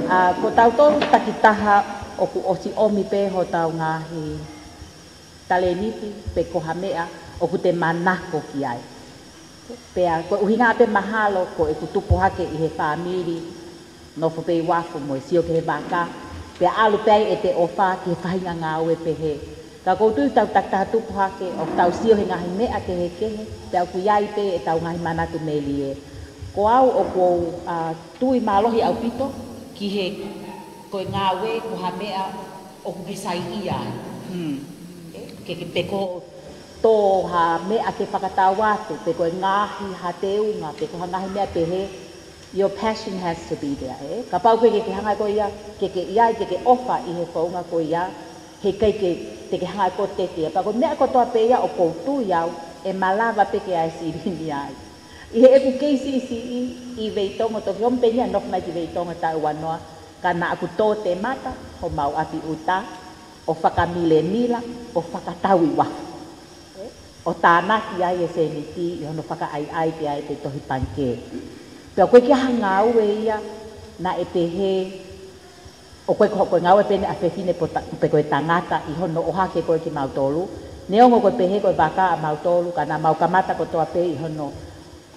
ʻA, ko tautolu takitaha ʻoku ʻosi ʻomi pē hotau ngaahi talēniti pe ko ha meʻa ʻoku te manako ki ai. Pea ko e ʻuhinga pē mahalo ko ʻeku tupu hake ʻi he fāmili, nofo pē ʻi uafu mo e sio ki he vaka, pea ʻalu pē ai ʻete ʻofa ki he faʻahinga ngāue pehē. Ka ʻoku ou tui ʻetau takitaha tupu hake, ʻoku tau sio he ngaahi meʻa kehekehe, pea ʻoku ʻi ai pē ʻetau ngaahi manatu melie. Ko au ʻoku ou, ʻa, tui mālohi ʻaupito ki he ko e ngāue ko ha meʻa ʻoku ke saiʻia ai. Mm. ʻE, ke, ke pe ko tō ha meʻa ke fakatau atu, pe ko e ngaohi ha teunga, pe ko ha ngaahi meʻa pehē, your passion has to be there, ʻe? Kapau ke, ke, ke hanga ko ia, ke, ke ʻi ai, ke, ke ʻofa ʻi he founga ko ia, heʻikai ke, te ke hanga ko tete ia. Pea ko e meʻa kotoa pē ia ʻoku ou tui au, ʻe malava pē ke ʻai silini ai. ʻI heʻeku kei siʻisiʻi ʻi Veitongo, toki ʻomi pē eni ʻa e nofo mai ki Veitongo taʻu ua noa, ka naʻa ku tō temata homau ʻapi ʻuta, ʻo fakamilemila, ʻo fakatau ʻi uafu. ʻO tānaki ai e sēniti ʻi hono fakaʻaiʻai pē ai pē tohi pangikē. Pea ko e kiʻi ngāue ia naʻe pehē, ʻoku ʻikai ko e ngāue pē eni ʻa fefine pe ta-, pe ko e tangata ʻi hono ʻohake ko ē kimautolu. Neongo ko e pehē ko e vaka ʻamautolu, ka naʻa mau kamata kotoa pē ʻi hono,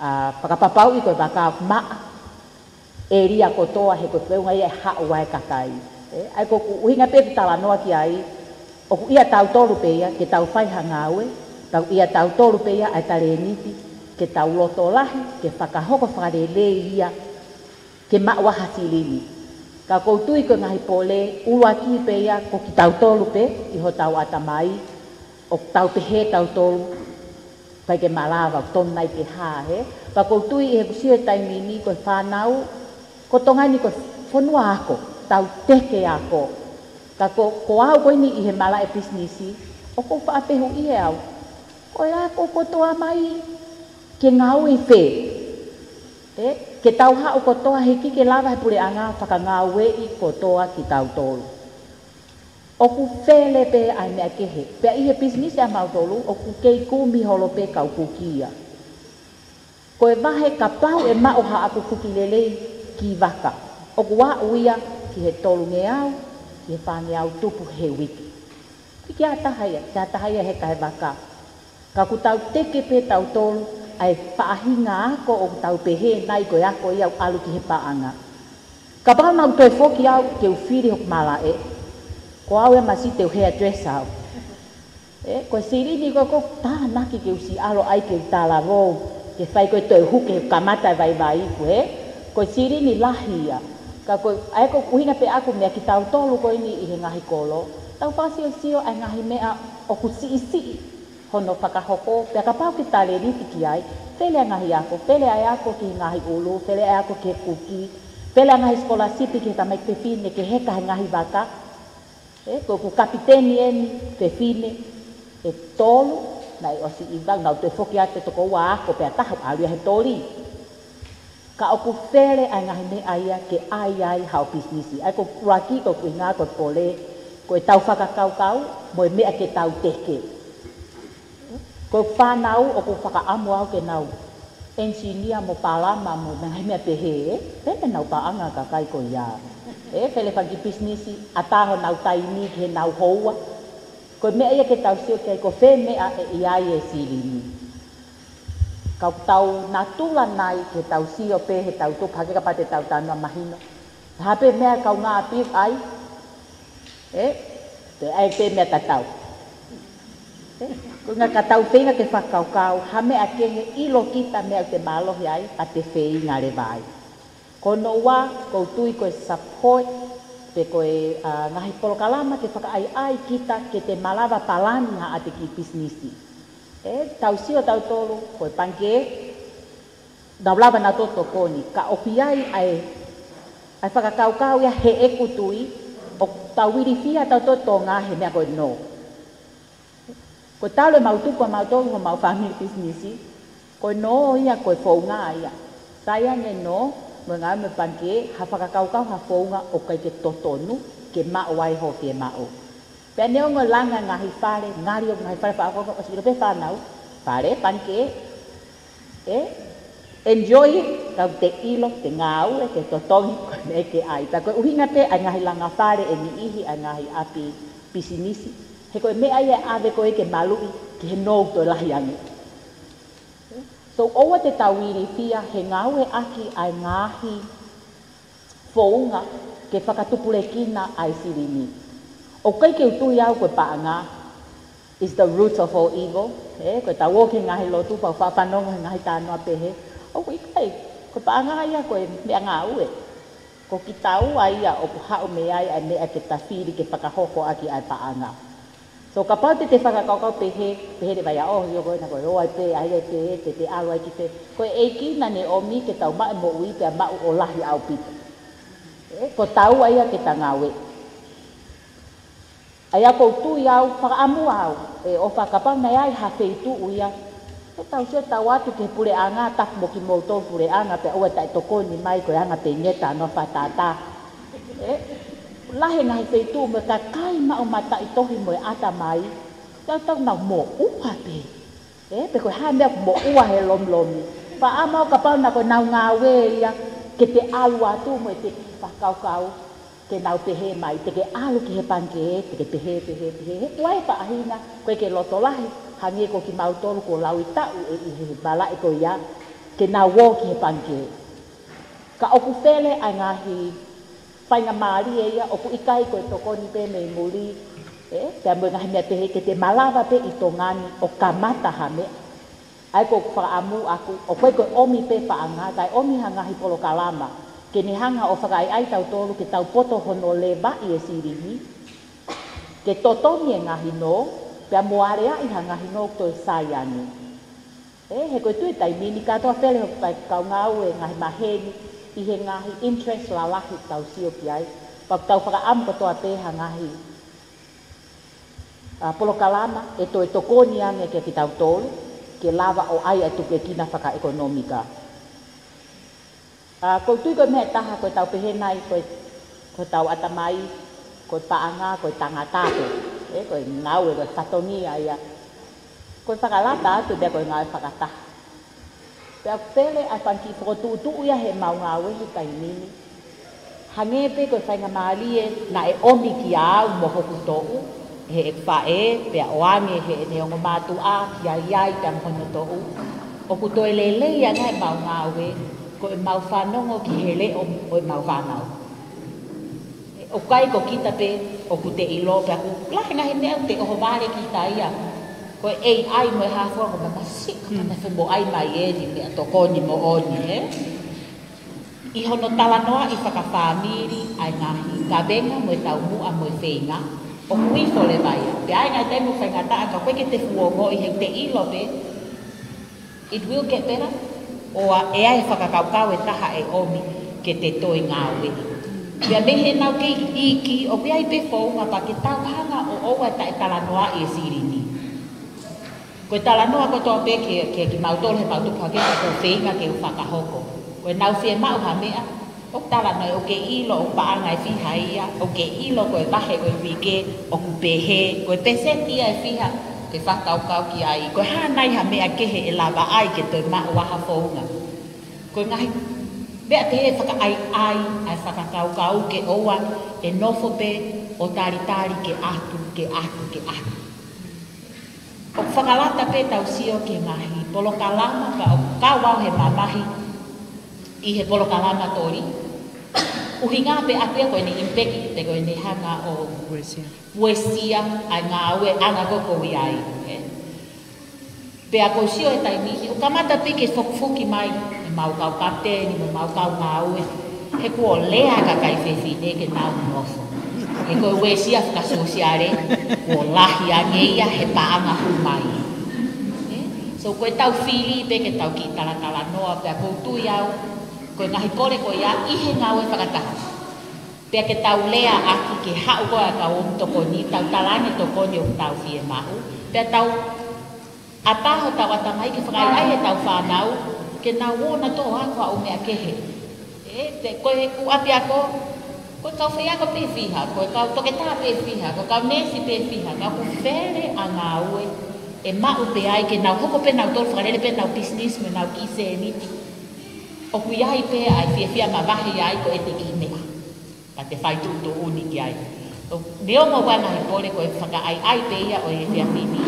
ʻa, fakapapauʻi ko e vaka ʻoku maʻa ʻēlia kotoa he ko e feʻunga ia ʻe haʻu ai e kakai. ʻE, ʻa ia ko ʻeku ʻuhinga pē ʻeku talanoa ki ai, ʻoku ʻia tautolu pē ia ke tau fai ha ngāue, pea ʻoku ʻia tautolu pē ia ʻa e talēniti ke tau loto lahi, ke fakahoko fakalelei ia, ke maʻu ai ha silini. Ka ʻoku ou tui ko e ngaahi pole, ʻuluaki pē ia ko kitautolu pē ʻi hotau ʻatamai, ʻoku tau pehē tautolu, ʻikai ke malava, ʻoku tonu nai ke hā, hē? Pea ʻoku ou tui ʻi heʻeku sio he taimi ni ko e fānau, ko Tonga ni ko e fonua ako, tau teke ako. Ka ko, ko au ko eni ʻi he malaʻe pisinisi, ʻoku ou faʻa fehuʻi ʻe au, ko e ako kotoa mai ke ngāue fē? ʻE, ke tau haʻu kotoa he ʻikai ke lava he puleʻanga fakangāueʻi kotoa kitautolu. ʻOku fele pē ʻa e meʻa kehe. Pea ʻi he pisinisi ʻamautolu, ʻoku kei kumi holo pē kau kuki ia. Ko e vahe kapau ʻe maʻu haʻaku kuki lelei ki vaka, ʻoku aʻu ia ki he tolungeau, ki he fāngeau tupu he uike. Ki ha taha ia, ki ha taha ia he kahe vaka. Ka ʻoku tau teke pē tautolu ʻa e faʻahinga ako ʻoku tau pehē nai ko e ako ia ʻoku ʻalu ki he paʻanga. Kapau naʻa ku toe foki au ke u fili hoku malaʻe, ko au ia masi te u hairdresser au. ʻE, ko e silini ko ē ʻoku tānaki ke u siʻi ʻalu ai ke u talavou, ke fai ko ē toe huke he kamata e vaivai ku, ē? Ko e silini lahi ia. Ka ko e, ʻa ia ko e ʻuhinga pē ʻaku meʻa kitautolu ko eni ʻi he ngaahi kolo, tau fakasiosio ʻa e ngaahi meʻa ʻoku siʻisiʻi. hono fakahoko, pea kapau ke talēniti ki ai, fele ʻa e ngaahi ako, fele ʻa e ako ki he ngaahi ʻulu, fele ʻa e ako ki he kuki, fele ʻa e ngaahi sikolasipi ki he tamaiki fefine ke heka he ngaahi vaka. ʻE, ko ʻeku kapiteni eni fefine ʻe tolu, naʻe ʻosi ʻi vau, naʻa ku toe foki atu e toko ua ako pea taha ʻalu ia he toli. Ka ʻoku fele ʻa e ngaahi meʻa ia ke ʻai ai haʻo pisinisi. ʻA ia ko e ʻuluaki ko ʻeku ʻuhinga ko e pole, ko ʻetau fakakaukau, mo e meʻa ke tau teke. Ko e fānau ʻoku fakaʻamu au ke nau engineer mo palama mo ngaahi meʻa pehē, ʻe, pehē ke nau paʻanga kakai ko ia. ʻE, fele fanga kiʻi pisinisi, ʻatā honau taimi ki heʻenau houa. Ko e meʻa ia ke tau sio ki ai ko fē meʻa ʻe ʻi ai e silini. Ka ʻoku tau natula nai ke tau sio pē he tau tupu hake kapau te tau talanoa mahino. Hā pē meʻa kaungā ʻapi ai. ʻE, pe ʻai pē meʻa tatau. ʻE, ko e ʻuhinga ka tau feinga ke fakakaukau, hā meʻa kehe ʻilo kita meʻa te mālohi ai, pea te feinga leva ai. Ko hono ua, ʻoku ou tui ko e support, pe ko e, ʻa, ngaahi polokalama ke fakaʻaiʻai kita ke te malava palani haʻate kiʻi pisinisi. ʻE, tau sio tautolu, ko e pangikē, nau lava nautolu tokoni, ka ʻoku ʻi ai ʻa e, ʻa e fakakaukau ia heʻeku tui, ʻoku tau ilifia tautolu Tonga he meʻa ko e nō. Ko e talu ʻemau tupu ʻamautolu homau family business, ko e nō ia, ko e founga ia. Sai ange nō, mo e ngāue mo e pangikē, ha fakakaukau ha founga ʻoku ʻikai ke totonu, ke maʻu ai hoʻo fiemaʻu. Pea neongo e langa ngaahi fale, ngali ʻo ngaahi fale fakaʻofoʻofa, ʻosi ʻilo pē fānau, fale, pangikē, ʻe, enjoy it, ka te ʻilo, te ngāue, te totongi, ko e meʻa ke ʻai. Pea ko e ʻuhinga pē, ʻa e ngaahi langa fale ʻe niʻihi, ʻa e ngaahi ʻapi pisinisi. He ko e meʻa ia ʻe ʻave koe ke maluʻi, ki he nō toe lahi ange. So, ʻoua te tau ilifia, he ngāueʻaki ʻa e ngaahi founga ke fakatupulekina ʻa e silini. ʻOku ʻikai ke u tui au ko e paʻanga is the root of all evil. ʻE, ko ʻetau ō ki he ngaahi lotu pea u faʻa fanongo he ngaahi talanoa pehē. ʻOku ʻikai, ko e paʻanga ia ko e meʻangāue. Ko kitaua ia ʻoku haʻu mei ai ʻa e meʻa ke ta fili ke fakahoko ʻaki ʻa e paʻanga. So, kapau te te fakakaukau pehē, pehē leva ia ʻo, ʻio ko ena ko e ō ai pē, ʻai ai pē, te te ʻalu ai ki fē. Ko e ʻEiki naʻa ne ʻomi ke tau maʻu e moʻui pea maʻu ʻo lahi ʻaupito. ʻE, ko taua ia ke ta ngāue. ʻA ia ʻoku ou tui au, fakaʻamu au, ʻe ʻofa kapau naʻe ʻi ai ha feituʻu ia. Ke tau sio tau atu ki he puleʻanga, tapu mo kimoutolu puleʻanga, pea ʻoua te tau tokoni mai ko e anga pē ngeta noa fatātā. ʻE, lahi e ngaahi feituʻu mo e kakai maʻu mataʻitohi mo e ʻatamai, tautau nau moʻua pē. ʻE, pe ko e hā e meʻa ʻoku moʻua he lomilomi. Fakaʻamu au kapau naʻa ko ʻenau ngāue ia, ke te ʻalu atu mo e te fakakaukau, ke nau pehē mai, te ke ʻalu ki he pangikē, te ke pehē, pehē, pehē, he ʻoku ʻi ai e faʻahinga, ʻoku ʻikai ke loto lahi, hangē ko kimautolu kuo laui taʻu ʻe ʻi he malaʻe ko ia, ke nau ō ki he pangikē. Ka ʻoku fele ʻa e ngaahi faingamālie ia, ʻoku ʻikai ko e tokoni pē mei muli, ʻe, pea mo e ngaahi meʻa pehē ke te malava pē ʻi Tonga ni ʻo kamata ha meʻa. ʻA ia ʻoku ou fakaʻamu ʻaku, ʻoku ʻikai ko e ʻomi pē paʻanga, kae ʻomi ha ngaahi polokalama, ke ne hanga ʻo fakaʻaiʻai tautolu ke tau poto hono levaʻi e silini, ke totongi e ngaahi nō, pea mo aleaʻi ha ngaahi nō ʻoku toe sai ange. ʻE, he ko e tuʻu e taimi ni kātoa fele hoku kau ngāue ngaahi maheni, ʻi he ngaahi interest lalahi tau sio ki ai, pea tau fakaʻamu kotoa pē ha ngaahi, ʻa, polokalama, ʻe toe tokoni ange kia kitautolu, ke lava ʻo ʻai ʻa e tupulekina fakaʻekonōmika. ʻA, ʻoku ou tui ko e meʻa ʻe taha ko ʻetau pehē nai ko e, ko ʻetau ʻatamai, ko e paʻanga, ko e tangata pē. ʻE, ko e ngāue, ko e fatongia ia. Ko e fakalata atu pea ko e ngāue fakataha. Pea fele ʻa e fanga kiʻi fokotuʻutuʻu ia heʻemau ngāue he taimi ni. Hangē pē ko e faingamālie naʻe ʻomi kia au mo hoku toʻu, heʻeku faʻē, pea ʻoange heʻene ongo mātuʻa, kia ia pea mo hono toʻu. ʻOku toe lelei ange ʻemau ngāue, ko ʻemau fanongo ki he leʻo ʻo ʻemau fānau. ʻOku ʻikai ko kita pē ʻoku te ʻilo pea ʻoku lahi e ngaahi meʻa ʻoku te ʻohovale kita ia. Ko e A I mo e hā fua ko e mamasi, ko e mamasi mo ʻai mai eni meʻa tokoni moʻoni, ē? ʻI hono talanoaʻi fakafāmili ʻa e ngaahi kavenga mo e taumuʻa mo e feinga. ʻOku ʻi fole vai. Pea ʻi ai e ngaahi taimi ʻoku faingataʻa ka ʻoku ʻikai ke te fuongoʻi he te ʻilo pē. It will get better. ʻOua ʻe ʻai e fakakaukau ʻe taha ʻe ʻomi ke te toe ngāueʻi. Pea mei he nau kei iiki, ʻoku ʻi ai pē founga pea ke tau hanga ʻo ʻoua ʻe taʻetalanoaʻi e silini. Ko e talanoa kotoa pē ke, ke kimautolu he mau tupu hake ka ʻoku ou feinga ke u fakahoko. Ko e nau fiemaʻu ha meʻa, ʻoku talanoa, ʻoku ke ʻilo ʻoku paʻanga ʻe fiha ia, ʻoku ke ʻilo ko e vahe ʻo e uike ʻoku pehē, ko e peseti ia ʻe fiha, ke fakakaukau ki ai, ko e hā nai ha meʻa kehe ʻe lava ai ke toe maʻu ai ha founga. Ko e ngaahi meʻa pehē ʻe fakaʻaiʻai ʻa e fakakaukau ke ʻoua ʻe nofo pē ʻo talitali ke ʻatu, ke ʻatu, ke ʻatu. ʻOku fakalata pē ʻetau sio ki he ngaahi polokalama ka ʻoku kau au he mamahi ʻi he polokalama toli. ʻUhinga pē ʻaku ia ko ʻene impact pe ko ʻene hanga ʻo uesia. Uesia ʻa e ngāueʻanga ko ē ʻoku ou ʻi ai. Ē. Pea ʻoku ou sio he taimi ni, ʻoku kamata pē ke fokifoki mai, ʻemau kau kapiteni, mo ʻemau kau ngāue. He kuo lea e kakai fefine ke nau nofo. He ko e uesia fakasōsiale, kuo lahi ange ia he paʻanga hū mai. Ē? So, ko ʻetau fili pē ke tau kiʻi talatalanoa, pea ʻoku ou tui au, ko e ngaahi pole ko ia ʻi he ngāue fakataha. Pea ke tau lea ʻaki ke haʻu ko ē ʻa e kau ʻomi tokoni, tau talaange tokoni ʻoku tau fiemaʻu. Pea tau ʻatā hotau ʻatamai ke fakaʻaiʻai ʻetau fānau, ke nau ō nautolu ʻo ako ʻa e ʻū meʻa kehe. Ē, te, ko e ʻū ʻapiako, ko e kau faiako pē ʻe fiha, ko e kau toketā pē ʻe fiha, ko e kau neesi pē ʻe fiha, ka ʻoku fele ʻa e ngāue ʻe maʻu pē ai ke nau hoko pē nautolu fakalele pē ʻenau business mo ʻenau kiʻi sēniti. ʻOku ʻi ai pē ʻa e fiefia mavahe ai ko e te kiʻi meʻa. Ka te fai tuʻutuʻuni ki ai. ʻO, neongo ʻa e ngaahi pole ko e fakaʻaiʻai pē ia ʻo e efiafi ni.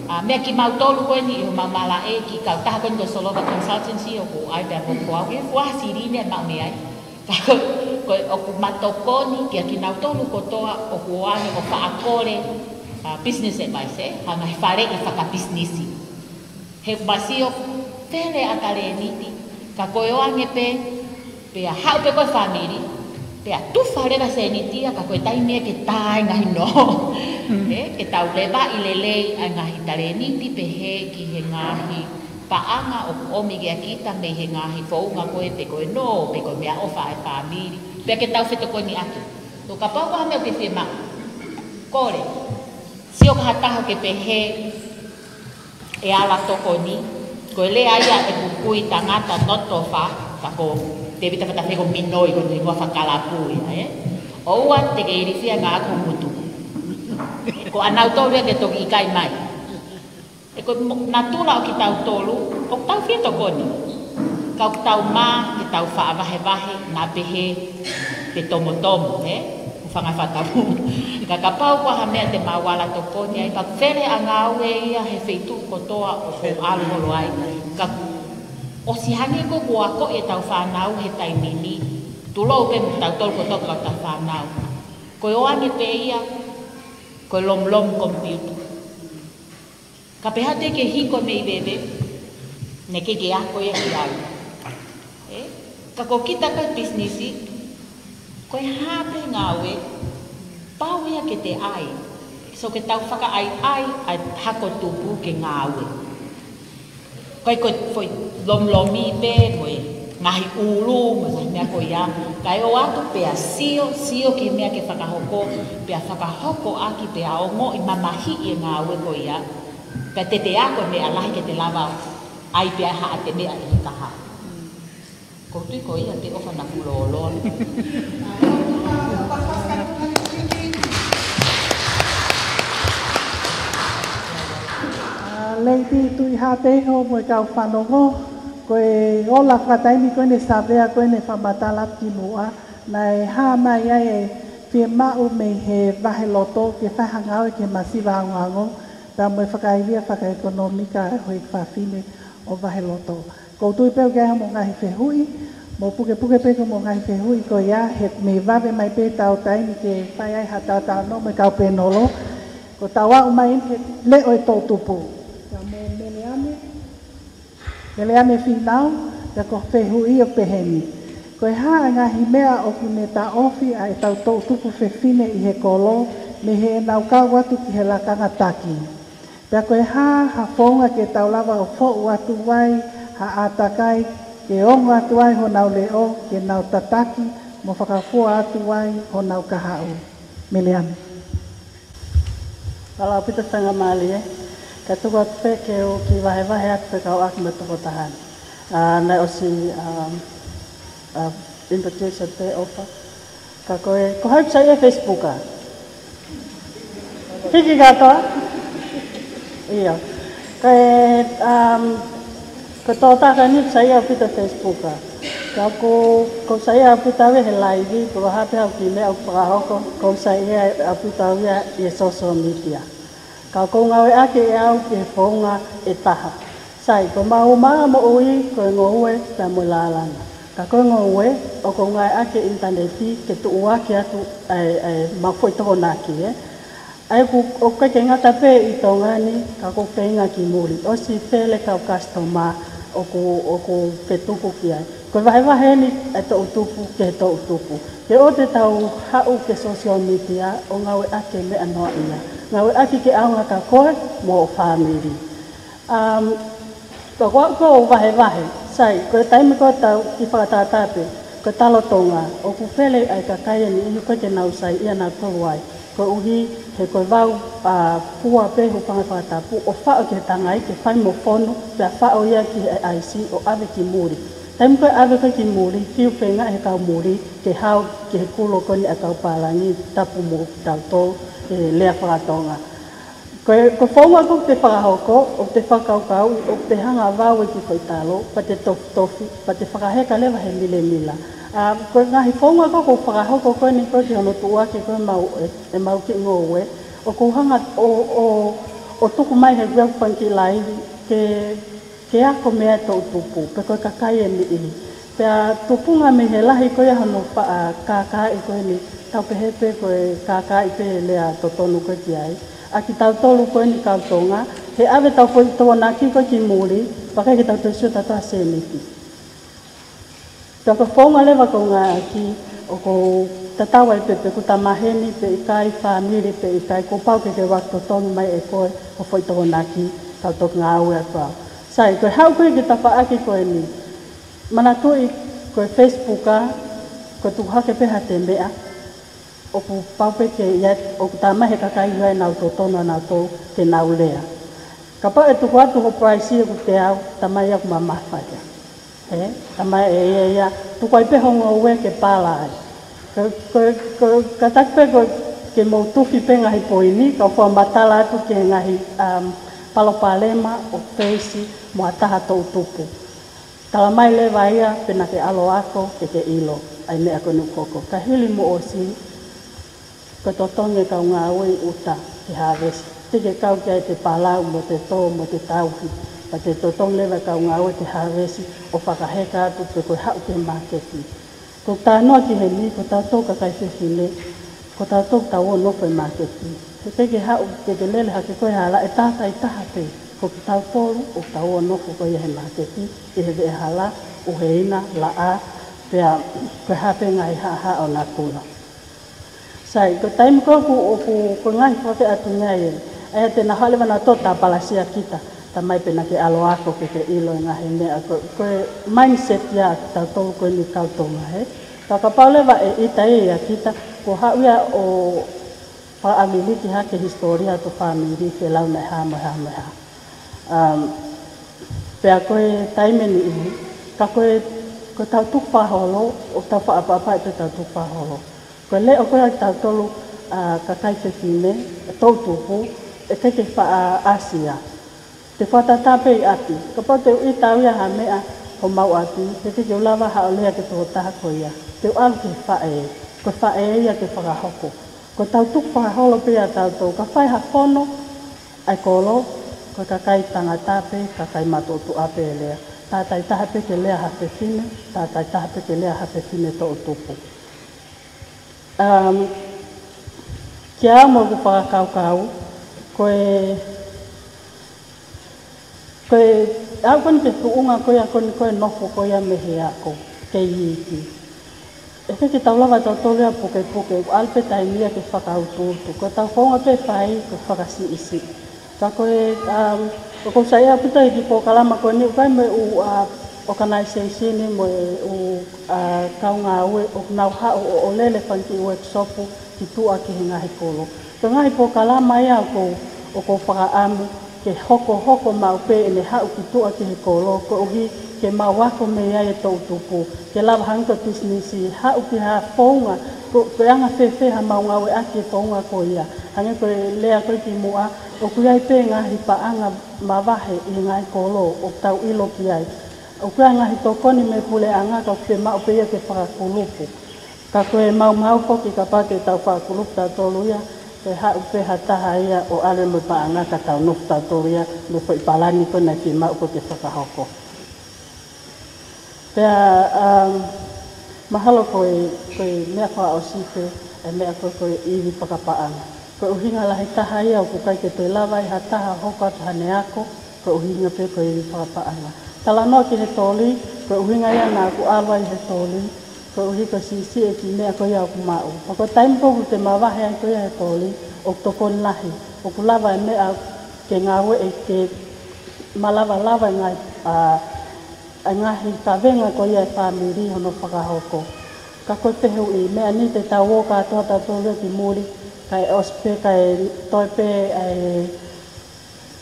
ʻA, meʻa kimautolu ko eni ʻi homau malaʻe kiʻi kautaha ko eni ko e Solova Consultancy ʻoku ʻi ai pē ʻa e moko au. ʻE fua silini ʻe maʻu mei ai. Ka ko, ko e ʻoku ma tokoni kia kinautolu kotoa ʻoku ʻoange ʻo faʻa kole, ʻa, business advice, ē? Ha ngaahi faleʻi fakapisinisi. He ʻoku ma sio fele ʻa e talēniti, ka ko e ʻoange pē, pea haʻu pē ko e fāmili, pea tufa leva e sēniti ia, ka ko e taimi ia ke tā e ngaahi nō. Mm. Ē, ke tau levaʻi lelei ʻa e ngaahi talēniti pehē ki he ngaahi paʻanga ʻoku ʻomi kia kita mei he ngaahi founga ko ē pe ko e nō, pe ko e meʻaʻofa ʻa e fāmili, pea ke tau fetokoniʻaki. ʻO kapau ko ha meʻa ʻoku ke fiemaʻu, kole, sio ki ha taha ʻoku ke pehē, ʻe ala tokoni, ko e lea ia ʻeku kui tangata notofa, ka ko Tēvita Fatafeko Minoi ko e hingoa fakakalapu ia, ē? ʻOua te ke ilifia ngā aku mutu. Ko ʻanautolu ia ke toki ʻikai mai. Ē ko e mo-, natula ʻo kitautolu, ʻoku tau fie tokoni. Ka ʻoku tau mā, ke tau faʻa vahevahe, naʻa pehē, te tomotomo, ē? Hūfanga he fakatapu. Ka kapau ko ha meʻa te mau ala tokoni ai, pea fele ʻa e ngāue ia he feituʻu kotoa ʻoku ou ʻalu holo ai. Ka ʻosi hangē ko ē kuo akoʻi ʻetau fānau he taimi ni, tulou pē mo kitautolu kotoa kau fānau. Ko e ʻoange pē ia, ko e lomolomu komipiuta. Kapau te ke hiko mei veve, naʻe ʻikai ke ako ia ki ai. Ē? Ka ko kita ko e pisinisi, ko e hā pē ngāue, pau ia ke te ʻai. So ke tau fakaʻaiʻai ʻa e hako tupu ke ngāue. Ko e ko e foʻi lomilomi pē, mo e ngaahi ʻulu, mo e ngaahi meʻa ko ia. Kae ʻoatu pea sio, sio ki he meʻa ke fakahoko, pea fakahoko ʻaki pea ongoʻi mamahiʻi e ngāue ko ia. Pea te te ako e meʻa lahi ke te lava ʻai pea haʻate meʻa ʻi he kahaʻu. ʻOku ou tui ko ia te ʻofa naʻa ku lōloa. ʻA, Lady Tuʻihaʻapeho mo e kau fanongo, ko e ola fakataimi ko eni Savea ko eni fakamatala ki muʻa, naʻe hā mai ai e fiemaʻu mei he vahe loto ke fai ha ngāue ki he masiva angoango, pea mo e fakaivia fakaekonōmika ʻo e fafine ʻo vahe loto. ʻOku ou tui pē ʻoku ʻi ai hoʻomou ngaahi fehuʻi, mou pukepuke pē ki hoʻomou ngaahi fehuʻi ko ia, he mei vave mai pē ʻetau taimi ke fai ai ha talanoa mo e kau pēnolo, ko ʻetau aʻu mai eni he leʻo e toʻutupu. Ka mo Meleame, Meleame Fīnau, ka ko e fehuʻi ʻoku pehē ni. Ko e hā e ngaahi meʻa ʻoku ne taʻofi ʻa ʻetau toʻutupu fefine ʻi he kolo, mei heʻenau kau atu ki he lakanga taki. Pea ko e hā ha founga ke tau lava ʻo foʻu atu ai ha ʻātakai ke ongo atu ai honau leʻo ke nau tataki mo fakafua atu ai honau kahaʻu. Miliana. Mālō ʻaupito faingamālie, ka tuku atu pē ke u kiʻi vahevahe atu pē kau ʻaki mo e tokotaha ni. ʻA, naʻe ʻosi, um, uh, introduce pē ʻOfa. Ka ko e, ko hai ʻoku saiʻia he Facebook ā? Hiki kātoa? ʻIo. Ko e, um, ko e tokotaha ni ʻoku saiʻia ʻaupito he Facebook ā. Ka ʻoku, ʻoku ou saiʻia ʻaupito au ia he live, ko e hā pē haʻaku kiʻi meʻa ʻoku fakahoko, ʻoku ou saiʻia ʻaupito au ia ʻi he social media. Ka ʻoku ou ngāueʻaki ʻe au ki he founga ʻe taha. Sai, ko ʻemau maʻa moʻui, ko e ngoue, pea mo e lālanga. Ka ko e ngoue, ʻoku ou ngāueʻaki e ʻinitaneti ke tuʻuaki atu ʻa e, ʻa e, ʻemau foʻi tokonaki, ē. ʻA ia ʻoku, ʻoku ʻikai ke ngata pē ʻi Tonga ni, ka ʻoku feinga ki muli. ʻOsi fele kau customer ʻoku, ʻoku fetuku ki ai. Ko e vahevahe eni ʻa e toʻutupu ki he toʻutupu. Ke ʻoua te tau haʻu ki he social media ʻo ngāueʻaki e meʻa noaʻia. Ngāueʻaki ke ʻaonga kia koe mo ho fāmili. Um, ka ko au ʻoku ou vahevahe, sai, ko e taimi ko ē tau kiʻi fakatātā pē, ko e talo Tonga, ʻoku fele ʻa e kakai ʻe niʻihi ʻoku ʻikai ke nau saiʻia nautolu ai. Koeʻuhi he ko e vau, ʻa, fua pē, hūfanga he fakatapu, ʻo faʻo ki he tangai, ke fai mo fonu, pea faʻo ia ki he ʻaisi ʻo ʻave ki muli. Taimi ko ē ʻave ko ē ki muli, fiu feinga he kau muli ke hao ki he kulo ko eni ʻa e kau pālangi, tapu mo kitautolu he lea faka-Tonga. Ko e, ko e founga ʻoku te fakahoko, ʻoku te fakakaukau, ʻoku te hanga ʻo vau e kiʻi foʻi talo, pea te tofitofi, pea te fakaheka leva he milemila. ʻA, ko e ngaahi founga ʻoku ou fakahoko ko eni ko ē ki hono tuʻuaki ko ē ʻemau, ʻe, ʻemau kiʻi ngoue, ʻoku ou hanga ʻo, ʻo, ʻo tuku mai he ʻeku fanga kiʻi live ke, ke ako mei ai e toʻutupu, pe ko e kakai ʻe niʻihi. Pea tupunga mei he lahi ko ia hono faʻa kākaaʻi ko eni, tau pehē pē ko e kākaaʻi pē e lea totonu ko ē ki ai. ʻA kitautolu ko eni kau Tonga, he ʻave ʻetau foʻi tokonaki ko ē ki muli, pea ʻikai ke tau toe sio tautolu ha sēniti. Pea ko e founga leva ʻoku ou ngāueʻaki, ʻoku ou tatau ai pē pe ʻoku ta maheni pe ʻikai, fāmili pe ʻikai, kuo pau ke ke ʻoatu totonu mai ʻe koe ho foʻi tokonaki, kau toki ngāue atu au. Sai, ko e haʻu ko ē ki he tafaʻaki ko eni. Manatuʻi ko e Facebook ā, ko e tuku hake pē haʻate meʻa, ʻoku pau pē ke ʻi ai, ʻoku tā mai he kakai ʻoku ʻi ai ʻenau totonu ʻanautolu ke nau lea. Kapau ʻe tuku atu ho price ʻoku teau, tā mai ia ʻoku mamafa ia. Hē? Tā mai ʻe ia ia, tuku ai pē ho ngoue ke pala ai. Ko, ko, ko, kātaki pē ko e ke mou tufi pē ngaahi poini, kau fakamatala atu ki he ngaahi, um, palopalema ʻoku feisi mo ha taha toʻutupu. Tala mai leva ia pe naʻa ke ʻalu ʻo ako ke ke ʻilo ʻa e meʻa ko eni ʻoku hoko. Ka hili mou ʻosi, ko e totongi e kau ngāue ʻi ʻuta ki he harvest. Teʻeki ke kau ki ai ʻete palau mo ʻete tō mo ʻete tauhi. Pea te totongi leva e kau ngāue ki he harvest ʻo fakaheka atu pe ko e haʻu ki he māketi. Ko e talanoa ki heni, ko tautolu kakai fefine, ko tautolu ʻoku tau ō ʻo nofo he māketi. He ʻikai ke haʻu ke ke lele hake koe he hala, ʻe tātai taha pē. Ko kitautolu ʻoku tau ō ʻo nofo ko ia he māketi, ʻi he veʻehala, ʻuheina, laʻā, pea ko e hā pē ngaahi haʻahaʻa ʻo natula. Sai, ko e taimi ko ē ʻoku, ʻoku, ko e ngaahi fakafeʻātungia ia. ʻA ia te nau haʻu leva nautolu ʻo tāpalasia kita, tā mai pe naʻa ke ʻalu ʻo ako ke ke ʻilo e ngaahi meʻa. Ko, ko e mindset ia ʻa kitautolu ko eni kau Tonga, hē. Ka kapau leva ʻe ʻita ia ʻia kita, kuo haʻu ia ʻo fakaʻaviliki hake e hisitōlia ʻo e fāmili ke lau naʻe hā mo e hā mo e hā. Um, pea ko e taimi ʻe niʻihi, ka ko e, ko ʻetau tukufakaholo, ʻoku tau fakaʻapaʻapaʻi pē ʻetau tukufakaholo. Ko e leʻo ko ia ʻa kitautolu, ʻa e kakai fefine, toʻutupu, ʻe ʻikai ke faʻa ʻasi ia. Te fakatātā pē ʻi ʻapi, kapau te u ʻita au ia ha meʻa homau ʻapi, he ʻikai ke u lava haʻo lea ki he tokotaha ko ia. Te u ʻalu ki he faʻē, ko e faʻē ia ke fakahoko. Ko ʻetau tukufakaholo pē ia ʻa tautolu, ka fai ha fono ʻa e kolo, ko e kakai tangata pē, kakai matuʻotuʻa pē ʻe lea. Tātai taha pē ke lea ha fefine, tātai taha pē ke lea ha fefine toʻutupu. Um, kiate au mo ʻeku fakakaukau, ko e, ko e, aʻu ko eni ki he tuʻunga ko ia ko eni ko e nofo ko ia mei he ako, kei iiki. ʻIkai ke tau lava tautolu ia ʻo pukepuke, ʻoku ʻalu pē taimi ia ke fakautuutu. Ko ʻetau founga pē ʻe fai ko e fakasiʻisiʻi. Ka ko e, um, ʻoku ou saiʻia ʻaupito ʻi he polokalama ko eni, ʻoku ʻi ai mo e ʻū, uh, organization mo e ʻū, uh, kau ngāue ʻoku nau haʻu ʻo, ʻo lele fanga kiʻi workshop ki tuʻa ki he ngaahi kolo. Ko e ngaahi polokalama ia ʻoku ou, ʻoku ou fakaʻamu ke hokohoko maʻu pē ʻene haʻu ki tuʻa ki he kolo, koeʻuhi ke mau ako mei ai e toʻutupu, ke lava hangē ko e pisinisi, haʻu ki ha founga, ko, ko e anga fēfē haʻamau ngāueʻaki e founga ko ia. Hangē ko e lea ko ē kimuʻa, ʻoku ʻi ai pē ngaahi paʻanga mavahe ʻi he ngaahi kolo ʻoku tau ʻilo ki ai. ʻOku ʻi ai ngaahi tokoni mei he puleʻanga ka ʻoku fiemaʻu pē ia ke fakakulupu. Ka ko e maumau foki kapau te tau fakakulupu tautolu ia, ke haʻu pē ha taha ia ʻo ʻalu mo e paʻanga ka tau nofo tautolu ia, mo e foʻi palani ko ē naʻe fiemaʻu ko ē ke fakahoko. Pea, um, mahalo ko e, ko e meʻa fakaʻosi pē, e meʻa ko ē ko e ivi fakapaʻanga. Ko e ʻuhinga lahi taha ia ʻoku ʻikai ke toe lava ai ha taha ʻo hoko atu haʻane ako, ko e ʻuhinga pē ko e ivi fakapaʻanga. Talanoa ki he toli, ko e ʻuhinga ia naʻa ku ʻalu ai he toli, koeʻuhi ko e siʻisiʻi e kiʻi meʻa ko ia ʻoku maʻu. Pea ko e taimi ko ē ʻoku te mavahe ai ko ia he toli, ʻoku tokoni lahi. ʻOku lava e meʻa ke ngāueʻi ke malava lava e ngaahi, a, e ngaahi kavenga ko ia e fāmili hono fakahoko. Ka ko e fehuʻi, meʻa ni te tau ō kātoa tautolu ia ki muli, kae ʻosi pē, kae toe pē, ʻai,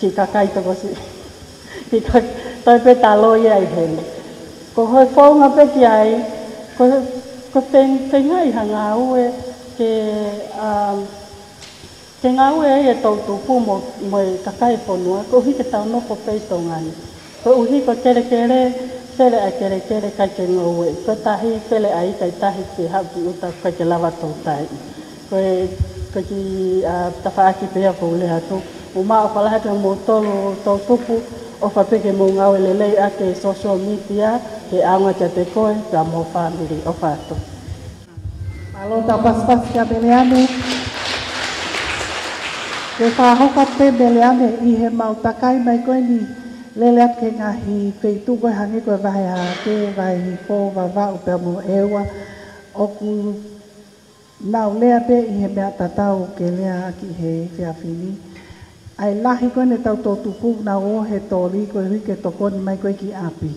kiʻi kakai tokosiʻi. Kiʻi ka-, toe pē talo ia ʻi heni. Ko hoʻo founga pē ki ai, ko, ko feng-, fengai ha ngāue ke, um, ke ngāue ai e toʻutupu mo, mo e kakai e fonua, koeʻuhi ke tau nofo pē ʻi Tonga ni. Koeʻuhi ko e kelekele, fele ʻa e kelekele ʻikai ke ngāue. Ko e tahi, fele ʻa e ika ʻi tahi ke haʻu ki ʻuta ʻikai ke lava toutai. Ko e, ko e kiʻi, a, tafaʻaki pē ia ʻoku ou lea atu. ʻOku mau ʻofa lahi atu kia moutolu toʻutupu, ʻofa pē ke mou ngāue lelei ʻaki e social media, ke ʻaonga kiate koe, pea mo ho fāmili, ʻofa atu. Mālō, tau pasipasi kia Meleane. Ke fakahoko atu pē Meleane ʻi heʻemau takai mai ko eni, lele atu ki he ngaahi feituʻu ko ē hangē ko e Vahe Hahake, Vahe Hihifo, Vavaʻu pea mo ʻEua. ʻOku nau lea pē ʻi he meʻa tatau ke lea ʻaki he efiafi ni. ʻA e lahi ko ē ʻetau toʻutupu nau ō he toli koeʻuhi ke tokoni mai ko ē ki ʻapi.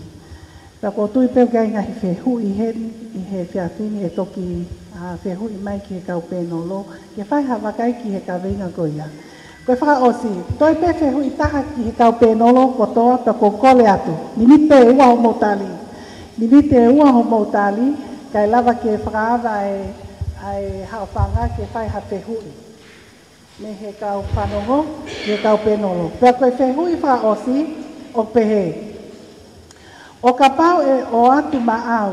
Pea ʻoku ou tui pē ʻoku ʻi ai ngaahi fehuʻi heni ʻi he efiafi ni ʻe toki, a, fehuʻi mai ki he kau pēnolo, ke fai ha vakai ki he kaveinga ko ia. Ko e fakaʻosi, toe pē fehuʻi taha ki he kau pēnolo kotoa pea ʻoku ou kole atu. Miniti ʻe ua hoʻomou tali. Miniti ʻe ua hoʻomou tali, kae lava ke fakaava e, ʻa e haʻofanga ke fai ha fehuʻi. Mei he kau fanongo, mei he kau pēnolo. Pea ko e fehuʻi fakaʻosi, ʻoku pehē. ʻO kapau ʻe ʻoatu maʻau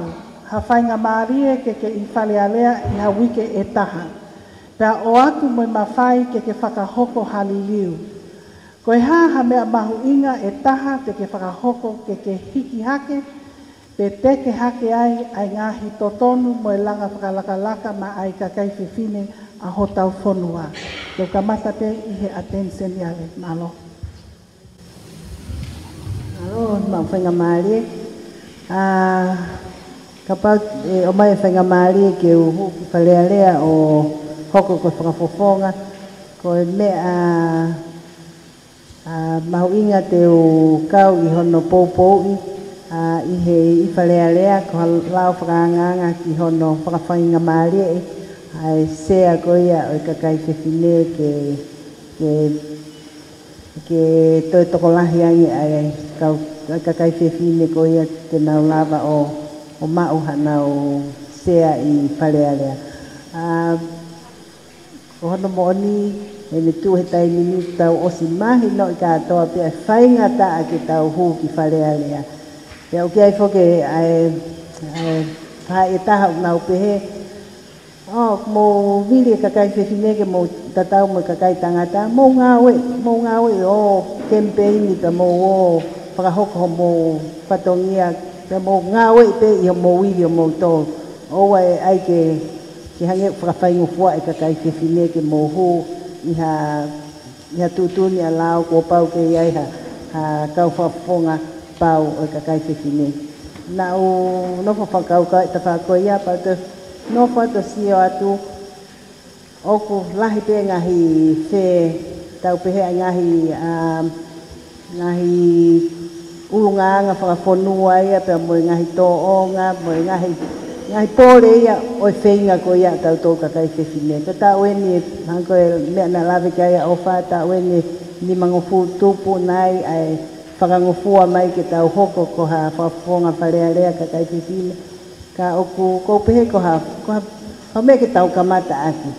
ha faingamālie ke ke ʻi Fale Alea ʻi ha uike ʻe taha, pea ʻoatu mo e mafai ke ke fakahoko ha liliu, ko e hā ha meʻa mahuʻinga ʻe taha te ke fakahoko ke ke hiki hake, pe teke hake ai ʻa e ngaahi totonu mo e langa fakalakalaka maʻa e kakai fefine ʻa hotau fonua? Te u kamata pē ʻi he ʻAteni Seniale. Mālō. Mālō, maʻu faingamālie. A, kapau ʻe ʻomai e faingamālie ke u hū ki Fale Alea ʻo hoko ko e fakafofonga, ko e meʻa, a, mahuʻinga te u kau ʻi hono poupouʻi, a, ʻi he ʻi Fale Alea, ko ha lao fakaangaanga ki hono fakafaingamālieʻi ʻa e sea ko ia ʻo e kakai fefine ke, ke ke toe tokolahi ange ʻa e kau, ʻa e kakai fefine ko ia te nau lava ʻo, ʻo maʻu haʻanau sea ʻi Fale Alea. A, ko hono moʻoni, ʻi heʻene tuʻu he taimi ni tau ʻosi mahinoʻi kātoa pea faingataʻa ke tau hū ki Fale Alea. Pea ʻoku ʻi ai foki ʻa e, ʻa e faʻahi ʻe taha ʻoku nau pehē, ʻo, mou vili e kakai fefine ke mou tatau mo e kakai tangata, mou ngāue, mou ngāue ʻo kemipeini pea mou ō fakahoko homou fatongia, pea mou ngāue pē ʻi homou ivi ʻomoutolu. ʻOua ʻe ʻai ke, ke hangē ʻoku fakafaingofua e kakai fefine ke mou hū ʻi ha, ʻi ha tuʻutuʻuni ʻa e lao kuo pau ke ʻi ai ha, ha kau fakafofonga pau ʻo e kakai fefine. Naʻa ku nofo fakakaukau ʻi he tafaʻaki ko ia, pea u toe Nofo atu ʻo sio atu, ʻoku lahi pē ngaahi fe-, tau pehē ʻa e ngaahi, ā, ngaahi ʻulungaanga fakafonua ia, pea mo e ngaahi tōʻonga, mo e ngaahi, ngaahi pole ia ʻo e feinga ko ia ʻa tautolu kakai fefine. Ko e taʻu eni, hangē ko e meʻa naʻe lave ki ai ʻa ʻOfa, taʻu eni nimangofulu tupu nai ʻa e fakangofua mai ke tau hoko ko ha fakafofonga Fale Alea kakai fefine. Ka ʻoku, ʻoku ou pehē ko ha, ko ha, ko ha meʻa ke tau kamata ʻaki.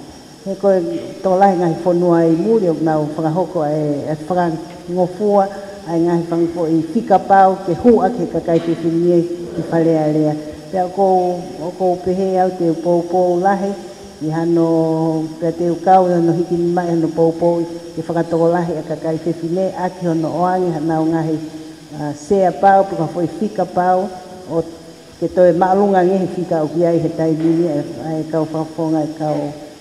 He ko e tokolahi ngaahi fonua ʻi muli ʻoku nau fakahoko ʻa e, ʻa e fakangofua, ʻa e ngaahi fanga foʻi fika pau ke hū ʻaki he kakai fefine ʻi Fale Alea. Pea ʻoku ou, ʻoku ou pehē au te u poupou lahi ʻi hano, pea te u kau ʻi hano hiki mai hano poupou ke fakatokolahi ʻa e kakai fefine ʻaki hono ʻoange hanau ngaahi, ā, sea pau, pe ko ha foʻi fika pau, ʻo ke toe māʻolunga ange he fika ʻoku ʻi ai he taimi ni ʻa e, ʻa e kau fakafofonga ʻa e kau,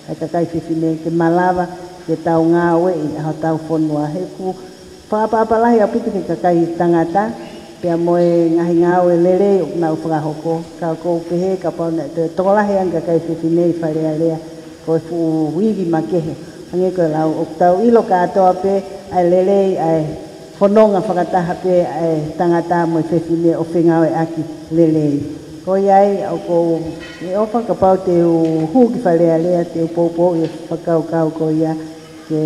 ʻa e kakai fefine ke malava ke tau ngāueʻi ʻa hotau fonua. He ʻoku fakaʻapaʻapa lahi ʻaupito ki he kakai tangata, pea mo e ngaahi ngāue lelei ʻoku nau fakahoko, ka ʻoku ou pehē kapau naʻe toe tokolahi ange kakai fefine ʻi Fale Alea, ko e fuʻu ivi makehe. Hangē ko e lau, ʻoku tau ʻilo kātoa pē ʻa e lelei ʻa e fononga fakataha pē ʻa e tangata mo e fefine ʻo fengāueʻaki lelei. Ko ia ai, ʻoku ou, ʻe ʻOfa, kapau te u hū ki Fale Alea, te u poupou ʻi he fakakaukau ko ia ke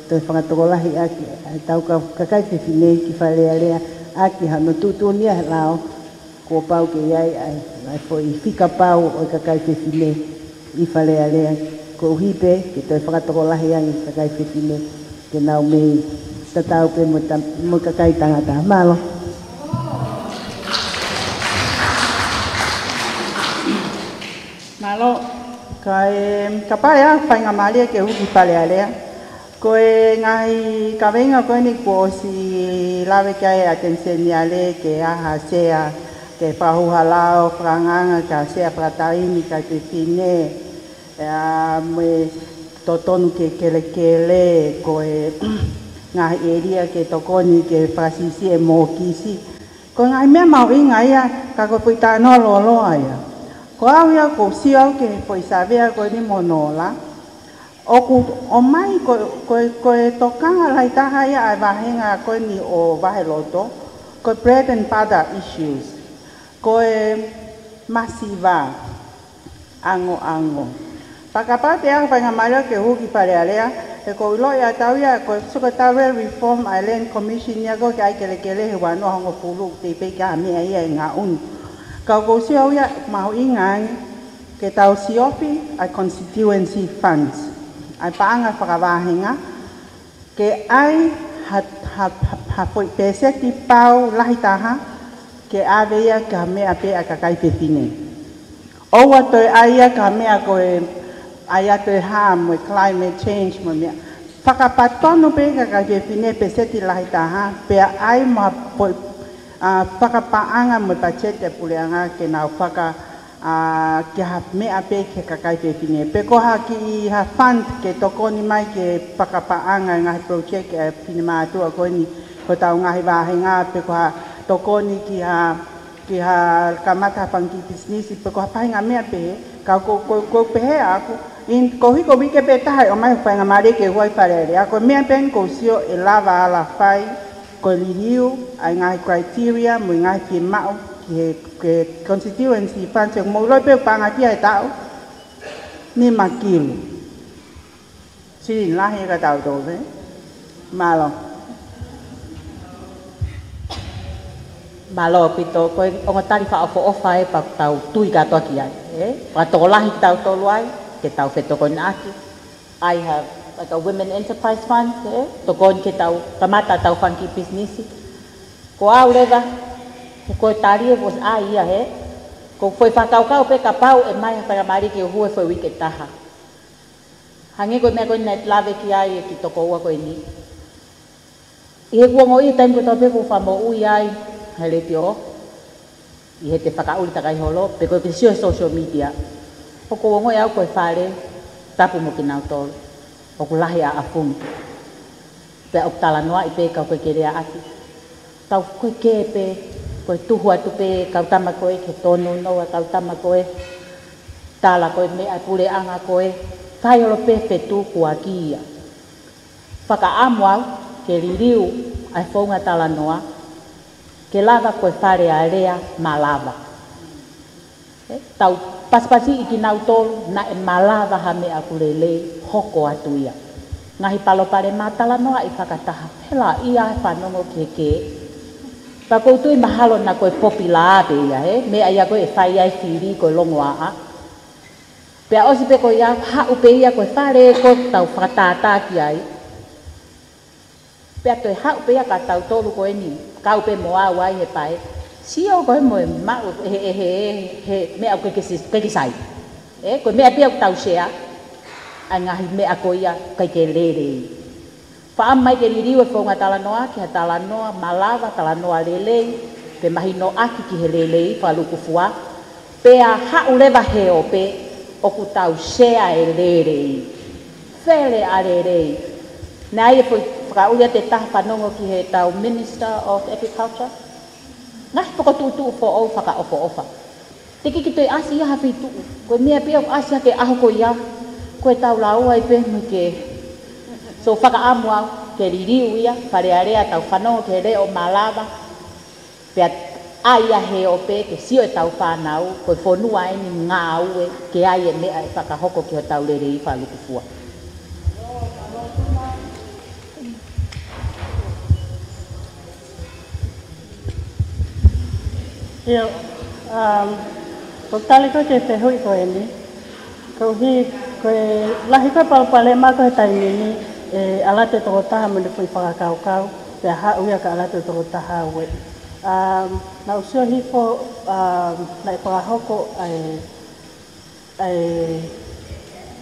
toe fakatokolahi ʻaki ʻa e tau ka-, kakai fefine ki Fale Alea ʻaki hano tuʻutuʻuni ʻa e lao, kuo pau ke ʻi ai ʻa e, ʻa e foʻi fika pau ʻo e kakai fefine ʻi Fale Alea, koeʻuhi pē ke toe fakatokolahi ange kakai fefine ke nau mei tatau pē mo ta-, mo e kakai tangata. Mālō. Mālō. Ka e, kapau ʻe ʻi ai ha faingamālie ke u hū ki Fale Alea, ko e ngaahi kaveinga ko eni kuo ʻosi lave ki ai ʻa Teniseni Ale, ke ʻi ai ha sea ke fakahū ha lao fakaangaanga ki ha sea fakataimi kakai fefine, ʻa, mo e totonu ke kelekele, ko e ngaahi ʻēlia ke tokoni ke fakasiʻisiʻi e mōkisi. Ko e ngaahi meʻa mahuʻinga ia, ka ko e foʻi talanoa lōloa ia. Ko au ia, ʻoku ou sio au ki he foʻi savea ko eni mo hono ola. ʻOku ʻomai ko, ko, ko e tokanga lahi taha ia ʻa e vāhenga ko eni ʻo Vaheloto, ko e bread and butter issues. Ko e masiva, angoango. Pea kapau te u ʻi ai ha faingamālie ke u hū ki Fale Alea, he ʻoku ou ʻiloʻi ʻe au ia, ko e, so ko e tau lele reform ʻa e Land Commission ia ko ē ke ʻai kelekele he ua noa hongofulu, teʻeki ai ke ʻi ai ha meʻa ia ʻe ngaʻunu. Ka ʻoku ou sio au ia mahuʻinga ange ke tau siofi ʻa e constituency funds, ʻa e paʻanga fakavāhenga, ke ʻai ha, ha, ha, ha foʻi pēseti pau lahi taha, ke ʻave ia ki ha meʻa pē ʻa e kakai fefine. ʻOua toe ʻai ia ki ha meʻa ko e ʻai atu e hā mo e climate change mo e meʻa. Fakapatonu pē ki he kakai fefine pēseti lahi taha, pea ʻai mo ha foʻi, ā, fakapaʻanga mo e patiseti ʻa e puleʻanga ke nau faka, ā, ki ha meʻa pē ki he kakai fefine. Pe ko ha kiʻi ha fund ke tokoni mai ke fakapaʻanga e ngaahi project ʻa e finemātuʻa ko eni, ko ʻetau ngaahi vāhenga, pe ko ha tokoni ki ha, ki ha kamata ha fanga kiʻi pisinisi, pe ko ha faʻahinga meʻa pehē, ka ʻoku, ʻoku, ʻoku ou pehē ʻaʻaku, in, koeʻuhi ko e uike pē taha ʻe ʻomai ha faingamālie ke u hū ai ki Fale Alea, ko e meʻa pē eni ʻoku ou sio ʻe lava ala fai, ko e liliu ʻa e ngaahi criteria mo e ngaahi fiemaʻu ki he, ki he constituency funds, ʻoku mou ʻiloʻi pē ʻoku paʻanga ki ai he taʻu, nima kilu. Silini lahi ia kia tautolu, ē? Mālō. Mālō ʻaupito, ko e ongo tali fakaʻofoʻofa ē, pea ʻoku tau tui kātoa ki ai, ē? Fakatokolahi kitautolu ai, ke tau fetokonaʻaki. ʻAi ha, like a women enterprise fund, ē? Tokoni ke tau kamata ʻetau fanga kiʻi pisinisi. Ko au leva, he ko e tali ē, ʻoku ʻi ai ia, ē? ʻOku ou foʻi fakakaukau pē kapau ʻe ʻomai ha faingamālie ke u hū he foʻi uike ʻe taha. Hangē ko e meʻa ko eni naʻe lave ki ai ʻe he kiʻi tokoua ko eni. ʻI heʻeku ongoʻi he taimi kotoa pē ʻoku ou fakamoʻui ai he letiō, ʻi heʻete fakaʻuli takai holo, pe ko ʻete sio he social media, ʻoku ou ongoʻi au ko e fale tapu mo kinautolu, ʻoku lahi ʻa e ʻafungi. Pea ʻoku talanoaʻi pē kau ko e keleaʻaki. Tau ko e kē pē, ko e tuhu atu pē, kau tama ko ē, ke tōnounou ʻa e kau tama ko ē. Tala ko e meʻa ʻa e puleʻanga ko e fai holo pē fetukuakiʻi ia. Fakaʻamu au ke liliu ʻa e founga talanoa ke lava ko e Fale Alea malava. ʻE, tau pasipasiʻi kinautolu naʻe malava ha meʻa ʻoku lelei hoko atu ia. Ngaahi palopalema, talanoaʻi fakataha, hela ia e fanongo ki he kē. Pea ʻoku ou tui mahalo naʻa ko e popilā pē ia, he meʻa ia ko ē ʻe fai ai e fili ko e longoaʻa. Pea ʻosi pē ko ia, haʻu pē ia ko e fale ko ē ʻoku tau fakatātā ki ai. Pea toe haʻu pē ia kia tautolu ko eni, kau pē mo au ai he pae. Sio ko e mo e maʻu, he, he, he, he meʻa ʻoku ʻikai ke si-, ʻikai ke sai. ʻE, ko e meʻa pē ia ʻoku tau share, ʻa e ngaahi meʻa ko ia ʻikai ke lelei. Fakaʻamu mai ke liliu e founga talanoa ki ha talanoa malava, talanoa lelei, ke mahinoʻaki ki he lelei fakalūkufua. Pea haʻu leva he ope ʻoku tau share e lelei. Fele ʻa lelei. Naʻe ʻi ai e foʻi fakaʻuli atu ʻe taha fanongo ki heʻetau Minister of Agriculture. Ngaahi fokotuʻutuʻu foʻou fakaʻofoʻofa. Teʻeki ke toe ʻasi ia ha feituʻu. Ko e meʻa pē ia ʻoku ʻasi hake ʻaho ko ia, ko e tau lau ai pē mo e kē. So fakaʻamu au ke liliu ia, Fale Alea, tau fanongo ki he leʻo malava. Pea ʻai ia he ope ke sio ʻetau fānau, ko e fonua eni ngāue, ke ʻai e meʻa ʻe fakahoko ki hotau lelei fakalūkufua. ʻIo, um, ko e tali ko ē ki he fehuʻi ko eni, koeʻuhi ko e lahi ko ē palopalema ko ē he taimi ni, ʻe ʻalu atu e tokotaha mo ʻene foʻi fakakaukau, pea haʻu ia ka ʻalu atu e tokotaha ueʻi. Um, naʻa ku sio hifo, um, naʻe fakahoko ʻa e, ʻa e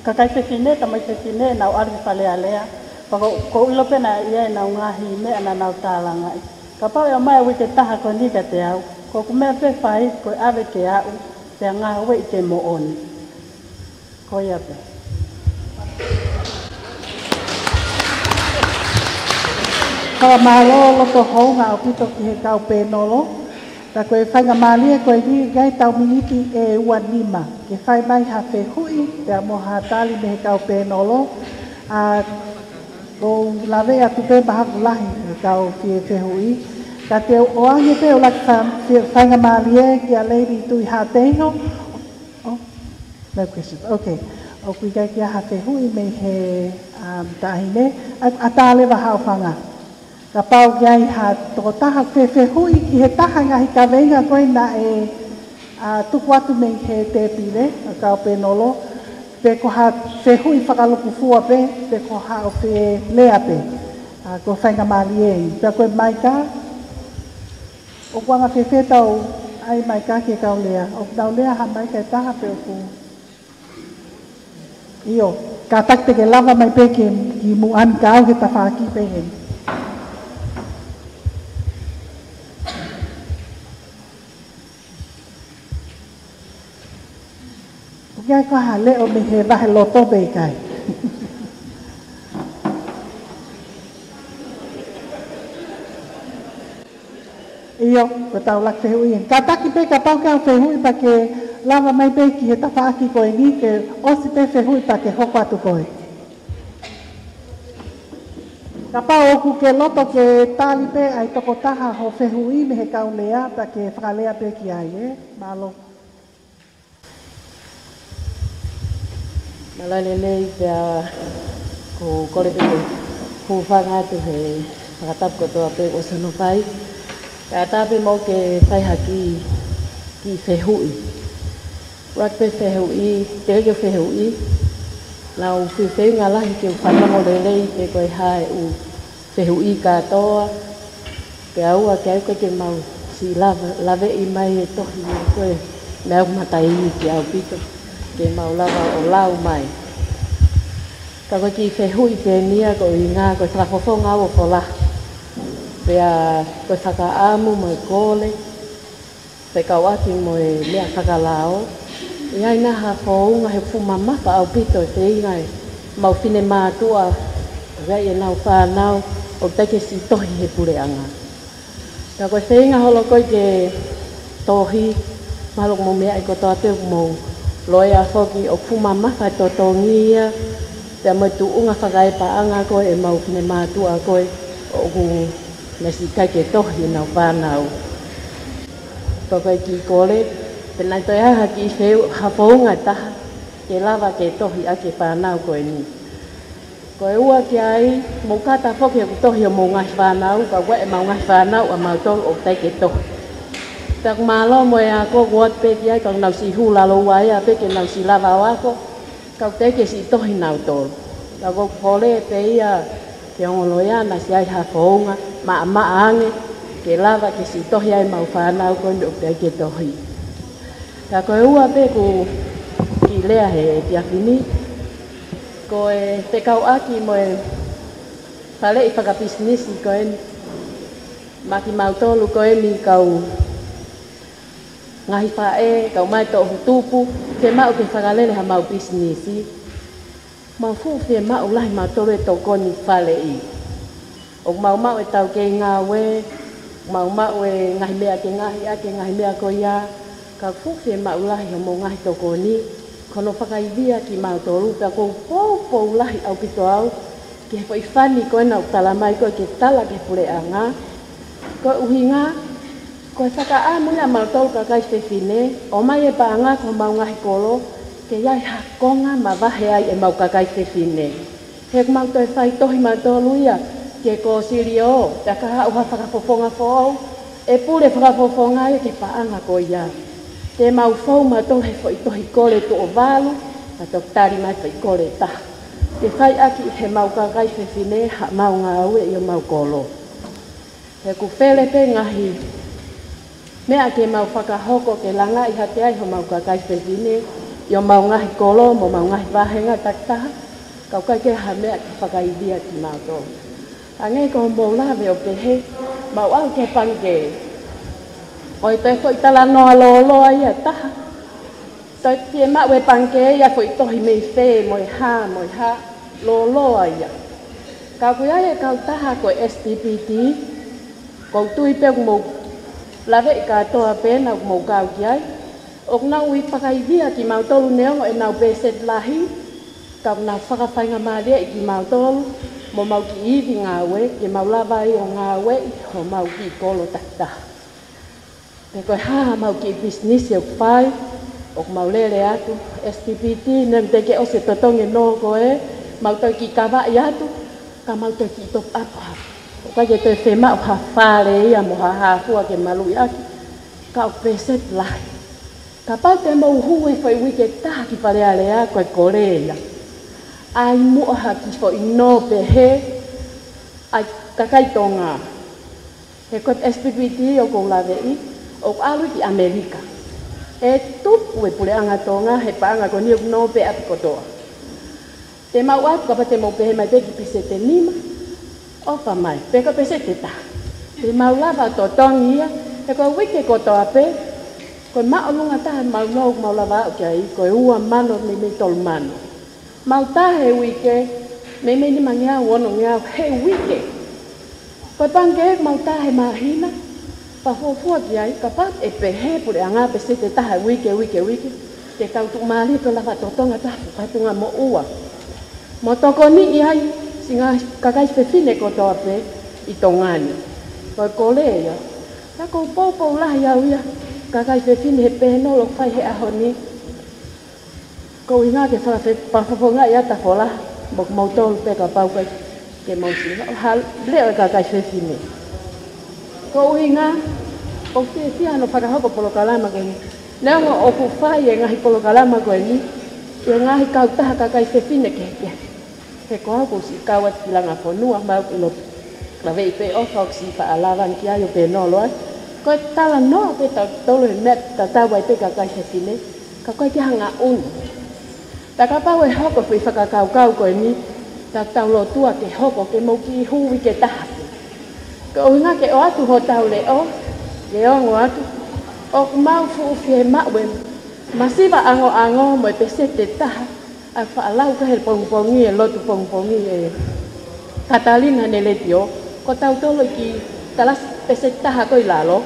kakai fefine, tamai fefine, nau ʻalu ki Fale Alea. Pea ko, ʻoku ou ʻilo pē naʻe ʻi ai ʻenau ngaahi meʻa naʻa nau tālangaʻi. Kapau ʻe ʻomai e uike ʻe taha ko eni kiate au, ko ʻeku meʻa pē ʻe fai, ko e ʻave ke aʻu, pea ngāueʻi ke moʻoni. Ko ia pē. Fakamālō loto houngaʻia ʻaupito ki he kau pēnolo. Ka ko e faingamālie ko eni, ʻi ai ʻetau miniti ʻe ua nima ke fai mai ha fehuʻi, pea mo ha tali mei he kau pēnolo. ʻA, ʻoku ou laveʻi atu pē mahalo ʻoku lahi e kau fie fehuʻi. Ka te u ʻoange pē ʻuluaki fa-, fie-, faingamālie kia Lady Tuʻihaʻateiho. Oh, no questions. Okay. ʻOku ʻikai ke ʻi ai ha fehuʻi mei he, um, taʻahine. ʻA, ʻatā leva haʻo fanga. Kapau ʻoku ʻi ai ha tokotaha ke fehuʻi ki he taha e ngaahi kaveinga ko ē naʻe, ʻa, tuku atu mei he tēpile ʻa e kau pēnolo, pe ko ha fehuʻi fakalūkufua pē, pe ko haʻo felea pē. ʻA, ko e faingamālie eni. Pea ko e maika, ʻoku anga fēfē ʻetau ʻai maika ki he kau lea? ʻOku tau lea ha maika ʻe taha pe ʻoku ʻIo, kātaki te ke lava mai pē ki, ki muʻa ni, ka ʻoku ke tafaʻaki pē heni. ʻOku ʻi ai ha leʻo mei he vahe loto pe ʻikai? ʻIo, ko ʻetau ʻuluaki fehuʻi eni. Kātaki pē kapau ʻoku ʻi ai ha fehuʻi pea ke lava mai pē ki he tafaʻaki ko eni, ke ʻosi pē fehuʻi pea ke hoko atu koe. Kapau ʻoku ke loto ke tali pē ʻa e tokotaha hoʻo fehuʻi mei he kau lea pea ke fakalea pē ki ai, ē? Mālō. Mālō e lelei pea ʻoku ou kole pē ke u hūfanga atu he fakatapu kotoa pē ʻoku ʻosi hono fai. Kae ʻatā pē mo au ke fai ha kiʻi, kiʻi fehuʻi. ʻUluaki pē fehuʻi, teʻeki ke u fehuʻi. Naʻa ku fie feinga lahi ke u fanongo lelei pe ko e hā e ʻū fehuʻi kātoa. Pea ua ke ʻai ke mau siʻi lava, laveʻi mai e tohi mo e ko e meʻa ʻoku mataʻi ki ai ʻaupito ke mau lava ʻo lau mai. Ka ko e kiʻi fehuʻi pē eni ia ko e ʻuhinga ko e fakafofonga au ʻo Fola. Pea ko e fakaʻamu mo e kole, fekauʻaki mo e meʻa fakalao. ʻI ai nai ha founga he fuʻu mamafa ʻaupito e feinga e mau finemātuʻa, ʻi ai ʻenau fānau ʻoku teʻeki ke siʻi tohi he puleʻanga. Ka ko e feinga holo ko ē ke tohi, mahalo ʻoku mou meaʻi kotoa pē ʻoku mou Loea foki ʻoku fuʻu mamafa e totongi ia, pea mo e tuʻunga fakaepaʻanga ko ē ʻemau finemātuʻa ko ē ʻoku nau siʻi ʻikai ke tohi ʻenau fānau. Pea ko e kiʻi kole, pe naʻe toe ʻi ai ha kiʻi feu, ha founga ʻe taha, ke lava ke tohi ʻaki e fānau ko eni. Ko e ua ki ai, mou kata foki he ʻoku tohi homou ngaahi fānau, ka ʻoku ʻi ai ʻemau ngaahi fānau ʻamautolu ʻoku teʻeki ke tohi. Pea ʻoku mālō mo e ako ʻoku ʻoatu pē ki ai, ka ʻoku nau siʻi hū lalo ua ia pē ke nau siʻi lava ʻo ako, ka ʻoku teʻeki ke siʻi tohi nautolu. Ka ʻoku ou kole pē ia ki he ongo loea naʻa siʻi ʻi ai ha founga maʻamaʻa ange, ke lava ke siʻi tohi ai ʻemau fānau ko eni ʻoku teʻeki ke tohi. Ka ko e ua pē ʻeku kiʻi lea he efiafi ni, ko e fekauʻaki mo e faleʻi fakapisinisi ko eni, maʻa kimautolu ko eni kau ngaahi faʻē, kau mai toʻutupu, ke mau ke fakalele haʻamau pisinisi. Mau fuʻu fiemaʻu lahi mautolu e tokoni faleʻi. ʻOku mau maʻu e taukei ngāue, mau maʻu e ngaahi meʻa ke ngaahi ʻaki e ngaahi meʻa ko ia, ka fuʻu fiemaʻu lahi hoʻomou ngaahi tokoni, ko hono fakaivia kimautolu, pea ʻoku ou poupou lahi ʻaupito au ki he foʻi fani ko ena ʻoku tala mai ko ē ke tala ki he puleʻanga. Ko e ʻuhinga, ko e fakaʻamu ia ʻamautolu kakai fefine, ʻomai e paʻanga ki homau ngaahi kolo, ke ʻi ai ha konga mavahe ai ʻemau kakai fefine. He ʻoku mau toe faitohi mautolu ia ki he kōsilio, pea ka haʻu ha fakafofonga foʻou, ʻe pule fakafofonga ia ki he paʻanga ko ia. Te mau fou mautolu he foʻi tohi kole tuʻo valu, pea toki tali mai foʻi kole ʻe taha, ke fai ʻaki ʻe heʻemau kakai fefine haʻamau ngāue ʻi homau kolo. He ʻoku fele pē ngaahi meʻa ke mau fakahoko ke langaʻi hake ai homau kakai fefine ʻi homau ngaahi kolo mo homau ngaahi vāhenga takitaha, ka ʻoku ʻikai ke ʻi ai ha meʻa ke fakaivia kimautolu. Hangē ko hoʻomou lave ʻo pehē, mau ʻalu ki he pangikē, ʻoku ʻi ai e foʻi talanoa lōloa ia ʻe taha. Toe fiemaʻu e pangikē ia foʻi tohi mei fē mo e hā mo e hā, lōloa ia. Ka ʻoku ʻi ai e kautaha ko e S T P T, ʻoku ou tui pē ʻoku mou laveʻi kātoa pē naʻa ʻoku mou kau ki ai, ʻoku nau ʻi fakaivia kimautolu neongo ʻenau pēseti lahi, ka ʻoku nau fakafaingamālieʻi kimautolu mo homau kiʻi ivi ngāue, ke mau lava ai ʻo ngāueʻi homau kiʻi kolo takitaha. Pe ko e hā haʻamau kiʻi pisinisi ʻoku fai, ʻoku mau lele atu, S T P T, neongo teʻeki ke ʻosi e totongi ʻo e nō ko ē, mau toe kiʻi kavaʻi atu, ka mau toe kiʻi top up ha. ʻOku ʻikai ke toe fiemaʻu ha fale ia mo ha hā fua ke maluʻi ʻaki, ka ʻoku pēseti lahi. Kapau te mou hū he foʻi uike ʻe taha ki Fale Alea ko e kole ia. ʻAi muʻa ha kiʻi foʻi nō pehē, ʻai kakai Tonga. He ko e S T P T ʻoku ou laveʻi, ʻoku ʻalu ki ʻAmelika. ʻE tupu e puleʻanga Tonga he paʻanga ko eni ʻoku nō pē ʻapi kotoa. Te mau ʻoatu kapau te mou pehē mai pē kiʻi peseti ʻe nima, ʻofa mai, pe ko e peseti ʻe taha. Te mau lava totongi ia, he ko e uike kotoa pē, ko e māʻolunga taha ʻemau nō ʻoku mau lava aʻu ki ai, ko e ua mano meimei tolu mano. Mau tā he uike, meimei nimangeau, onongeau he uike. Ko e pangikē ʻoku mau tā he māhina, pea fuofua ki ai, kapau ʻe pehē puleʻanga peseti ʻe taha he uike, uike, uike, te tau tuʻumālie pē ʻo lava totongi ha fuʻu faʻahinga moʻua. Mo tokoniʻi ai siʻi ngaahi kakai fefine kotoa pē ʻi Tonga ni. Ko e kole ia. Ka ʻoku ou poupou lahi au ia, kakai fefine he pēnolo ʻoku fai he ʻaho ni. Ko e ʻuhinga ke fakafe-, fakafofongaʻi ʻa Tafola, mo kimoutolu pē kapau ʻoku ʻikai ke mou sio. ʻO ha leʻo e kakai fefine. Ko e ʻuhinga, ʻoku fiefia hono fakahoko polokalama ko eni. Neongo ʻoku fai e ngaahi polokalama ko eni ʻi he ngaahi kautaha kakai fefine kehekehe. He ko au ʻoku ou siʻi kau atu ki Langafonua, mau ʻi loto. Laveʻi pē ʻofa ʻoku siʻi faʻa lava ange ki ai ʻo pēnolo ai. Ko e talanoa pē tautolu he meʻa tatau ai pē kakai fefine, ka ʻoku ʻikai ke ʻi ai hano ʻunu. Pea kapau ʻe hoko e foʻi fakakaukau ko eni, tau tau lotua ke hoko ke mou kiʻi hū uike ʻe taha pē. Ko e ʻuhinga ke ʻoatu hotau leʻo, ke ongo atu, ʻoku mau fuʻu fiemaʻu e masiva ʻangoʻango mo e peseti ʻe taha, ʻa e faʻa lau ka he pongipongi, e lotu pongipongi ʻe Katalina he letiō, ko tautolu ʻi he kiʻi kalasi peseti ʻe taha ko ē ʻi lalo,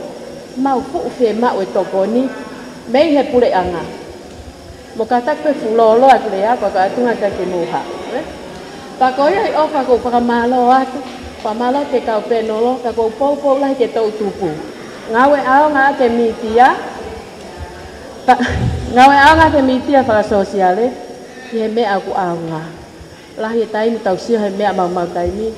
mau fuʻu fiemaʻu e tokoni mei he puleʻanga. Mo kātaki pē fuʻu lōloa atu lea, ko e kātunga ka ke mou haʻu, ē? Pea ko ia ʻi ʻofa ʻoku ou fakamālō atu, fakamālō ki he kau pēnolo, ka ʻoku ou poupou lahi ki he toʻutupu. Ngāue ʻaonga ʻaki e mītia, pa-, ngāue ʻaonga ʻaki e mītia fakasōsiale, ki he meʻa ʻoku ʻaonga. Lahi e taimi tau sio he meʻa maumau taimi.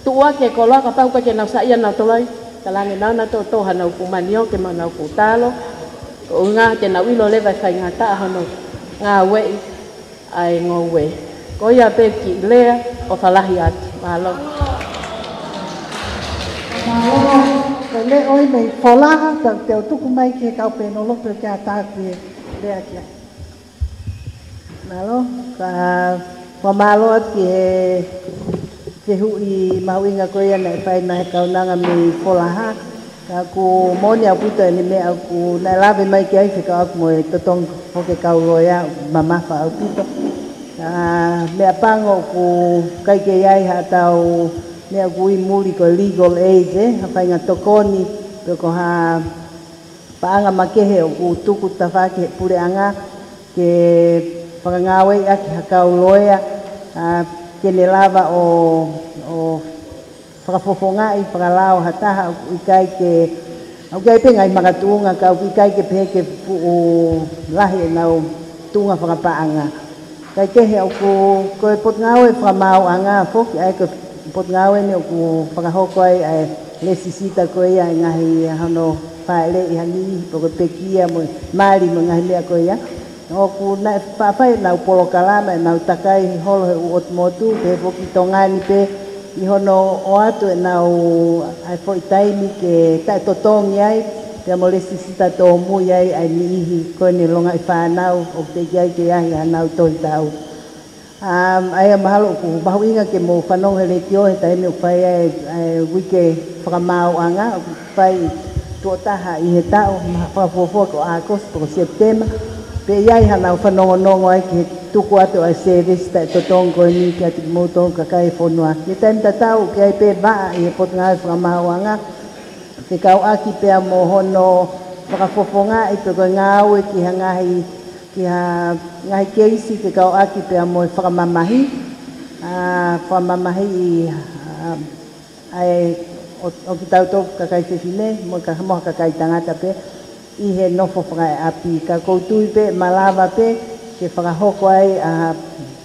Tuʻu ʻaki e koloa kapau ʻoku ʻikai ke nau saiʻia nautolu ai. Talaange naʻa nau toutou haʻanau fuʻu manio ke maʻu honau fuʻu talo. Ko e ʻuhinga ke nau ʻilo leva e faingataʻa hono ngāueʻi ʻa e ngoue. Ko ia pē kiʻi lea ʻofa lahi atu. Mālō. Mālō. Ko e lea ʻo e mei Folaha, pea te u tuku mai ki he kau pēnolo pē ke ʻatā ʻaki e lea ki ai. Mālō, ka, fakamālō atu ki he, ki he fehuʻi mahuʻinga ko ia naʻe fai mai he kaunanga mei Folaha. Ka ʻoku moʻoni ʻaupito ʻene meʻa ʻoku naʻe lave mai ki ai fekauʻaki mo e totongi foki e kau loea, mamafa ʻaupito. Ka meʻapango ʻoku ʻikai ke ʻi ai haʻatau meʻa ʻoku ui muli ko e legal aid, ē, ha faʻahinga tokoni, pe ko ha paʻanga makehe ʻoku tuku tafaʻaki ʻe he puleʻanga ke fakangāueʻaki ha kau loea, ā, ke ne lava ʻo, ʻo fakafofongaʻi, fakalao ha taha ʻoku ʻikai ke, ʻoku ʻi ai pē ngaahi makatuʻunga ka ʻoku ʻikai ke pehē ke fuʻu lahi ʻenau tuʻunga fakapaʻanga. Kae kehe ʻoku, ko e Potungāue Fakamaauʻanga foki, ʻa ia ko e Potungāue eni ʻoku fakahoko ai ʻa e lēsisita ko ia ʻa e ngaahi, ʻa hono fāʻeleʻi ha niʻihi, pe ko e pekia mo e mali mo e ngaahi meʻa ko ia. ʻOku naʻe faʻa fai ʻenau polokalama, ʻenau takai holo he ʻū ʻotu motu, pehē foki Tonga ni pē, ʻi hono ʻoatu ʻenau ʻa e foʻi taimi ke taʻetotongi ai, pea mo lēsisita tōmui ai ʻa e niʻihi ko eni longaʻi fānau, ʻoku teʻeki ai ke ʻi ai haʻanau tohi taʻu. Um, ʻa ia mahalo ʻoku mahuʻinga ke mou fanongo he letiō he taimi ʻoku fai ai ʻa e uike fakamaauʻanga, ʻoku fai tuʻo taha ʻi he taʻu, ma-, fakafuofua ko ʻAokosi pe ko Sepitema, pea ʻi ai haʻanau fanongonongo ai ki he tuku atu ʻa e sēvesi taʻetotongi ko eni kiate kimoutolu kakai e fonua. ʻI he taimi tatau, ʻoku ʻi ai pē vaʻa ʻi he Potungāue Fakamaauʻanga, fekauʻaki pea mo hono fakafofongaʻi pe ko e ngāue ki ha ngaahi, ki ha ngaahi keisi fekauʻaki pea mo e fakamamahi, ā, fakamamahi ʻi, ā, ʻa e ʻo, ʻo kitautolu kakai fefine, mo ka, mo ha kakai tangata pē, ʻi he nofo fakaeʻapi. Ka ʻoku ou tui pē, malava pē, ke fakahoko ai, ā,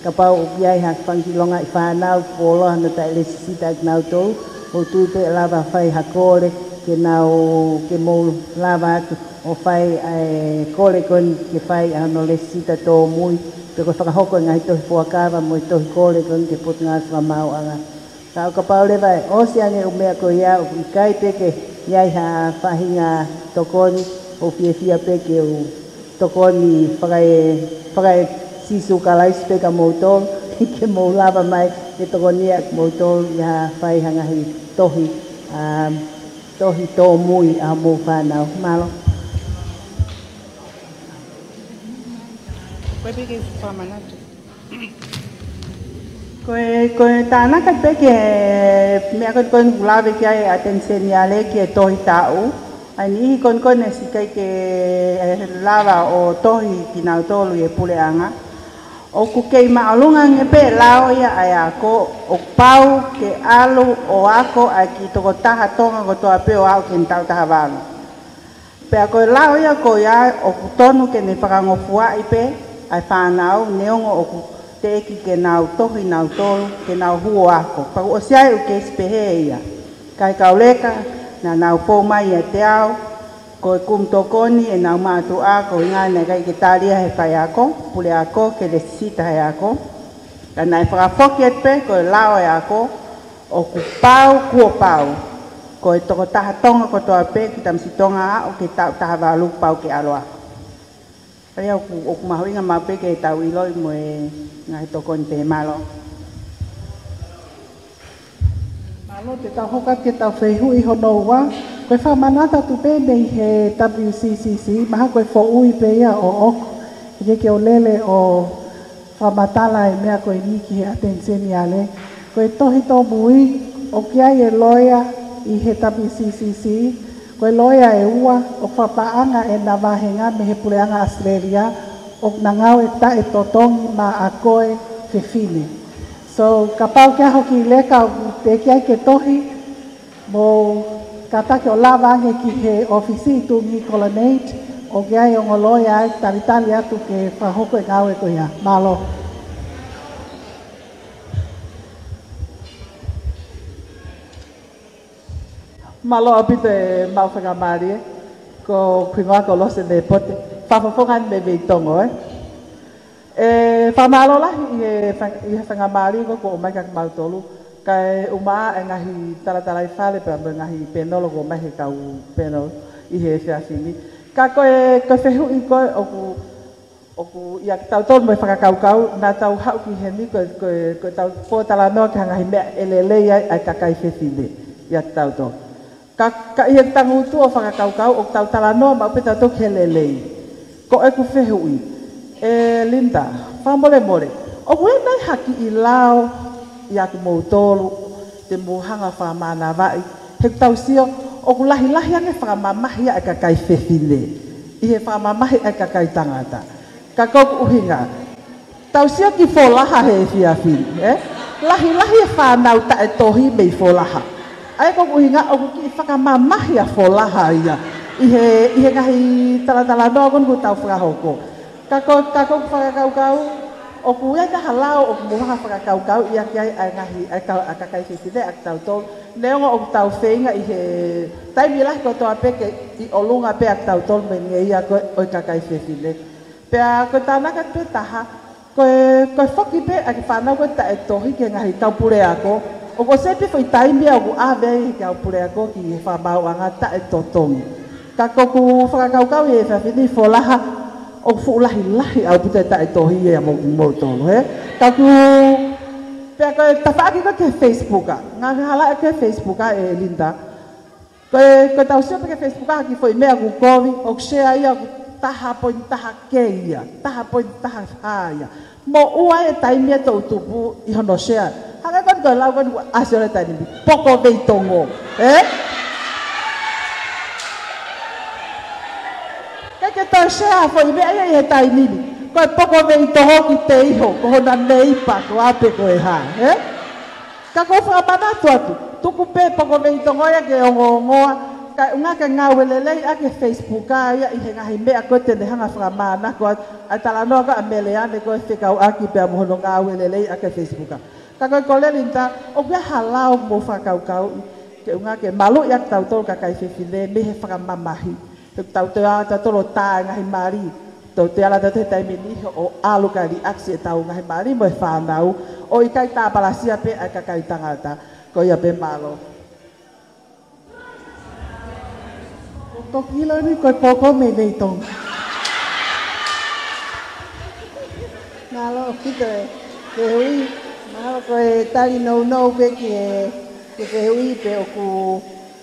kapau ʻoku ʻi ai ha fanga kiʻi longaʻi fānau, fuoloa hono taʻelēsisita ʻakinautolu, ʻoku ou tui pē lava fai ha kole, ke nau, ke mou lava atu ʻo fai ʻa e kole ko eni ke fai ʻa hono lēsisita tōmui, pe ko e fakahoko e ngaahi tohi fuakava mo e tohi kole ko eni ki he Potungāue Fakamaauʻanga. Ka ʻo kapau leva ʻe ʻosi ange ʻū meʻa ko ia ʻoku ʻikai pē ke ʻi ai ha faʻahinga tokoni, ʻoku ou fiefia pē ke u tokoni fakae, fakae Sīsū Kalaisi pē kia moutolu, ke mou lava mai ke tokoni ʻaki moutolu ʻi ha fai ha ngaahi tohi, ā, tohi tōmui ʻa mou fānau. Mālō. Ko e piki whamanatu. Ko e, ko e tānaki pē ki he meʻa ko ē ʻoku lave ki ai ʻa Teniseni Ale ki he tohi taʻu. ʻA e niʻihi ko eni ʻoku ʻikai ke lava ʻo tohi kinautolu ʻi he puleʻanga. ʻOku kei māʻolunga ange pē lao ia ʻa e ako, ʻoku pau ke ʻalu ʻo ako ʻa e kiʻi tokotaha Tonga kotoa pē ʻo aʻu ki he taʻu taha valu. Pea ko e lao ia ko ia ʻoku tonu ke ne fakangofuaʻi pē ʻa e fānau, neongo ʻoku teʻeki ke nau tohi nautolu, ke nau hū ʻo ako. Pea ʻoku ʻosi ʻi ai ʻū keisi pehē ia. Kae kau leka, naʻa nau fou mai ʻiate au, ko e kumi tokoni ʻenau mātuʻa, ko e ʻuhinga naʻe ʻikai ke tali ia he faiako, puleako, ke lēsisita he ako. Ka naʻe fakafoki atu pē, ko e lao e ako, ʻoku pau, kuo pau. Ko e tokotaha Tonga kotoa pē, kiʻi tamasiʻi Tonga aʻu ki he taʻu taha valu pau ke ʻalu ako. ʻA ia ʻoku, ʻoku mahuʻinga maʻu pē ke tau ʻiloʻi mo e ngaahi tokoni pē. Mālō. Mālō, te tau hoko atu ki heʻetau fehuʻi hono ua. Ko e fakamanatu atu pē mei he W C C C, mahalo ko e foʻui pē ia ʻoʻoku. ʻIkai ke u lele ʻo fakamatala e meʻa ko eni ki he ʻa Teniseni Ale. Ko e tohi tōmui, ʻoku ʻi ai e loea ʻi he W C C C, ko e loea ʻe ua, ʻoku fakapaʻanga ʻena vāhenga mei he puleʻanga ʻAositelēlia, ʻoku na ngāue taʻetotongi maʻa koe fefine. So, kapau ʻoku ʻi ai ha kiʻi leka ʻoku teʻeki ai ke tohi, mou kātaki ʻo lava ange ki he ʻōfisi ʻi Tuʻi Colonnade, ʻoku ʻi ai e ongo lōea ʻe talitali atu ke fakahoko e ngāue ko ia. Mālō. Mālō ʻaupito e maʻu faingamālie, ko hoku hingoa ko Lose Nepote, fakafofonga mei Veitongo, ē. ʻE, fakamālō lahi ʻi he fai-, ʻi he faingamālie ko ē kuo ʻomai kia kimautolu, kae ʻumaʻā e ngaahi talatalaifale pea mo e ngaahi pēnolo kuo ʻomai ʻe he kau pēnolo ʻi he efiafi ni. Ka ko e, ko e fehuʻi ko ē ʻoku ʻoku ʻiate kitautolu mo e fakakaukau, naʻa tau haʻu ki heni ko e, ko e, ko ʻetau pōtalanoa ki ha ngaahi meʻa ʻe lelei ai ʻa e kakai fefine ʻiate kitautolu. Ka, ka ʻi he tangutu ʻo fakakaukau, ʻoku tau talanoa maʻu pē tautolu ki he lelei. Ko ʻeku fehuʻi, ʻe Linda, fakamolemole, ʻoku ʻi ai nai ha kiʻi lao ʻiate kimoutolu te mou hanga ʻo fakamānavaʻi, he ʻoku tau sio ʻoku lahilahi ange fakamamahi ʻa e kakai fefine ʻi he fakamamahi ʻa e kakai tangata. Ka ko hoku ʻuhinga, tau sio ki Folaha he efiafi ni, ē? Lahilahi e fānau taʻetohi mei Folaha. ʻA ia ko hoku ʻuhinga ʻoku kiʻi fakamamahi ʻa Folaha ia ʻi he, ʻi he ngaahi talatalanoa ko eni kuo tau fakahoko. Ka ko, ka ko hoku fakakaukau, ʻoku ʻi ai nai ha lao ʻoku mou hanga ʻo fakakaukauʻi ʻaki ai ʻa e ngaahi, ʻa e ka-, ʻa e kakai fefine ʻa kitautolu. Neongo ʻoku tau feinga ʻi he taimi lahi kotoa pē ke ʻi ʻolunga pē ʻa kitautolu mei he ngeia ko ē ʻo e kakai fefine. Pea ko e tānaki pē taha, ko e, ko e foki pē ʻa e kiʻi fānau ko ē taʻetohi ki he ngaahi kau puleako, ʻoku ʻosi pē foʻi taimi ia ʻoku ʻave ai e kau puleako ki he fakamaauʻanga taʻetotongi. Ka ko hoku fakakaukau ʻi he efiafi ni, Folaha, ʻoku fuʻu lahilahi ʻaupito e taʻetohi ia mo, moutolu, ē? Ka ko, pea ko e tafaʻaki ko ē ki he Facebook, ʻa e ngaahi hala ki he Facebook, ʻe Linda. Ko e, ko ʻetau sio pē ki he Facebook, ʻa e kiʻi foʻi meʻa ʻoku kovi, ʻoku share ia ʻoku taha poini taha K ia, taha poini taha H ia. Moʻua e taimi ʻa e toʻutupu ʻi hono share. Hangē ko eni ko e lau ko eni kuo ʻasi holo e taimi ni, poko Veitongo. Ē? ʻIkai ke toe share ha foʻi meʻa ia ʻi he taimi ni. Ko e poko Veitongo ki te iho, ko hona neipa, ko ā pē ko e hā. Ē? Ka ko e fakamanatu atu, tuku pē poko Veitongo ia ke ongoongoa, kae ʻuhinga ke ngāue lelei ʻaki e Facebook ia ʻi he ngaahi meʻa ko ē te ne hanga ʻo fakamānako atu ʻa e talanoa ko ē ʻa Meleane ko e fekauʻaki pea mo hono ngāue lelei ʻaki e Facebook. Ka ko e kole Linda, ʻoku ʻi ai ha lao ʻoku mou fakakaukauʻi, ke ʻuhinga ke maluʻi ʻa kitautolu kakai fefine mei he fakamamahi. He ʻoku tau toe ala tautolu ʻo tā e ngaahi mali. Tau toe ala tautolu he taimi ni ʻo ʻalu kae liʻaki ʻetau ngaahi mali mo e fānau, ʻo ʻikai tāpalasia pē ʻa e kakai tangata. Ko ia pē, mālō. Ko e kiʻi lau ni ko e poko mei Veitongo. Mālō ʻaupito e fehuʻi, mahalo ko e tali nounou pē ki he, ki he fehuʻi pē ʻoku,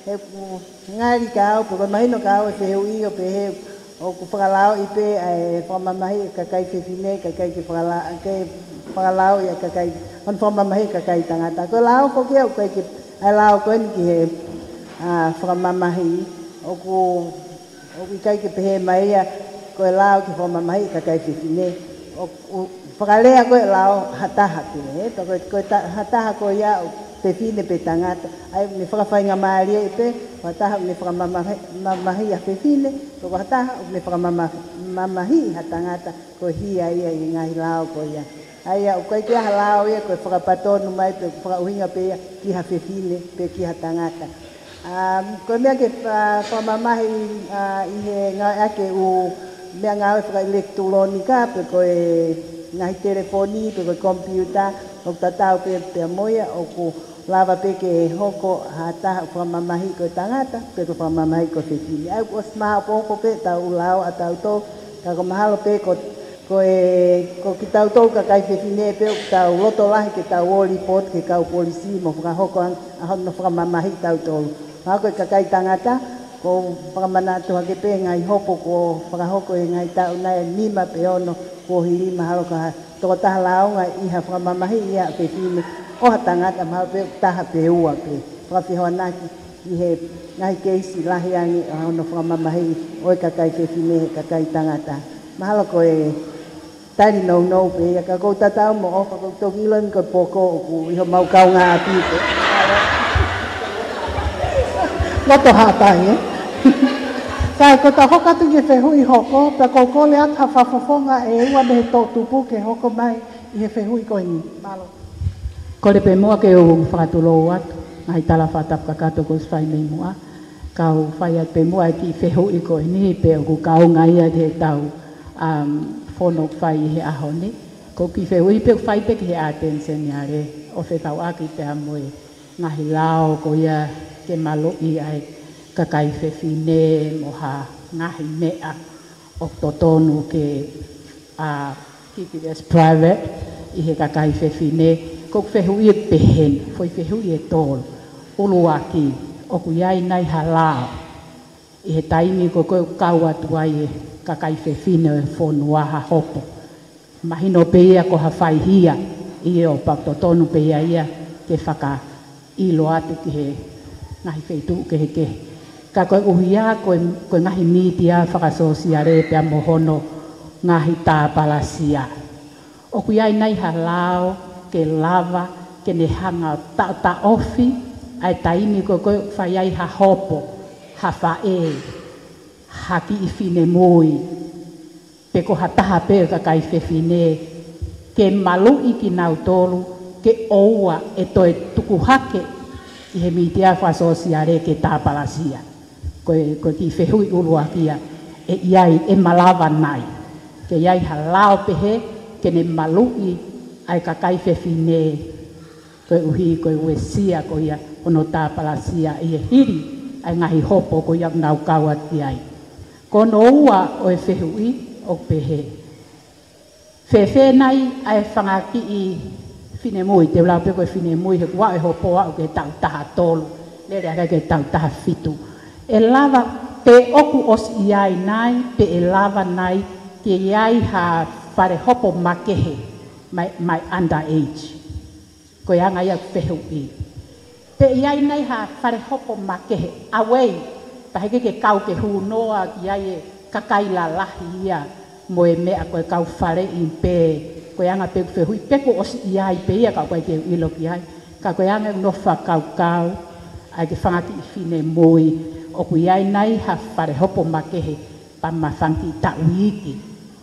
he ʻoku ngali ka au, pe ko e mahino ka au e fehuʻi ʻo pehē ʻoku fakalaoʻi pē ʻa e fakamamahi e kakai fefine, kae ʻikai ke fakala-, ke fakalaoʻi e kakai, hono fakamamahi e kakai tangata. Ko e lao foki ia ʻoku ʻikai ke, ʻa e lao ko eni ki he, ʻa, fakamamahi, ʻoku, ʻoku ʻikai ke pehē mai ia ko e lao ki he fakamamahi e kakai fefine. ʻOku, ʻoku fakalea ko ē e lao ha taha pē, ē? Pea ko e, ko e ta-, ha taha ko ia ʻoku fefine pe tangata. ʻA ia ʻoku ne fakafaingamālieʻi pē, ko ha taha ʻoku ne fakamamahi, mamahi ʻa fefine, pe ko ha taha ʻoku ne fakamama-, mamahiʻi ha tangata, ko e hia ia ʻi he ngaahi lao ko ia. ʻA ia ʻoku ʻikai ke ʻi ai ha lao ia ko e fakapatonu mai pe fakaʻuhinga pē ia ki ha fefine pe ki ha tangata. ʻA, ko e meʻa ke fa-, fakamamahi, ʻa, ʻi he ngāueʻaki e ʻū meʻangāue fakaʻilekitulōnika, pe ko e ngaahi telefoni, pe ko e komipiuta, ʻoku tatau pē pea mo ia, ʻoku lava pē ke hoko ha taha ʻoku fakamamahi ko e tangata, pe ko e fakamamahi ko e fefine. ʻA ia ʻoku ʻosi maʻu pē hoko pē ʻetau ʻū lao ʻatautolu, ka ko e mahalo pē ko Ko e, ko kitautolu kakai fefine pē ʻoku tau loto lahi ke tau ō lipooti ki he kau polisi mo fakahoko ange ʻa hono fakamamahi tautolu. Mahalo ko e kakai tangata, ʻoku ou fakamanatu hake pē ngaahi hopo kuo fakahoko he ngaahi taʻu nai ʻe nima pe ono kuo hili, mahalo ko ha tokotaha lāunga ʻi ha fakamamahi ia ʻa fefine ʻo ha tangata, mahalo pē ʻoku taha pe ua pē. Fakafehoanaki ʻi he ngaahi keisi lahi ange ʻa hono fakamamahi ʻo e kakai fefine he kakai tangata. Mahalo ko e Tali nounou pē ia, ka ʻoku ou tatau mo ʻOfa, ʻoku ou toki ʻilo eni ko e poko ʻoku ʻi homau kaungāʻapi pē. Loto haʻapai, ē? Sai, ko ʻetau hoko atu ki he fehuʻi hoko, pea ʻoku ou kole atu ha fakafofonga ʻe ua mei he toʻutupu ke hoko mai ʻi he fehuʻi ko eni. Mālō. Kole pē muʻa ke u fakatulou atu, ngaahi tala fakatapu kakato kuo ʻosi fai mei muʻa. Kau fai atu pē muʻa e kiʻi fehuʻi ko eni, pea ʻoku kaunga ia ki heʻetau, um, fono fai ʻi he ʻaho ni. Ko e kiʻi fehuʻi pē ʻoku fai pē ki he ʻAteni Seniale, ʻo fekauʻaki pea mo e ngaahi lao ko ia ke maluʻi ai kakai fefine mo ha ngaahi meʻa ʻoku totonu ke, a, keep it as private ʻi he kakai fefine. Ko e fehuʻi ʻoku pehē ni, foʻi fehuʻi ʻe tolu. ʻUluaki, ʻoku ʻi ai nai ha lao ʻi he taimi ko ē ʻoku kau atu ai e kakai fefine ʻo e fonua ha hopo? Mahino pē ia ko ha faihia, ʻio, pea ʻoku totonu pē ia ia ke fakaʻilo atu ki he ngaahi feituʻu kehekehe. Ka koeʻuhi ia ko e, ko e ngaahi mītia fakasōsiale pea mo hono ngaahi tāpalasia, ʻoku ʻi ai nai ha lao ke lava ke ne hanga ʻo taʻotaʻofi ʻa e taimi ko ē ʻoku fai ai ha hopo, ha faʻē, ha kiʻi finemui, pe ko ha taha pē ʻo e kakai fefine, ke maluʻi kinautolu ke ʻoua ʻe toe tuku hake ʻi he mītia fakasōsiale ke tāpalasia? Ko e, ko e kiʻi fehuʻi ʻuluaki ia, ʻe ʻi ai, ʻe malava nai ke ʻi ai ha lao pehē ke ne maluʻi ʻa e kakai fefine, koeʻuhi ko e uesia ko ia hono tāpalasia ʻi he hili ʻa e ngaahi hopo ko ia ʻoku nau kau atu ki ai. Ko hono ua ʻo e fehuʻi ʻoku pehē: Fēfē nai ʻa e fanga kiʻi finemui, te u lau pē ko e finemui he kuo aʻu e hopo aʻu ki he taʻu taha tolu, lele hake ki he taʻu taha fitu. ʻE lava, pe ʻoku ʻosi ʻi ai nai, pe ʻe lava nai ke ʻi ai ha fale hopo makehe, mai, mai underage? Ko e anga ia ʻeku fehuʻi. Pe ʻi ai nai ha fale hopo makehe, ʻa ē, pea heʻikai ke kau ke hū noa ki ai e kakai lalahi ia mo e meʻa ko e kau faleʻi pē. Ko e anga pē ʻeku fehuʻi, pe kuo ʻosi ʻi ai pē ia ka ʻoku ʻikai ke u ʻilo ki ai. Ka ko e anga ʻeku nofo fakakaukau, ʻa e ke fanga kiʻi finemui, ʻoku ʻi ai nai ha fale hopo makehe pea mo e fanga kiʻi taʻu iiki,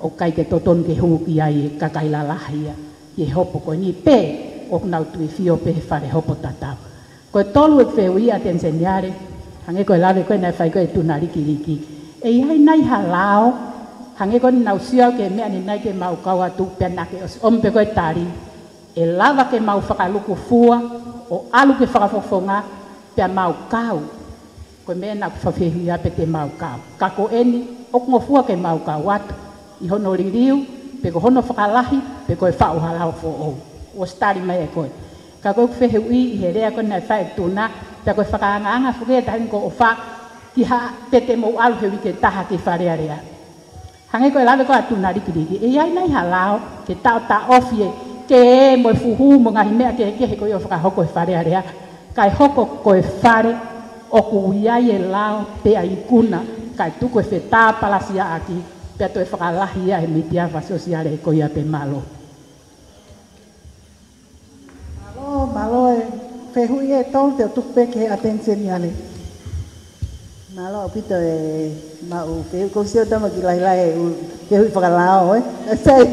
ʻoku ʻikai ke totonu ke hū ki ai e kakai lalahi ia ki he hopo ko eni, pe ʻoku nau tuifio pē he fale hopo tatau. Ko e tolu ʻeku fehuʻi ʻAteni Seniale, hangē ko e lave ko ē naʻe fai ko ē ʻe Tuna Likiliki. ʻE ʻi ai nai ha lao, hangē ko eni naʻa ku sio ki he meʻa ni nai ke mau kau atu pea naʻa ke ʻosi ʻomi pē ko ē tali, ʻe lava ke mau fakalukufua ʻo ʻalu ki he fakafofonga pea mau kau? Ko e meʻa naʻa ku fakafehuʻia pe te mau kau. Ka ko eni, ʻoku ngofua ke mau kau atu ʻi hono liliu, pe ko hono fakalahi, pe ko e faʻu ha lao foʻou. ʻOsi tali mai ʻe koe. Ka ko ʻeku fehuʻi ʻi he lea ko ē naʻe fai ʻe Tuna, pea ko e fakaangaanga foki ʻa e taimi ko ʻOfa ki ha, pe te mou ʻalu he uike ʻe taha ki Fale Alea. Hangē ko e lave ko ē ʻa Tuna Likiliki, ʻe ʻi ai nai ha lao ke taʻotaʻofi e kē mo e fuhu mo e ngaahi meʻa kehekehe ko ia ʻoku fakahoko he Fale Alea, kae hoko ko e fale ʻoku ʻi ai e lao pea ikuna, kae tuku e fetāpalasiaʻaki, pea toe fakalahi ia he mītia fakasōsiale ko ia pē? Mālō. Mālō, mālō e fehuʻi ʻe tolu, te u tuku pē ki he ʻAteni Seniale. Mālō ʻaupito e maʻu fehuʻi, ʻoku ou sio atu mo e kiʻi lahilahi e ʻū fehuʻi fakalao, ē? Sai,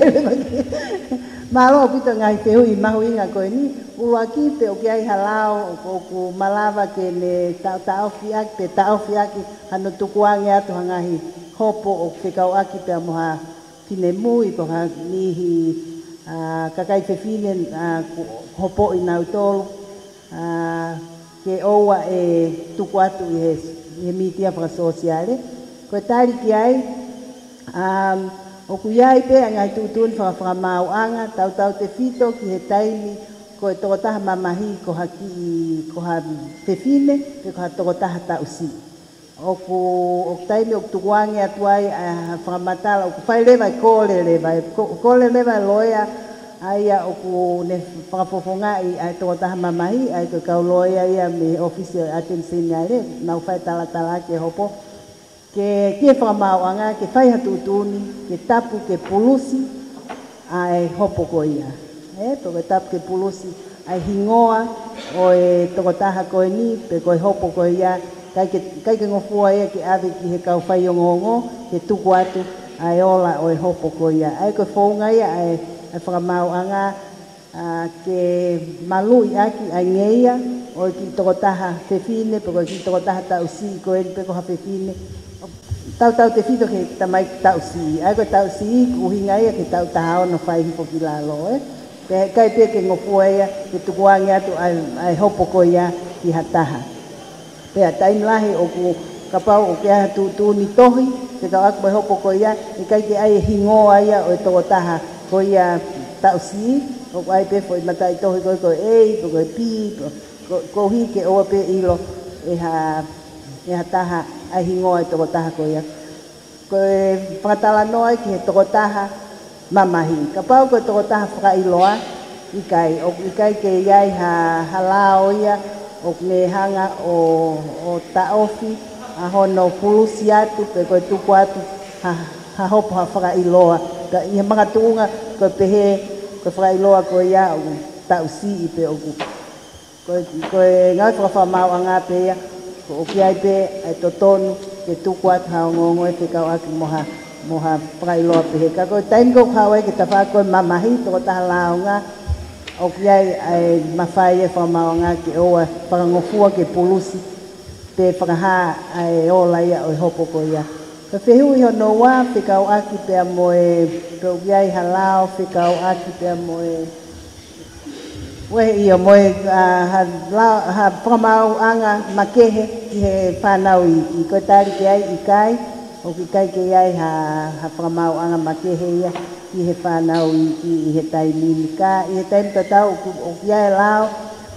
mālō ʻaupito ngaahi fehuʻi mahuʻinga ko eni. ʻUluaki, pe ʻoku ʻi ai ha lao ʻoku, ʻoku malava ke ne taʻotaʻofi ʻaki, pe taʻofi ʻaki hano tukuange atu ha ngaahi hopo ʻoku fekauʻaki pea mo ha finemui pe ha niʻihi, a, kakai fefine, a, kuo hopoʻi nautolu, a, ke ʻoua ʻe tuku atu ʻi he, ʻi he mītia fakasōsiale. Ko e tali ki ai, um, ʻoku ʻi ai pē ʻa e ngaahi tuʻutuʻuni fakafakamaauʻanga, tautautefito ki he taimi ko e tokotaha mamahi ko ha kiʻi, ko ha fefine, pe ko ha tokotaha taʻusiʻi. ʻOku, ʻoku taimi ʻoku tukuange atu ai ʻa e fakamatala, ʻoku fai leva e kole leva, e ko-, kole leva e loea, ʻa ia ʻoku ne fakafofongaʻi ʻa e tokotaha mamahi, ʻa ia ko e kau loea ia mei he ʻōfisi ʻo e ʻAteni Seniale, nau fai talatalaaki e hopo, ke, ki he fakamaauʻanga, ke fai ha tuʻutuʻuni, ke tapu, ke pulusi, ʻa e hopo ko ia. ʻE, pe ko e tapu ke pulusi ʻa e hingoa ʻo e tokotaha ko eni, pe ko e hopo ko ia, ʻikai ke, ʻikai ke ngofua ia ke ʻave ki he kau faiongoongo, ke tuku atu ʻa e ola ʻo e hopo ko ia. ʻA ia ko e founga ia ʻa e, ʻa e fakamaauʻanga, ʻa, ke maluʻi ʻaki ʻa e ngeia ʻo e kiʻi tokotaha fefine, pe ko e kiʻi tokotaha taʻu siʻi ko eni, pe ko ha fefine. Tautautefito ki he tamaiki taʻu siʻi. ʻA ia ko e taʻu siʻi, ʻuhinga ia ki he taʻu taha ono fai hifo ki lalo, ē. Pea ʻikai pē ke ngofua ia ke tukuange atu ʻa e, ʻa e hopo ko ia ki ha taha. Pea taimi lahi ʻoku kapau ʻoku ʻi ai ha tuʻutuʻuni tohi fekauʻaki mo e hopo ko ia, ʻikai ke ʻi ai e hingoa ia ʻo e tokotaha ko ia taʻu siʻi, ʻoku ʻi ai pē foʻi mataʻitohi ko ē ko e A, pe ko e B, pe ko, koeʻuhi ke ʻoua pē ʻilo ʻe ha, ʻe ha taha ʻa e hingoa ʻo e tokotaha ko ia. Ko e fakatalanoa ia ki he tokotaha mamahi. Kapau ko e tokotaha fakaʻiloa, ʻikai, ʻoku ʻikai ke ʻi ai ha, ha lao ia ʻoku ne hanga ʻo, ʻo taʻofi ʻa hono pulusi atu pe ko e tuku atu ha, ha hopo ha fakaʻiloa. Ka ʻi he makatuʻunga ko e pehē ko e fakaʻiloa ko ia ʻoku taʻu siʻi pe ʻoku Ko e, ko e ngāue fakafakamaauʻanga pē ia, ko ʻoku ʻi ai pē ʻa e totonu ke tuku atu ha ongoongo ʻe fekauʻaki mo ha, mo ha fakaʻiloa pehē. Ka ko e taimi ko ē ʻoku haʻu ai ki he tafaʻaki ko e mamahi, tokotaha lāunga, ʻoku ʻi ai ʻa e mafai ʻa e fakamaauʻanga ke ʻoua fakangofua ke pulusi pe fakahā ʻa e ola ia ʻo e hopo ko ia. Ko e fehuʻi hono ua fekauʻaki pea mo e, pe ʻoku ʻi ai ha lao fekauʻaki pea mo e, ʻuehe ia mo e, ʻa, ha lao, ha fakamaauʻanga makehe ki he fānau iiki. Ko e tali ki ai ʻikai, ʻoku ʻikai ke ʻi ai ha, ha fakamaauʻanga makehe ia ki he fānau iiki ʻi he taimi ni. Ka ʻi he taimi tatau ʻoku, ʻoku ʻi ai e lao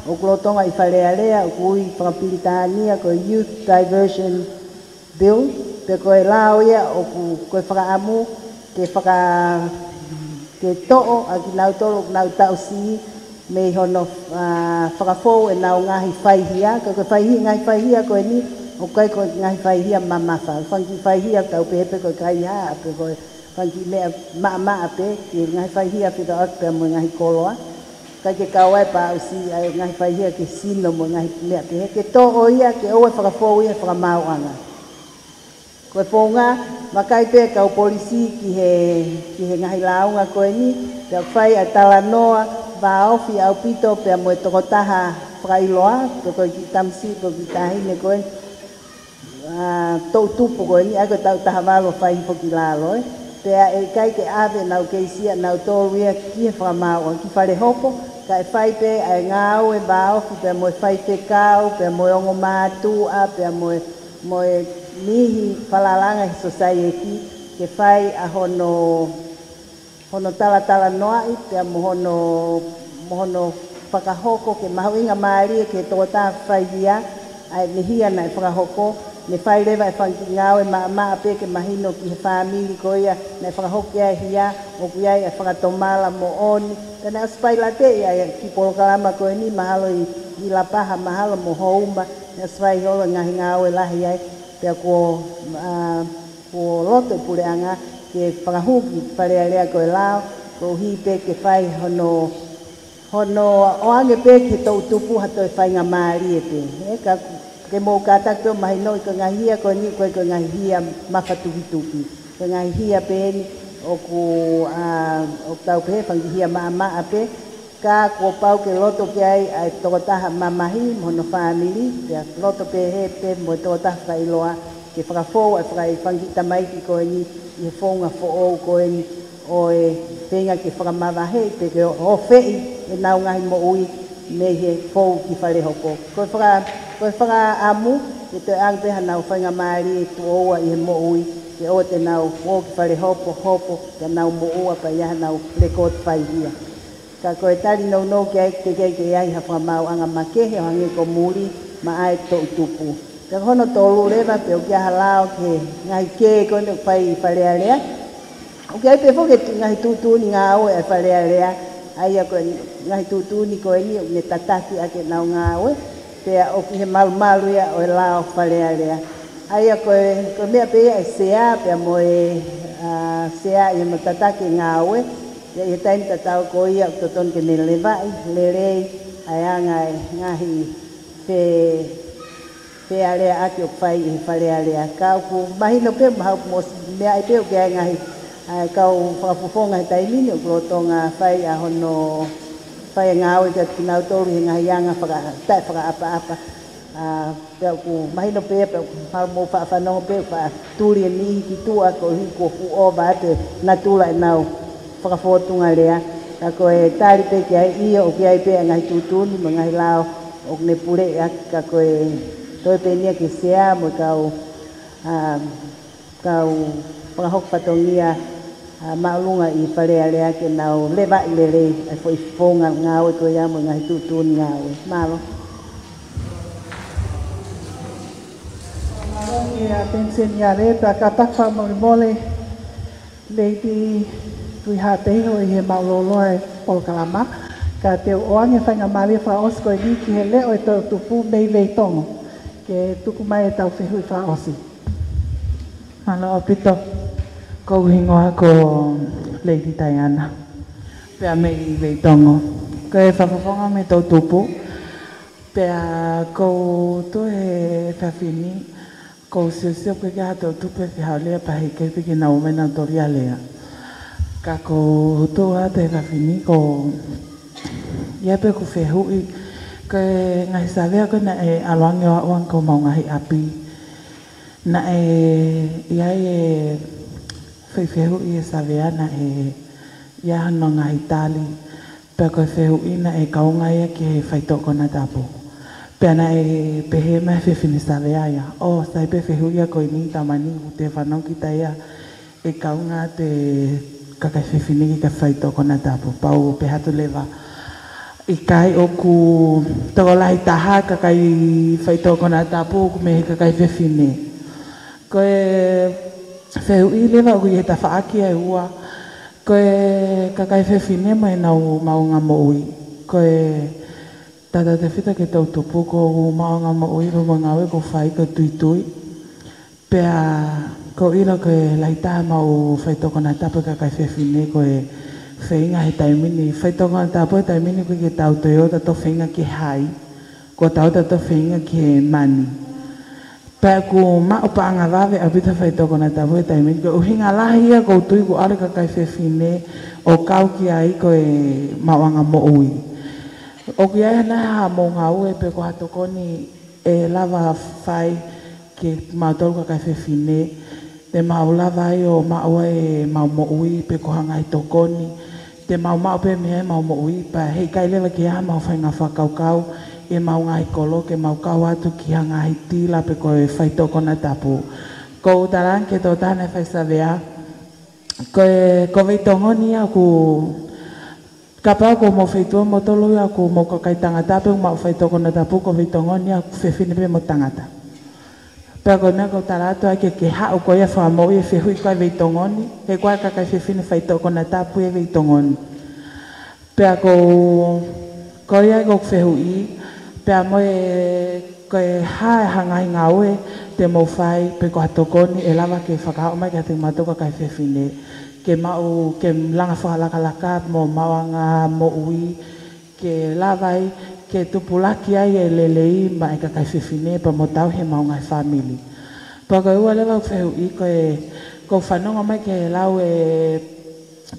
ʻoku lolotonga ʻi Fale Alea, ʻoku ui fakapilitānia ko e Youth Diversion Bill, pe ko e lao ia ʻoku, ko e fakaʻamu ke faka-, ke toʻo ʻa kinautolu ʻoku nau taʻu siʻi mei hono, ʻa, fakafou ʻenau ngaahi faihia, ka ko e faihi-, ngaahi faihia ko eni, ʻoku ʻikai ko e ngaahi faihia mamafa. Fanga kiʻi faihia tau pehē pē ko e kaihaʻa, pe ko e fanga kiʻi meʻa maʻamaʻa pē, ki he ngaahi faihia fekauʻaki pea mo e ngaahi koloa. ʻIkai ke kau ai pē ʻa e ʻusi ʻa e ngaahi faihia ki he sino mo e ngaahi meʻa pehē, ke toʻo ia, ke ʻoua fakafou ia he fakamaauʻanga. Ko e founga, vakai pē kau polisi ki he, ki he ngaahi lāunga ko eni, pea fai ʻa e talanoa vāofi ʻaupito pea mo e tokotaha fakaʻiloa, pe ko e kiʻi tamasiʻi, pe ko e kiʻi taʻahine ko eni, ʻa, toʻutupu ko eni, ʻa ia ko e taʻu taha valu ʻo fai hifo ki lalo, ē. Pea ʻe ʻikai ke ʻave ʻenau keisi ʻanautolu ia ki he fakamaauʻanga ki fale hopo, kae fai pē ʻa e ngāue vāofi pea mo e faifekau, pea mo e ongo mātuʻa, pea mo e, mo e niʻihi falalaʻanga he sosaieti, ke fai ʻa hono hono talatalanoaʻi, pea mo hono, mo hono fakahoko ke mahuʻingamālie ki he tokotaha fai hia, ʻa ʻene hia naʻe fakahoko, ne fai leva e fanga kiʻi ngāue maʻamaʻa pē ke mahino ki he fāmili ko ia naʻe fakahoko ki ai e hia, ʻoku ʻi ai e fakatomala moʻoni, pea naʻe ʻosi failateʻi ʻa e kiʻi polokalama ko eni, mahalo ʻi, ʻi Lapaha, mahalo mo Houma, naʻe ʻosi fai holo e ngaahi ngāue lahi ai, pea kuo, ʻa, kuo loto e puleʻanga ke fakahū ki Fale Alea ko e lao, koeʻuhi pē ke fai hono, hono ʻoange pē ki he toʻutupu ha toe faingamālie pē. ʻE, ka ke mou kātaki pē ʻo mahinoʻi ko e ngaahi hia ko eni ʻoku ʻikai ko e ngaahi hia mafatukituki. Ko e ngaahi hia pē eni ʻoku, ʻa, ʻoku tau pehē fanga kiʻi hia maʻamaʻa pē, ka kuo pau ke loto ki ai ʻa e tokotaha mamahi mo hono fāmili, pea loto pehē pē mo e tokotaha fakaʻiloa, ke fakafou ʻa e fakaʻi fanga kiʻi tamaiki ko eni ʻi he founga foʻou ko eni ʻo e feinga ke fakamavaheʻi pe ke ofeʻi ʻenau ngaahi moʻui mei he fou ki fale hopo. Ko e faka-, ko e fakaʻamu ke toe ʻoange pē hanau faingamālie tuʻo ua ʻi he moʻui, ke ʻoua te nau ō ki fale hopo, hopo, pea nau moʻua pea ʻi ai hanau lekooti fai hia. Ka ko e tali nounou ki ai, ʻikai ke ʻi ai ha fakamaauʻanga makehe ʻo hangē ko muli maʻa e toʻutupu. Pea ko hono tolu leva, pe ʻoku ʻi ai ha lao ki he ngaahi kē ko eni ʻoku fai ʻi Fale Alea. ʻOku ʻi ai pē foki e tu-, ngaahi tuʻutuʻuni ngāue ʻa e Fale Alea, ʻa ia ko e ngaahi tuʻutuʻuni ko eni ʻoku ne tataki ʻaki ʻenau ngāue, pea ʻoku ʻi he malumalu ia ʻo e lao Fale Alea. ʻA ia ko e, ko e meʻa pē ia ʻa e sea, pea mo e, ʻa, sea ʻi hono tataki e ngāue, ʻI he taimi tatau ko ia ʻoku totonu ke ne levaʻi lelei ʻa e anga e ngaahi fe-, fealeaʻaki ʻoku fai ʻi he Fale Alea. Ka ʻoku mahino pē, mahalo ʻoku mou meaʻi pē ʻoku ʻi ai e ngaahi, ʻa e kau fakafofonga he taimi ni ʻoku lolotonga fai ʻa hono fai e ngāue kiate kinautolu ʻi he ngaahi anga faka-, taʻefakaʻapaʻapa. ʻA, pea ʻoku mahino pē, pea ʻoku mahalo mou faʻa fanongo pē, faʻa tuli e niʻihi ki tuʻa koeʻuhi ko ʻoku ʻova atu e natula ʻenau fakafōtunga lea. Ka ko e tali pē ki ai, ʻio, ʻoku ʻi ai pē ngaahi tuʻutuʻuni mo e ngaahi lao ʻoku ne puleʻi ʻaki, ka ko e toe pē eni ia ki he Sea mo e kau, ʻa, kau fakahoko fatongia, ʻa, māʻolunga ʻi Fale Alea ke nau levaʻi lelei ʻa e foʻi founga ngāue ko ia mo e ngaahi tuʻutuʻuni ngāue. Mālō. Mālō kia Peniseni Aleta, ka tafa molemole, Lady Tuʻihaʻateiho ʻi he mālōlō e polokalama, ka te u ʻoange faingamālie fakaʻosi ko eni ki he leʻo e toʻutupu mei Veitongo, ke tuku mai ʻetau fehuʻi fakaʻosi. Mālō ʻaupito, ko hoku hingoa ko Lady Diana. Pea mei Veitongo. Ko e fakafofonga mei toʻutupu. Pea ko u tuʻu he efiafi ni, ko u siosio pē ki ha toʻutupu ʻe fiha ʻo lea pea heʻikai pē ke nau ō mai nautolu ia ʻo lea. Ka ko u tuʻu atu he efiafi ni, ko ia pē ʻeku fehuʻi, ko e ngaahi savea ko ē naʻe ʻalu ange ʻo aʻu ange ki homau ngaahi ʻapi. Naʻe ʻi ai e foʻi fehuʻi e savea naʻe ʻi ai hano ngaahi tali, pea ko e fehuʻi naʻe kaunga ia ki he faitoʻo konatapu. Pea naʻe pehē mai e fefine savea ia, ʻo sai pē fehuʻi ia ko eni tamani, ʻoku te fanongo kita ia, ʻe kaunga ʻa e kakai fefine ki he faitoʻo konatapu. Pea u pehē atu leva, ʻikai, ʻoku tokolahi taha e kakai faitoʻo konatapu ʻoku mei he kakai fefine. Ko e fehuʻi leva ʻoku ʻi he tafaʻaki ʻe ua, ko e kakai fefine mo ʻenau maʻuʻanga moʻui. Ko e tautautefito ki he toʻutupu, ko hoku maʻuʻanga moʻui pea mo e ngāue ʻoku ou fai ko e tuitui. Pea ko u ʻilo ko e lahi taha ʻemau faitoʻo konatapu ʻa e kakai fefine ko e feinga he taimi ni. Faitoʻo konatapu he taimi ni ʻoku ʻikai ke tau toe ō tautolu ʻo feinga ki he hai. Kuo tau ō tautolu ʻo feinga ki he mani. Pea ʻoku maʻu paʻanga vave ʻaupito e faitoʻo konatapu he taimi ni. Ko e ʻuhinga lahi ia ʻoku ou tui ʻoku ʻalu e kakai fefine ʻo kau ki ai ko e maʻuʻanga moʻui. ʻOku ʻi ai nai haʻamou ngāue pe ko ha tokoni ʻe lava fai kiate kimautolu kakai fefine, te mau lava ai ʻo maʻu ai ʻemau moʻui pe ko ha ngaahi tokoni, te mau maʻu pē mei ai ʻemau moʻui, pea heʻikai leva ke ʻi ai haʻamau faʻahinga fakakaukau ʻi heʻemau ngaahi kolo ke mau kau atu ki ha ngaahi tila pe ko e faitoʻo konatapu. Ko u talaange ki he tokotaha naʻe fai e savea, ko e, ko Veitongo ni ia ʻoku, kapau ko homou feituʻu ʻa moutolu ia ʻoku mou kakai tangata pē ʻoku maʻu faitoʻo konatapu, ko Veitongo ni ia ʻoku fefine pē mo tangata. Pea ko e meʻa ʻoku ou tala atu ai ke, ke haʻu ko ia ʻo fakamoʻui e fehuʻi ko e Veitongo ni, he ko e kakai fefine faitoʻo konatapu ʻi Veitongo ni. Pea ko, ko ia ko hoku fehuʻi, pea mo e, ko e hā e ngaahi ngāue te mou fai pe ko ha tokoni ʻe lava ke fakahā mai kiate kimautolu kakai fefine, ke maʻu, ke langa fakalakalaka mo maʻuʻanga moʻui, ke lava ai ke tupulaki ai e lelei maʻa e kakai fefine pea mo tauhi ʻemau ngaahi fāmili. Pea ko e ua leva hoku fehuʻi ko e, ʻoku ou fanongo mai ki he lau ʻe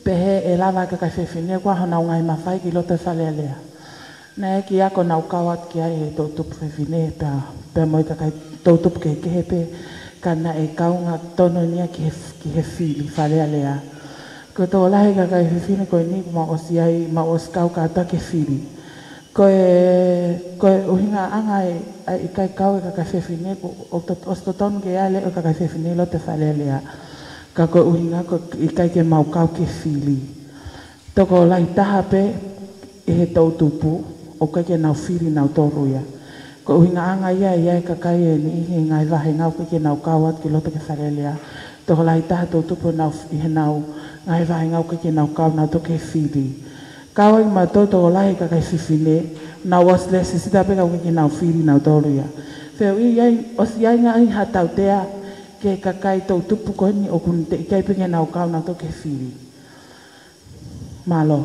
pehē ʻe lava e kakai fefine ʻoku ʻi ai honau ngaahi mafai ki loto e Fale Alea. Naʻe ʻikai ke nau kau atu ki ai e toʻutupu fefine pea, pea mo e kakai toʻutupu kehekehe pē, ka naʻe kaunga tonu eni ia ki he, ki he fili Fale Alea. Ko e tokolahi e kakai fefine ko eni ʻoku mau ʻosi ʻai, mau ʻosi kau kātoa ki he fili. Ko e, ko e ʻuhinga ʻanga ʻe, ʻa e ʻikai kau e kakai fefine, ʻoku, ʻoku tot-, ʻosi totonu ke ʻi ai e leʻo e kakai fefine ʻi loto e Fale Alea. Ka ko e ʻuhinga ʻoku ʻikai ke mau kau ki he fili. Tokolahi taha pē ʻi he toʻutupu, ʻoku ʻikai ke nau fili nautolu ia. Ko e ʻuhinga ʻanga ia ʻe ʻi ai e kakai ʻe niʻihi he ngaahi vāhenga ʻoku ʻikai ke nau kau atu ki loto ki he Fale Alea. Tokolahi taha e toʻutupu ʻoku nau f-, ʻi heʻenau ngaahi vāhenga ʻoku ʻikai ke nau kau nautolu ki he fili. Kau ai mautolu tokolahi e kakai fefine, nau ʻosi lēsisita pē ka ʻoku ʻikai ke nau fili nautolu ia. Fehuʻi, ʻi ai, ʻosi ʻi ai nai ha tautea ki he kakai toʻutupu ko eni ʻoku teʻeki ai pē ke nau kau nautolu ki he fili? Mālō.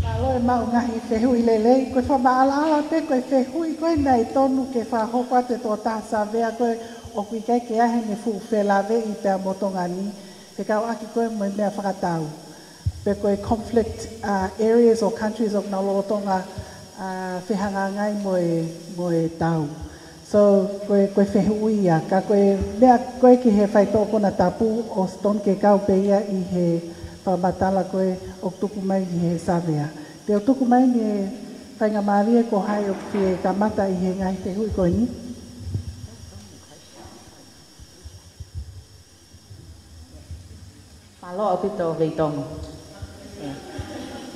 Mālō e maʻu ngaahi fehuʻi lelei, ko e fakamaʻalaʻala pē ko e fehuʻi ko ē naʻe tonu ke fakahoko atu e tokotaha savea ko ē ʻoku ʻikai ke ʻi ai haʻane fuʻu felāveʻi pea mo Tonga ni, fekauʻaki ko ē mo e meʻa fakatau. Pe ko e conflict, uh, areas or countries ʻoku nau lolotonga, uh, fehangahangai mo e, mo e tau. So, ko e, ko e fehuʻi ia, ka ko e meʻa ko ē ki he faitoʻo konatapu ʻoku tonu ke kau pē ia ʻi he fakamatala ko ē ʻoku tuku mai ʻi he savea. Te u tuku mai ni e faingamālie ko hai ʻoku fie kamata ʻi he ngaahi fehuʻi ko eni. Mālō ʻaupito Veitongo. Ē.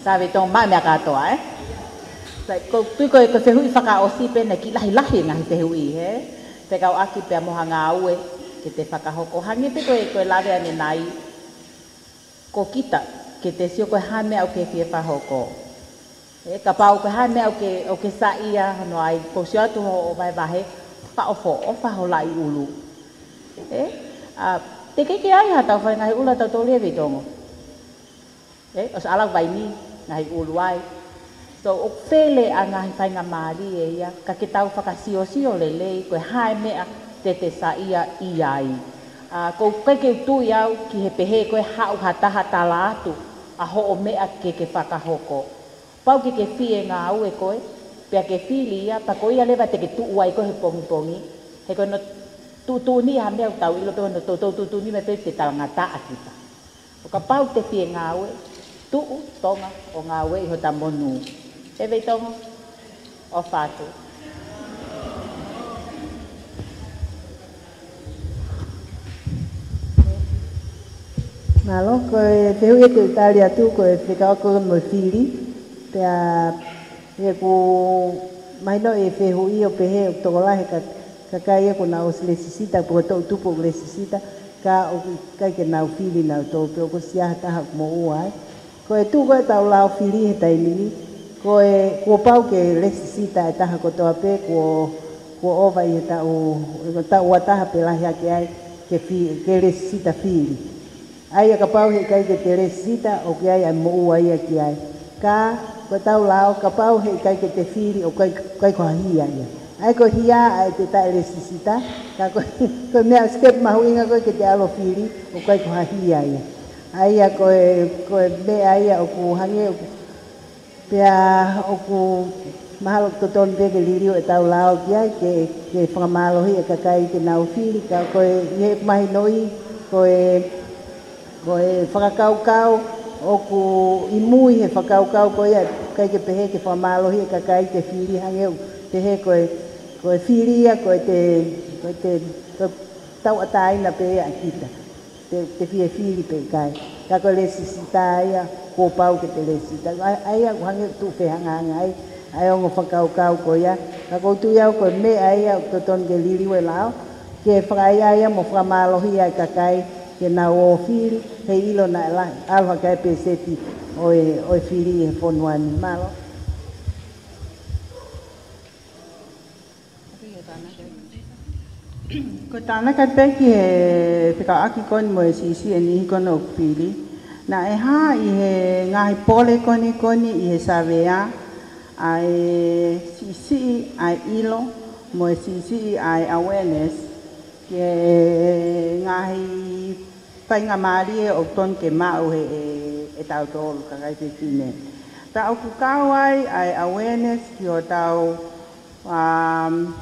Sā Veitongo, maʻa meʻa kātoa, ē? Sai, ko e tui ko e, ko e fehuʻi fakaʻosi pē naʻe kiʻi lahilahi e ngaahi fehuʻi, hē? Fekauʻaki pea mo ha ngāue ke te fakahoko. Hangē pē ko e, ko e lave ʻanenai, ko kita, ke te sio ko e hā e meʻa ʻoku ke fie fakahoko. Ē, kapau ko e hā e meʻa ʻoku ke, ʻoku ke saiʻia hono ʻai, ko e sio atu hoʻo vahevahe, fakaʻofoʻofa ho laʻi ʻulu. Ē, ʻa, teʻeki ke ʻi ai haʻatau fai ngaahi ʻulu ʻatautolu ia Veitongo. Ē, ʻosi ʻalu vaini, ngaahi ʻulu ai. So, ʻoku fele ʻa e ngaahi faingamālie ia, ka ke tau fakasiosio lelei, ko e hā e meʻa te te saiʻia ʻi ai. ʻA, ʻoku ʻikai ke u tui au ki he pehē ko e haʻu ha taha tala atu ʻa hoʻo meʻa ke ke fakahoko. Pau ke ke fie ngāue koe, pea ke fili ia, pea ko ia leva te ke tuʻu ai koe he pongipongi. He ko hono tuʻutuʻuni ha meʻa ʻoku tau ʻilo pē ko hono toutou tuʻutuʻuni mai pē te talangataʻa kita. ʻO kapau te fie ngāue, tuʻu Tonga ʻo ngāueʻi hota monū. Ē Veitongo? ʻOfa atu. Mālō, ko e fehuʻi ia te u tali atu, ko e fekauʻaki mo e fili, pea ʻoku mahino e fehuʻi ʻo pehē ʻoku tokolahi e ka-, kakai ia kuo nau ʻosi lēsisita, pe ko e toʻutupu ʻoku lēsisita, ka ʻoku ʻikai ke nau fili nautolu, pe ʻoku ʻosi ʻi ai ha taha ʻoku moʻua ai. Ko e tuʻu ko ē ʻetau lao fili he taimi ni, ko e kuo pau ke lēsisita e taha kotoa pē kuo, kuo ʻova ʻi he taʻu, taʻu ua taha pe lahi hake ai ke fi-, ke lēsisita fili. ʻA ia kapau heʻikai ke te lēsisita, ʻoku ʻi ai ʻa e moʻua ia ki ai. Ka, ko ʻetau lao, kapau heʻikai ke te fili, ʻoku ʻikai, ʻikai ko ha hia ia. ʻA ia ko e hia ʻa e te taʻe lēsisita, ka ko, ko e meʻa step mahuʻinga ko ē ke te ʻalu ʻo fili, ʻoku ʻikai ko ha hia ia. ʻA ia ko e, ko e meʻa ia ʻoku hangē ʻoku, pea ʻoku mahalo ʻoku totonu pē ke liliu ʻetau lao ki ai ke, ke fakamālohiʻi e kakai ke nau fili, ka ko e, ʻi heʻeku mahinoʻi, ko e, ko e fakakaukau ʻoku ʻi mui he fakakaukau ko ia, ʻikai ke pehē ke fakamālohiʻi e kakai ke fili hangē ʻoku pehē ko e, ko e fili ia, ko e te, ko e te, ko e tauʻatāina pē ia ʻa kita. Te, te fie fili pe ʻikai. Ka ko e lēsisita ia, kuo pau ke te lēsisita. ʻA, ʻa ia, ʻoku hangē ʻoku tuʻu fehangahangai, ʻa e ongo fakakaukau ko ia. Ka ʻoku ou tui au ko e meʻa ia, ʻoku totonu ke liliu e lao, ke fakaʻaiʻai ia mo fakamālohiʻi ʻa e kakai, ke nau ō ʻo fili, heiʻilo naʻe lahi, ʻalu hake ai pēseti ʻo e, ʻo e fili he fonua ni. Mālō. Ko e tānaki pē ki he fekauʻaki ko eni mo e siʻisiʻi e niʻihi ko ena ʻoku fili. Naʻe hā ʻi he ngaahi pole ko eni ko eni ʻi he savea, ʻa e siʻisiʻi ʻa e ʻilo, mo e siʻisiʻi ʻa e awareness, ki he ngaahi faingamālie ʻoku totonu ke maʻu ʻe, ʻe, ʻe tautolu kakai fefine. Pea ʻoku kau ai ʻa e awareness ki hotau, um,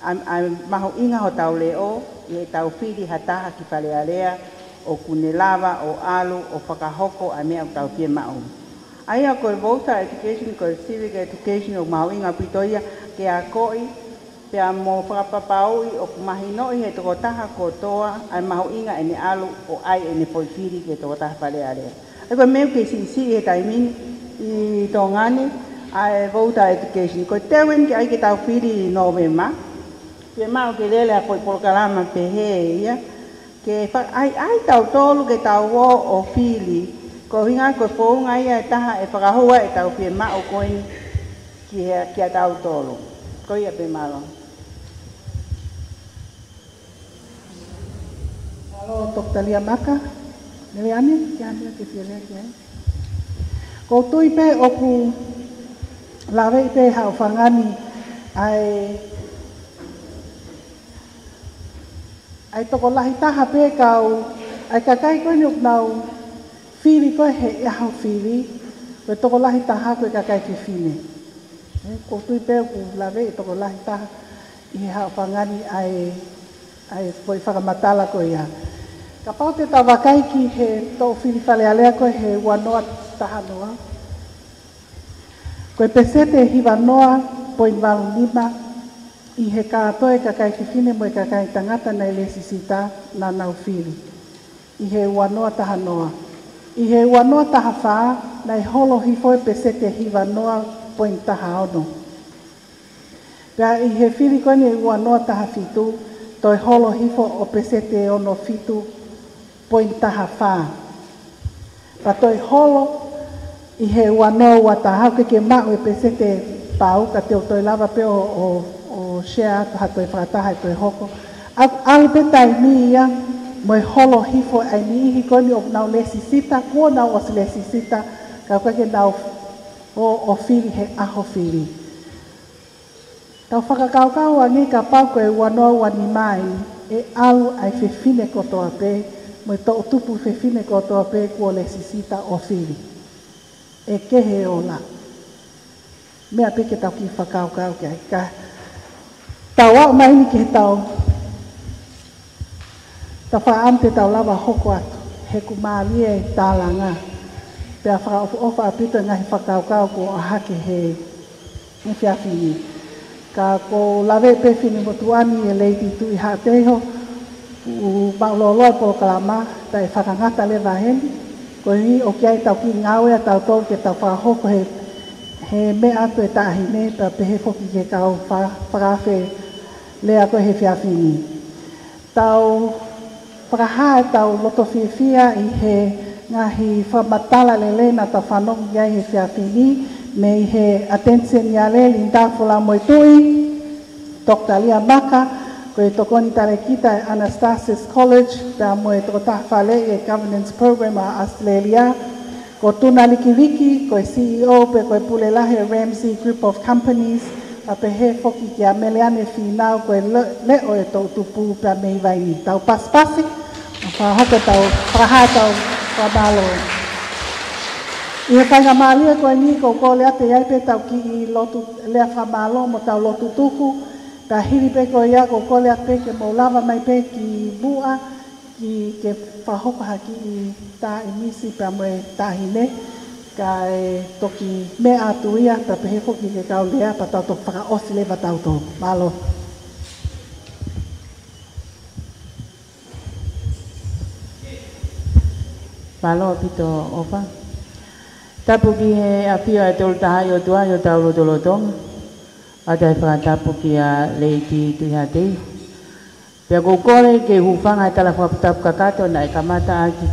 ʻa e, ʻa e mahuʻinga hotau leʻo, ʻi heʻetau fili ha taha ki Fale Alea, ʻoku ne lava ʻo ʻalu ʻo fakahoko ʻa e meʻa ʻoku tau fiemaʻu. ʻA ia ko e voter education, ko e civic education ʻoku mahuʻinga ʻaupito ia ke akoʻi, pea mo fakapapauʻi ʻoku mahinoʻi he tokotaha kotoa ʻa e mahuʻinga ʻene ʻalu ʻo ʻai ʻene foʻi fili ki he tokotaha Fale Alea. ʻA ia ko e meʻa ʻoku kei siʻisiʻi he taimi ni ʻi Tonga ni ʻa e voter education. Ko e teu eni ke ʻai ke tau fili ʻi Nōvema. Fiemaʻu ke lele ha foʻi polokalama pehē ia. Ke fakaʻaiʻai tautolu ke tau ō ʻo fili. Ko e ʻuhinga ko e founga ia ʻe taha ʻe fakahua ʻetau fiemaʻu ko eni ki he, kia tautolu. Ko ia pē, mālō. Mālō, Toketā Liamaka. Meleane, ke ane ke fiele ki ai. ʻOku ou tui pē ʻoku laveʻi pē haʻo fanga ni ʻa e, ʻa e tokolahi taha pē kau, ʻa e kakai ko eni ʻoku nau fili ko ē he ʻaho fili, ko e tokolahi taha ko e kakai fefine. ʻOku ou tui pē ʻoku laveʻi tokolahi taha ʻi he haʻo fanga ni ʻa e, ʻa e foʻi fakamatala ko ia. Kapau te tau vakai ki he toʻu fili Fale Alea ko ē he ua noa taha noa, ko e peseti ʻe hiva noa poini valu nima ʻi he kātoa e kakai fefine mo e kakai tangata naʻe lēsisita naʻa nau fili ʻi he ua noa taha noa. ʻI he ua noa taha fā, naʻe holo hifo e peseti ʻe hiva noa poini taha ono. Pea ʻi he fili ko eni ʻe ua noa taha fitu, toe holo hifo ʻo peseti ʻe ono fitu poini taha fā. Pea toe holo ʻi he ua noa ua taha, ʻoku ʻikai ke maʻu e peseti pau, ka te u toe lava pē ʻo, ʻo, ʻo share atu ha toe fakataha ʻe toe hoko. ʻA, ʻalu pē taimi ia mo e holo hifo ʻa e niʻihi ko eni ʻoku nau lēsisita, kuo nau ʻosi lēsisita, ka ʻoku ʻikai ke nau ō, ō fili he ʻaho fili. Tau fakakaukau ange kapau ko e ua noa ua nima eni, ʻe ʻalu ʻa e fefine kotoa pē, mo e toʻutupu fefine kotoa pē kuo lēsisita ʻo fili. ʻE kehe ola. Meʻa pē ke tau kiʻi fakakaukau ki ai, ka tau aʻu mai eni ki he tau, tau fakaʻamu te tau lava hoko atu, he ʻoku mālie e tālanga. Pea fakaʻofoʻofa ʻaupito e ngaahi fakakaukau kuo ʻohake he, he efiafi ni. Ka ʻoku ou laveʻi pē finemotuʻa ni e Lady Tuʻihaʻateiho, ʻoku māʻulōloa e polokalama, pea ʻe fakangata leva heni, koeʻuhi ʻoku ʻi ai ʻetau kiʻi ngāue ʻatautolu ke tau fakahoko he, he meʻa atu e taʻahine, pea pehē foki ki he kau fa-, fakaafe lea ko ē he efiafi ni. Tau fakahā ʻetau loto fiefia ʻi he ngaahi fakamatala lelei naʻa tau fanongo ki ai he efiafi ni, mei he ʻAteni Seniale Linda Folau Moetuʻi, Doctor Lia Maka, ko e tokoni talēkita ʻi he Anastasis College, pea mo e tokotaha faleʻi ʻi he Governance Program ʻa ʻAositelēlia, ko Tuna Likiliki, ko e C E O pea ko e pule lahi ʻo e Ramsay Group of Companies, pea pehē foki kia Meleane Fīnau, ko e le-, leʻo e toʻutupu pea mei Vaini. Tau pasipasi, ʻo fakahoko ʻetau, fakahā ʻetau fakamālō. ʻI he faingamālie ko eni ʻoku ou kole atu ʻe ʻi ai pē ʻetau kiʻi lotu, lea fakamālō mo ʻetau lotu tuku, pea hili pē ko ia ʻoku ou kole atu pē ke mou lava mai pē ki muʻa, ki, ke fakahoko ha kiʻi taʻimisi pea mo e taʻahine, kae toki meʻa atu ia, pea pehē foki ki he kau lea, pea tau toki fakaʻosi leva ʻa tautolu. Mālō. Mālō ʻaupito ʻOfa. Tapu ki he ʻafio ʻa e Tolutahaʻi ʻOtua ʻi hotau lotolotonga. ʻOatu e fakatapu kia Lady Tuʻihaʻateiho. Pea ʻoku ou kole ke u hūfanga he tala fakatapu kakato naʻe kamata ʻaki,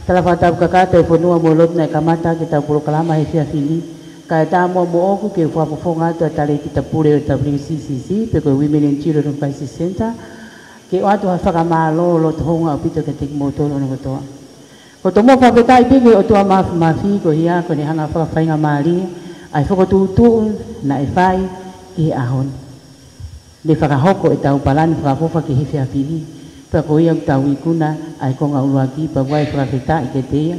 tala fakatapu kakato e fonua mo e lotu naʻe kamata ʻaki ʻetau polokalama he efiafi ni. Kae ʻatā muʻa moʻoku ke u fakafofonga atu ʻa e talēkita pule ʻo e W C C C, pe ko e Women and Children Crisis Centre, ke ʻoatu ha fakamālō loto houngaʻia ʻaupito kiate kimoutolu hono kotoa. ʻOku ou tomuʻa fakafetaʻi pē ki he ʻOtua Māfimafi koeʻuhi ko ʻene hanga ʻo fakafaingamālie ʻa e fokotuʻutuʻu naʻe fai ki he ʻaho ni. Ne fakahoko ʻetau palani fakaʻofoʻofa ki he efiafi ni. Pea ko ia ʻoku tau ikuna ʻa e konga ʻuluaki, pea ʻoku ou fakafetaʻi kiate ia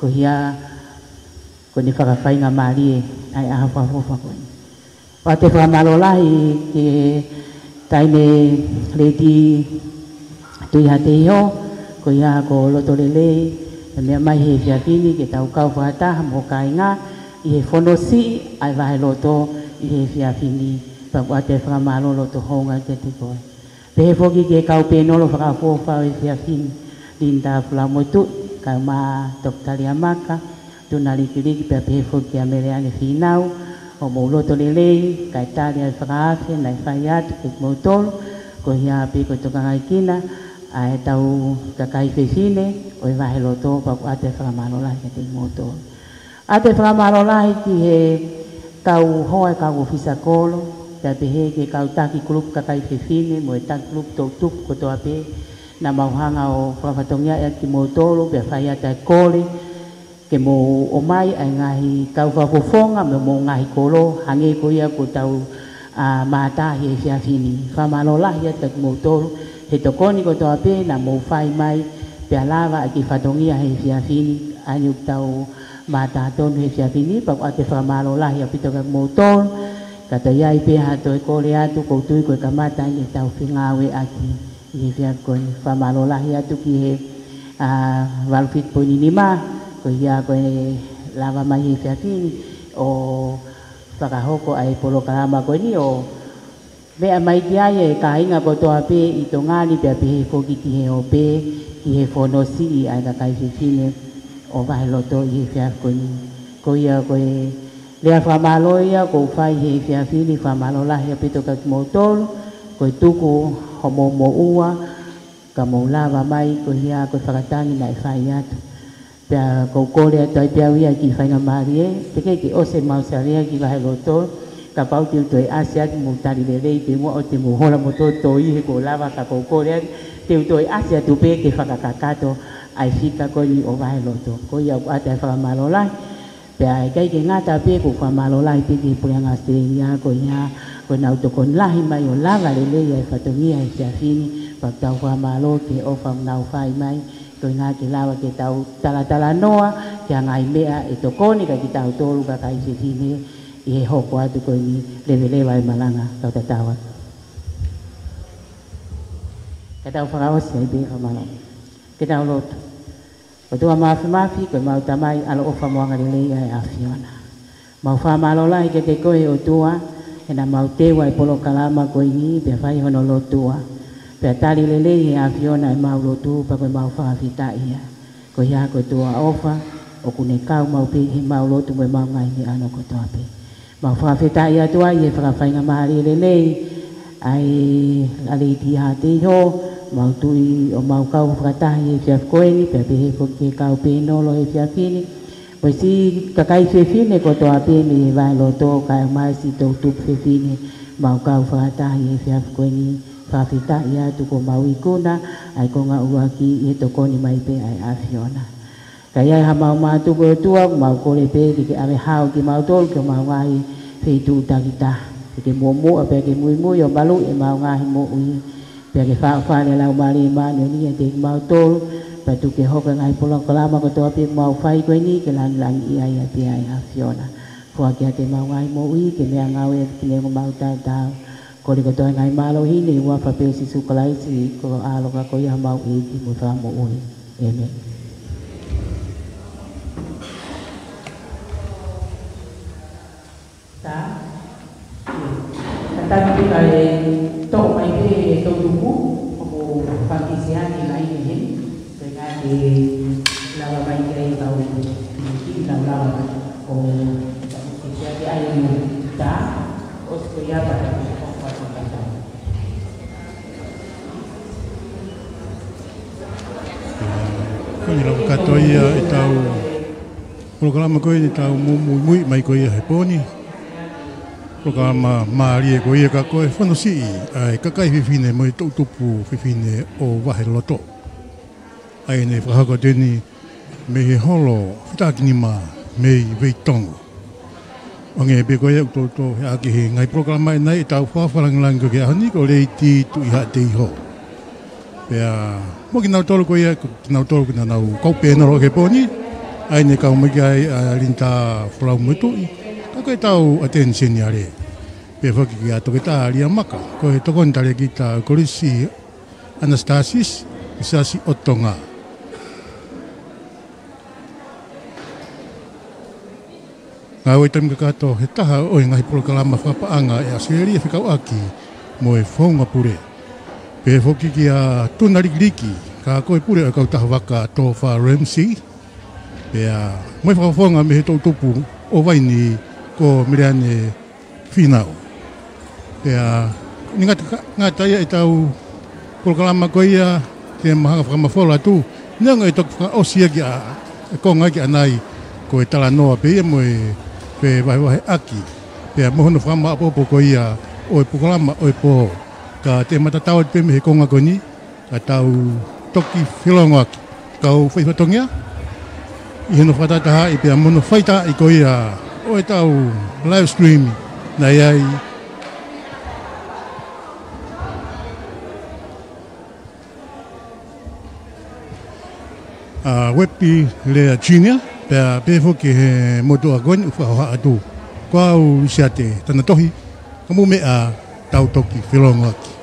koeʻuhi ko ʻene fakafaingamālie ʻa e ʻaho fakaʻofoʻofa ko eni. ʻOatu e fakamālō lahi ki he taʻahine Lady Tuʻihaʻateiho, koeʻuhi ko e loto lelei, ʻene meʻa mai he efiafi ni ke tau kau fakataha mo e kāinga ʻi he fono siʻi ʻa e Vaheloto ʻi he efiafi ni, pea ʻoatu e fakamālō loto houngaʻia kiate koe. Pehē foki ki he kau pēnolo fakaʻofoʻofa ʻo e efiafi ni, Linda Folau Moetuʻi, kae ʻumaʻā Toketā Lia Maka, Tuna Likiliki pea pehē foki kia Meleane Fīnau, hoʻomou loto lelei, kae tali ʻa e fakaafe naʻe fai atu kiate kimoutolu, koeʻuhi pē ko e tokangaekina ʻa ʻetau kakai fefine ʻo e Vaheloto, pea ʻoku ʻoatu e fakamālō lahi kiate kimoutolu. ʻOatu e fakamālō lahi ki he kau hoa ʻo e kau ʻōfisa kolo, pea pehē ki he kau taki kulupu kakai fefine, mo e taki kulupu toʻutupu kotoa pē, Naʻa mau hanga ʻo fakafatongia ʻaki kimoutolu, pea fai atu e kole ke mou ʻomai ʻa e ngaahi kau fakafofonga mei homou ngaahi kolo, hangē ko ia kuo tau, ā, mātā he efiafi ni. Fakamālō lahi atu kia kimoutolu he tokoni kotoa pē naʻa mou fai mai, pea lava ʻa e kiʻi fatongia he efiafi ni, ʻa ia ʻoku tau mātā tonu he efiafi ni, pea ʻoatu e fakamālō lahi ʻaupito kia kimoutolu, ka toe ʻi ai pē ha toe kole atu, ʻoku ou tui ko e kamata eni ʻetau fengāueʻaki ʻi he efiafi ko eni. Fakamālō lahi atu ki he, ā, valu fitu poini nima, ko ia ko e lava mai he efiafi ni ʻo fakahoko ʻa e polokalama ko eni ʻo meʻa mai ki ai e kāinga kotoa pē ʻi Tonga ni pea pehē foki ki he ope, ki he fonosiʻi ʻa e kakai fefine ʻo Vaheloto ʻi he efiafi ko eni. Ko ia ko e lea fakamālō ia ʻoku ou fai he efiafi ni, fakamālō lahi ʻaupito kia kimoutolu, ko e tuku homou moʻua, ka mou lava mai, ko ia ko e fakatangi naʻe fai atu. Pea ʻoku ou kole atu ai pē au ia ki he faingamālie, teʻeki ke ʻosi ʻemau sāvea ki Vaheloto, kapau te u toe ʻasi atu mou tali lelei pē muʻa ʻoua te mou hola mo tōtōihi he kuo lava, ka ʻoku ou kole atu, te u toe ʻasi atu pē ke fakakakato ʻa e fika ko eni ʻo Vaheloto. Ko ia ʻoku ʻoatu e fakamālō lahi. Pea ʻikai ke ngata pē, ʻoku ou fakamālō lahi pē ki he Puleʻanga ʻAositelēlia, ko ia ko ʻenau tokoni lahi mai ʻo lava lelei ʻa e fatongia he efiafi ni, pea ʻoku tau fakamālō ki he ʻofa ʻoku nau fai mai, ko e ʻuhinga ke lava ke tau talatalanoa ki he ngaahi meʻa ʻe tokoni kia kitautolu kakai fefine ʻi he hoko atu ko eni, leveleva e malanga. Tau tatau atu. Ka tau fakaʻosi ai pē, fakamālō. Ke tau lotu. ʻOtua Māfimafi, ko ʻemau Tamai ʻaloʻofa mo angalelei ʻa e ʻAfiona. Mau fakamālō lahi kiate koe ʻOtua, he naʻa mau teu ʻa e polokalama ko eni, pea fai hono lotua. Pea tali lelei he ʻAfiona ʻemau lotu, pea ko ʻemau fakafetaʻi ia. Ko ia ko e tuʻa ʻofa, ʻoku ne kau maʻu pē ʻi heʻemau lotu mo ʻemau ngaahi meʻa kotoa pē. Mau fakafetaʻi atu ai he fakafaingamālie lelei ʻa e Lady Heart Day Hall, mau tui ʻoku mau kau fakataha he efiafi ko eni, pea pehē foki ki he kau pēnolo he efiafi ni. Mo e siʻi kakai fefine kotoa pē mei he Vaheloto, kaeʻumaʻā siʻi toʻutupu fefine, mau kau fakataha he efiafi ko eni, fakafetaʻi atu kuo mau ikuna ʻa e konga ʻuluaki ʻi he tokoni mai pē ʻa e ʻAfiona. Ka ʻi ai haʻamau mātuku ʻOtua, ʻoku mau kole pē ke ke ʻave hao kimautolu ki homau ngaahi feituʻu takitaha. Ke ke muʻomuʻa pea ke muimui ʻo maluʻi ʻemau ngaahi moʻui. Pea ke faʻofale ʻa e Laumālie Māʻoniʻoni ʻiate kimautolu. Pea tuku ke hoko e ngaahi polokalama kotoa pē ʻoku mau fai ko eni ke langilangiʻia ai pē ʻa e ʻAfiona. Foaki atu ʻemau ngaahi moʻui ke meʻangāueʻaki ʻaki ʻemau tautau. Kole kotoa e ngaahi mālohi ni ʻi he huafa pē ʻo Sīsū Kalaisi ko e ʻAlo ka ko ia homau ʻEiki mo e Fakamoʻui. ʻĒmeni. Tā. Ka tau pika e toʻo mai pē e toʻutupu, ʻoku fakisiani mai ni he. Pea ke lava mai ki ai kau ki nau lava mai. ʻO fakisiani ai mo tā, ʻosi ko ia pea ʻoku fakisiani. Ko eni lava kātoa ia ʻetau polokalama ko eni ʻetau mu-, mu-, muimui mai ko ia he pō ni. Polokalama mālie ko ia ka ko e fonosiʻi ʻa e kakai fefine mo e toʻutupu fefine ʻo Vaheloto. ʻA ia naʻe fakahoko atu eni mei he holo Fetakinima mei Veitongo. ʻO hangē pē ko ia ʻoku toutou heʻaki he ngaahi polokalama ʻanenai ʻetau fakafakalāngilangi ko ē ki he ʻaho ni ko Lady Tuʻihaʻateiho. Pea mo kinautolu ko ia, ko kinautolu ko ē naʻa nau kau pēnolo he pō ni, ʻa ia naʻe kau mai ki ai ʻa Linda Folau Motuʻi, ka ko ʻetau ʻAteni Seniale. Pea foki kia Toketā Lia Maka, ko e tokoni talēkita Kolisi ʻAnasitasi, ʻi he Siasi ʻo Tonga. Ngāue taimi kakato he taha ʻo e ngaahi polokalama fakapaʻanga ʻi ʻAositelēlia fekauʻaki mo e founga pule. Pea foki kia Tuna Likiliki, ka ko e pule ʻo e kautaha vaka Tōfā Ramsey. Pea mo e fakafofonga mei he toʻutupu ʻo Vaini ko Meleane Fīnau. Pea, ʻi he ngata, ngata ia ʻetau polokalama ko ia, te ma hanga fakamafola atu, neongo ʻe toki fakaʻosi ia ki ai, ʻa e konga ki ʻanai, ko e talanoa pē ia mo e fevahevaheʻaki. Pea mo hono fakamāʻopoʻopo ko ia ʻo e polokalama ʻo e pō. Ka te ma tatau atu pē mei he konga ko eni, Ka tau toki felongoaki. Kau fai fatongia, ʻi hono fakataha ai pea mo hono faitaaʻi ko ia ʻo ʻetau live stream naʻe ʻi ai ʻa Wepi Lea Junior, pea pehē foki he motuʻa ko eni ʻoku fakahoha atu. Ko au Lisiate Tanatohi, ka mou meʻa tau toki felongoaki.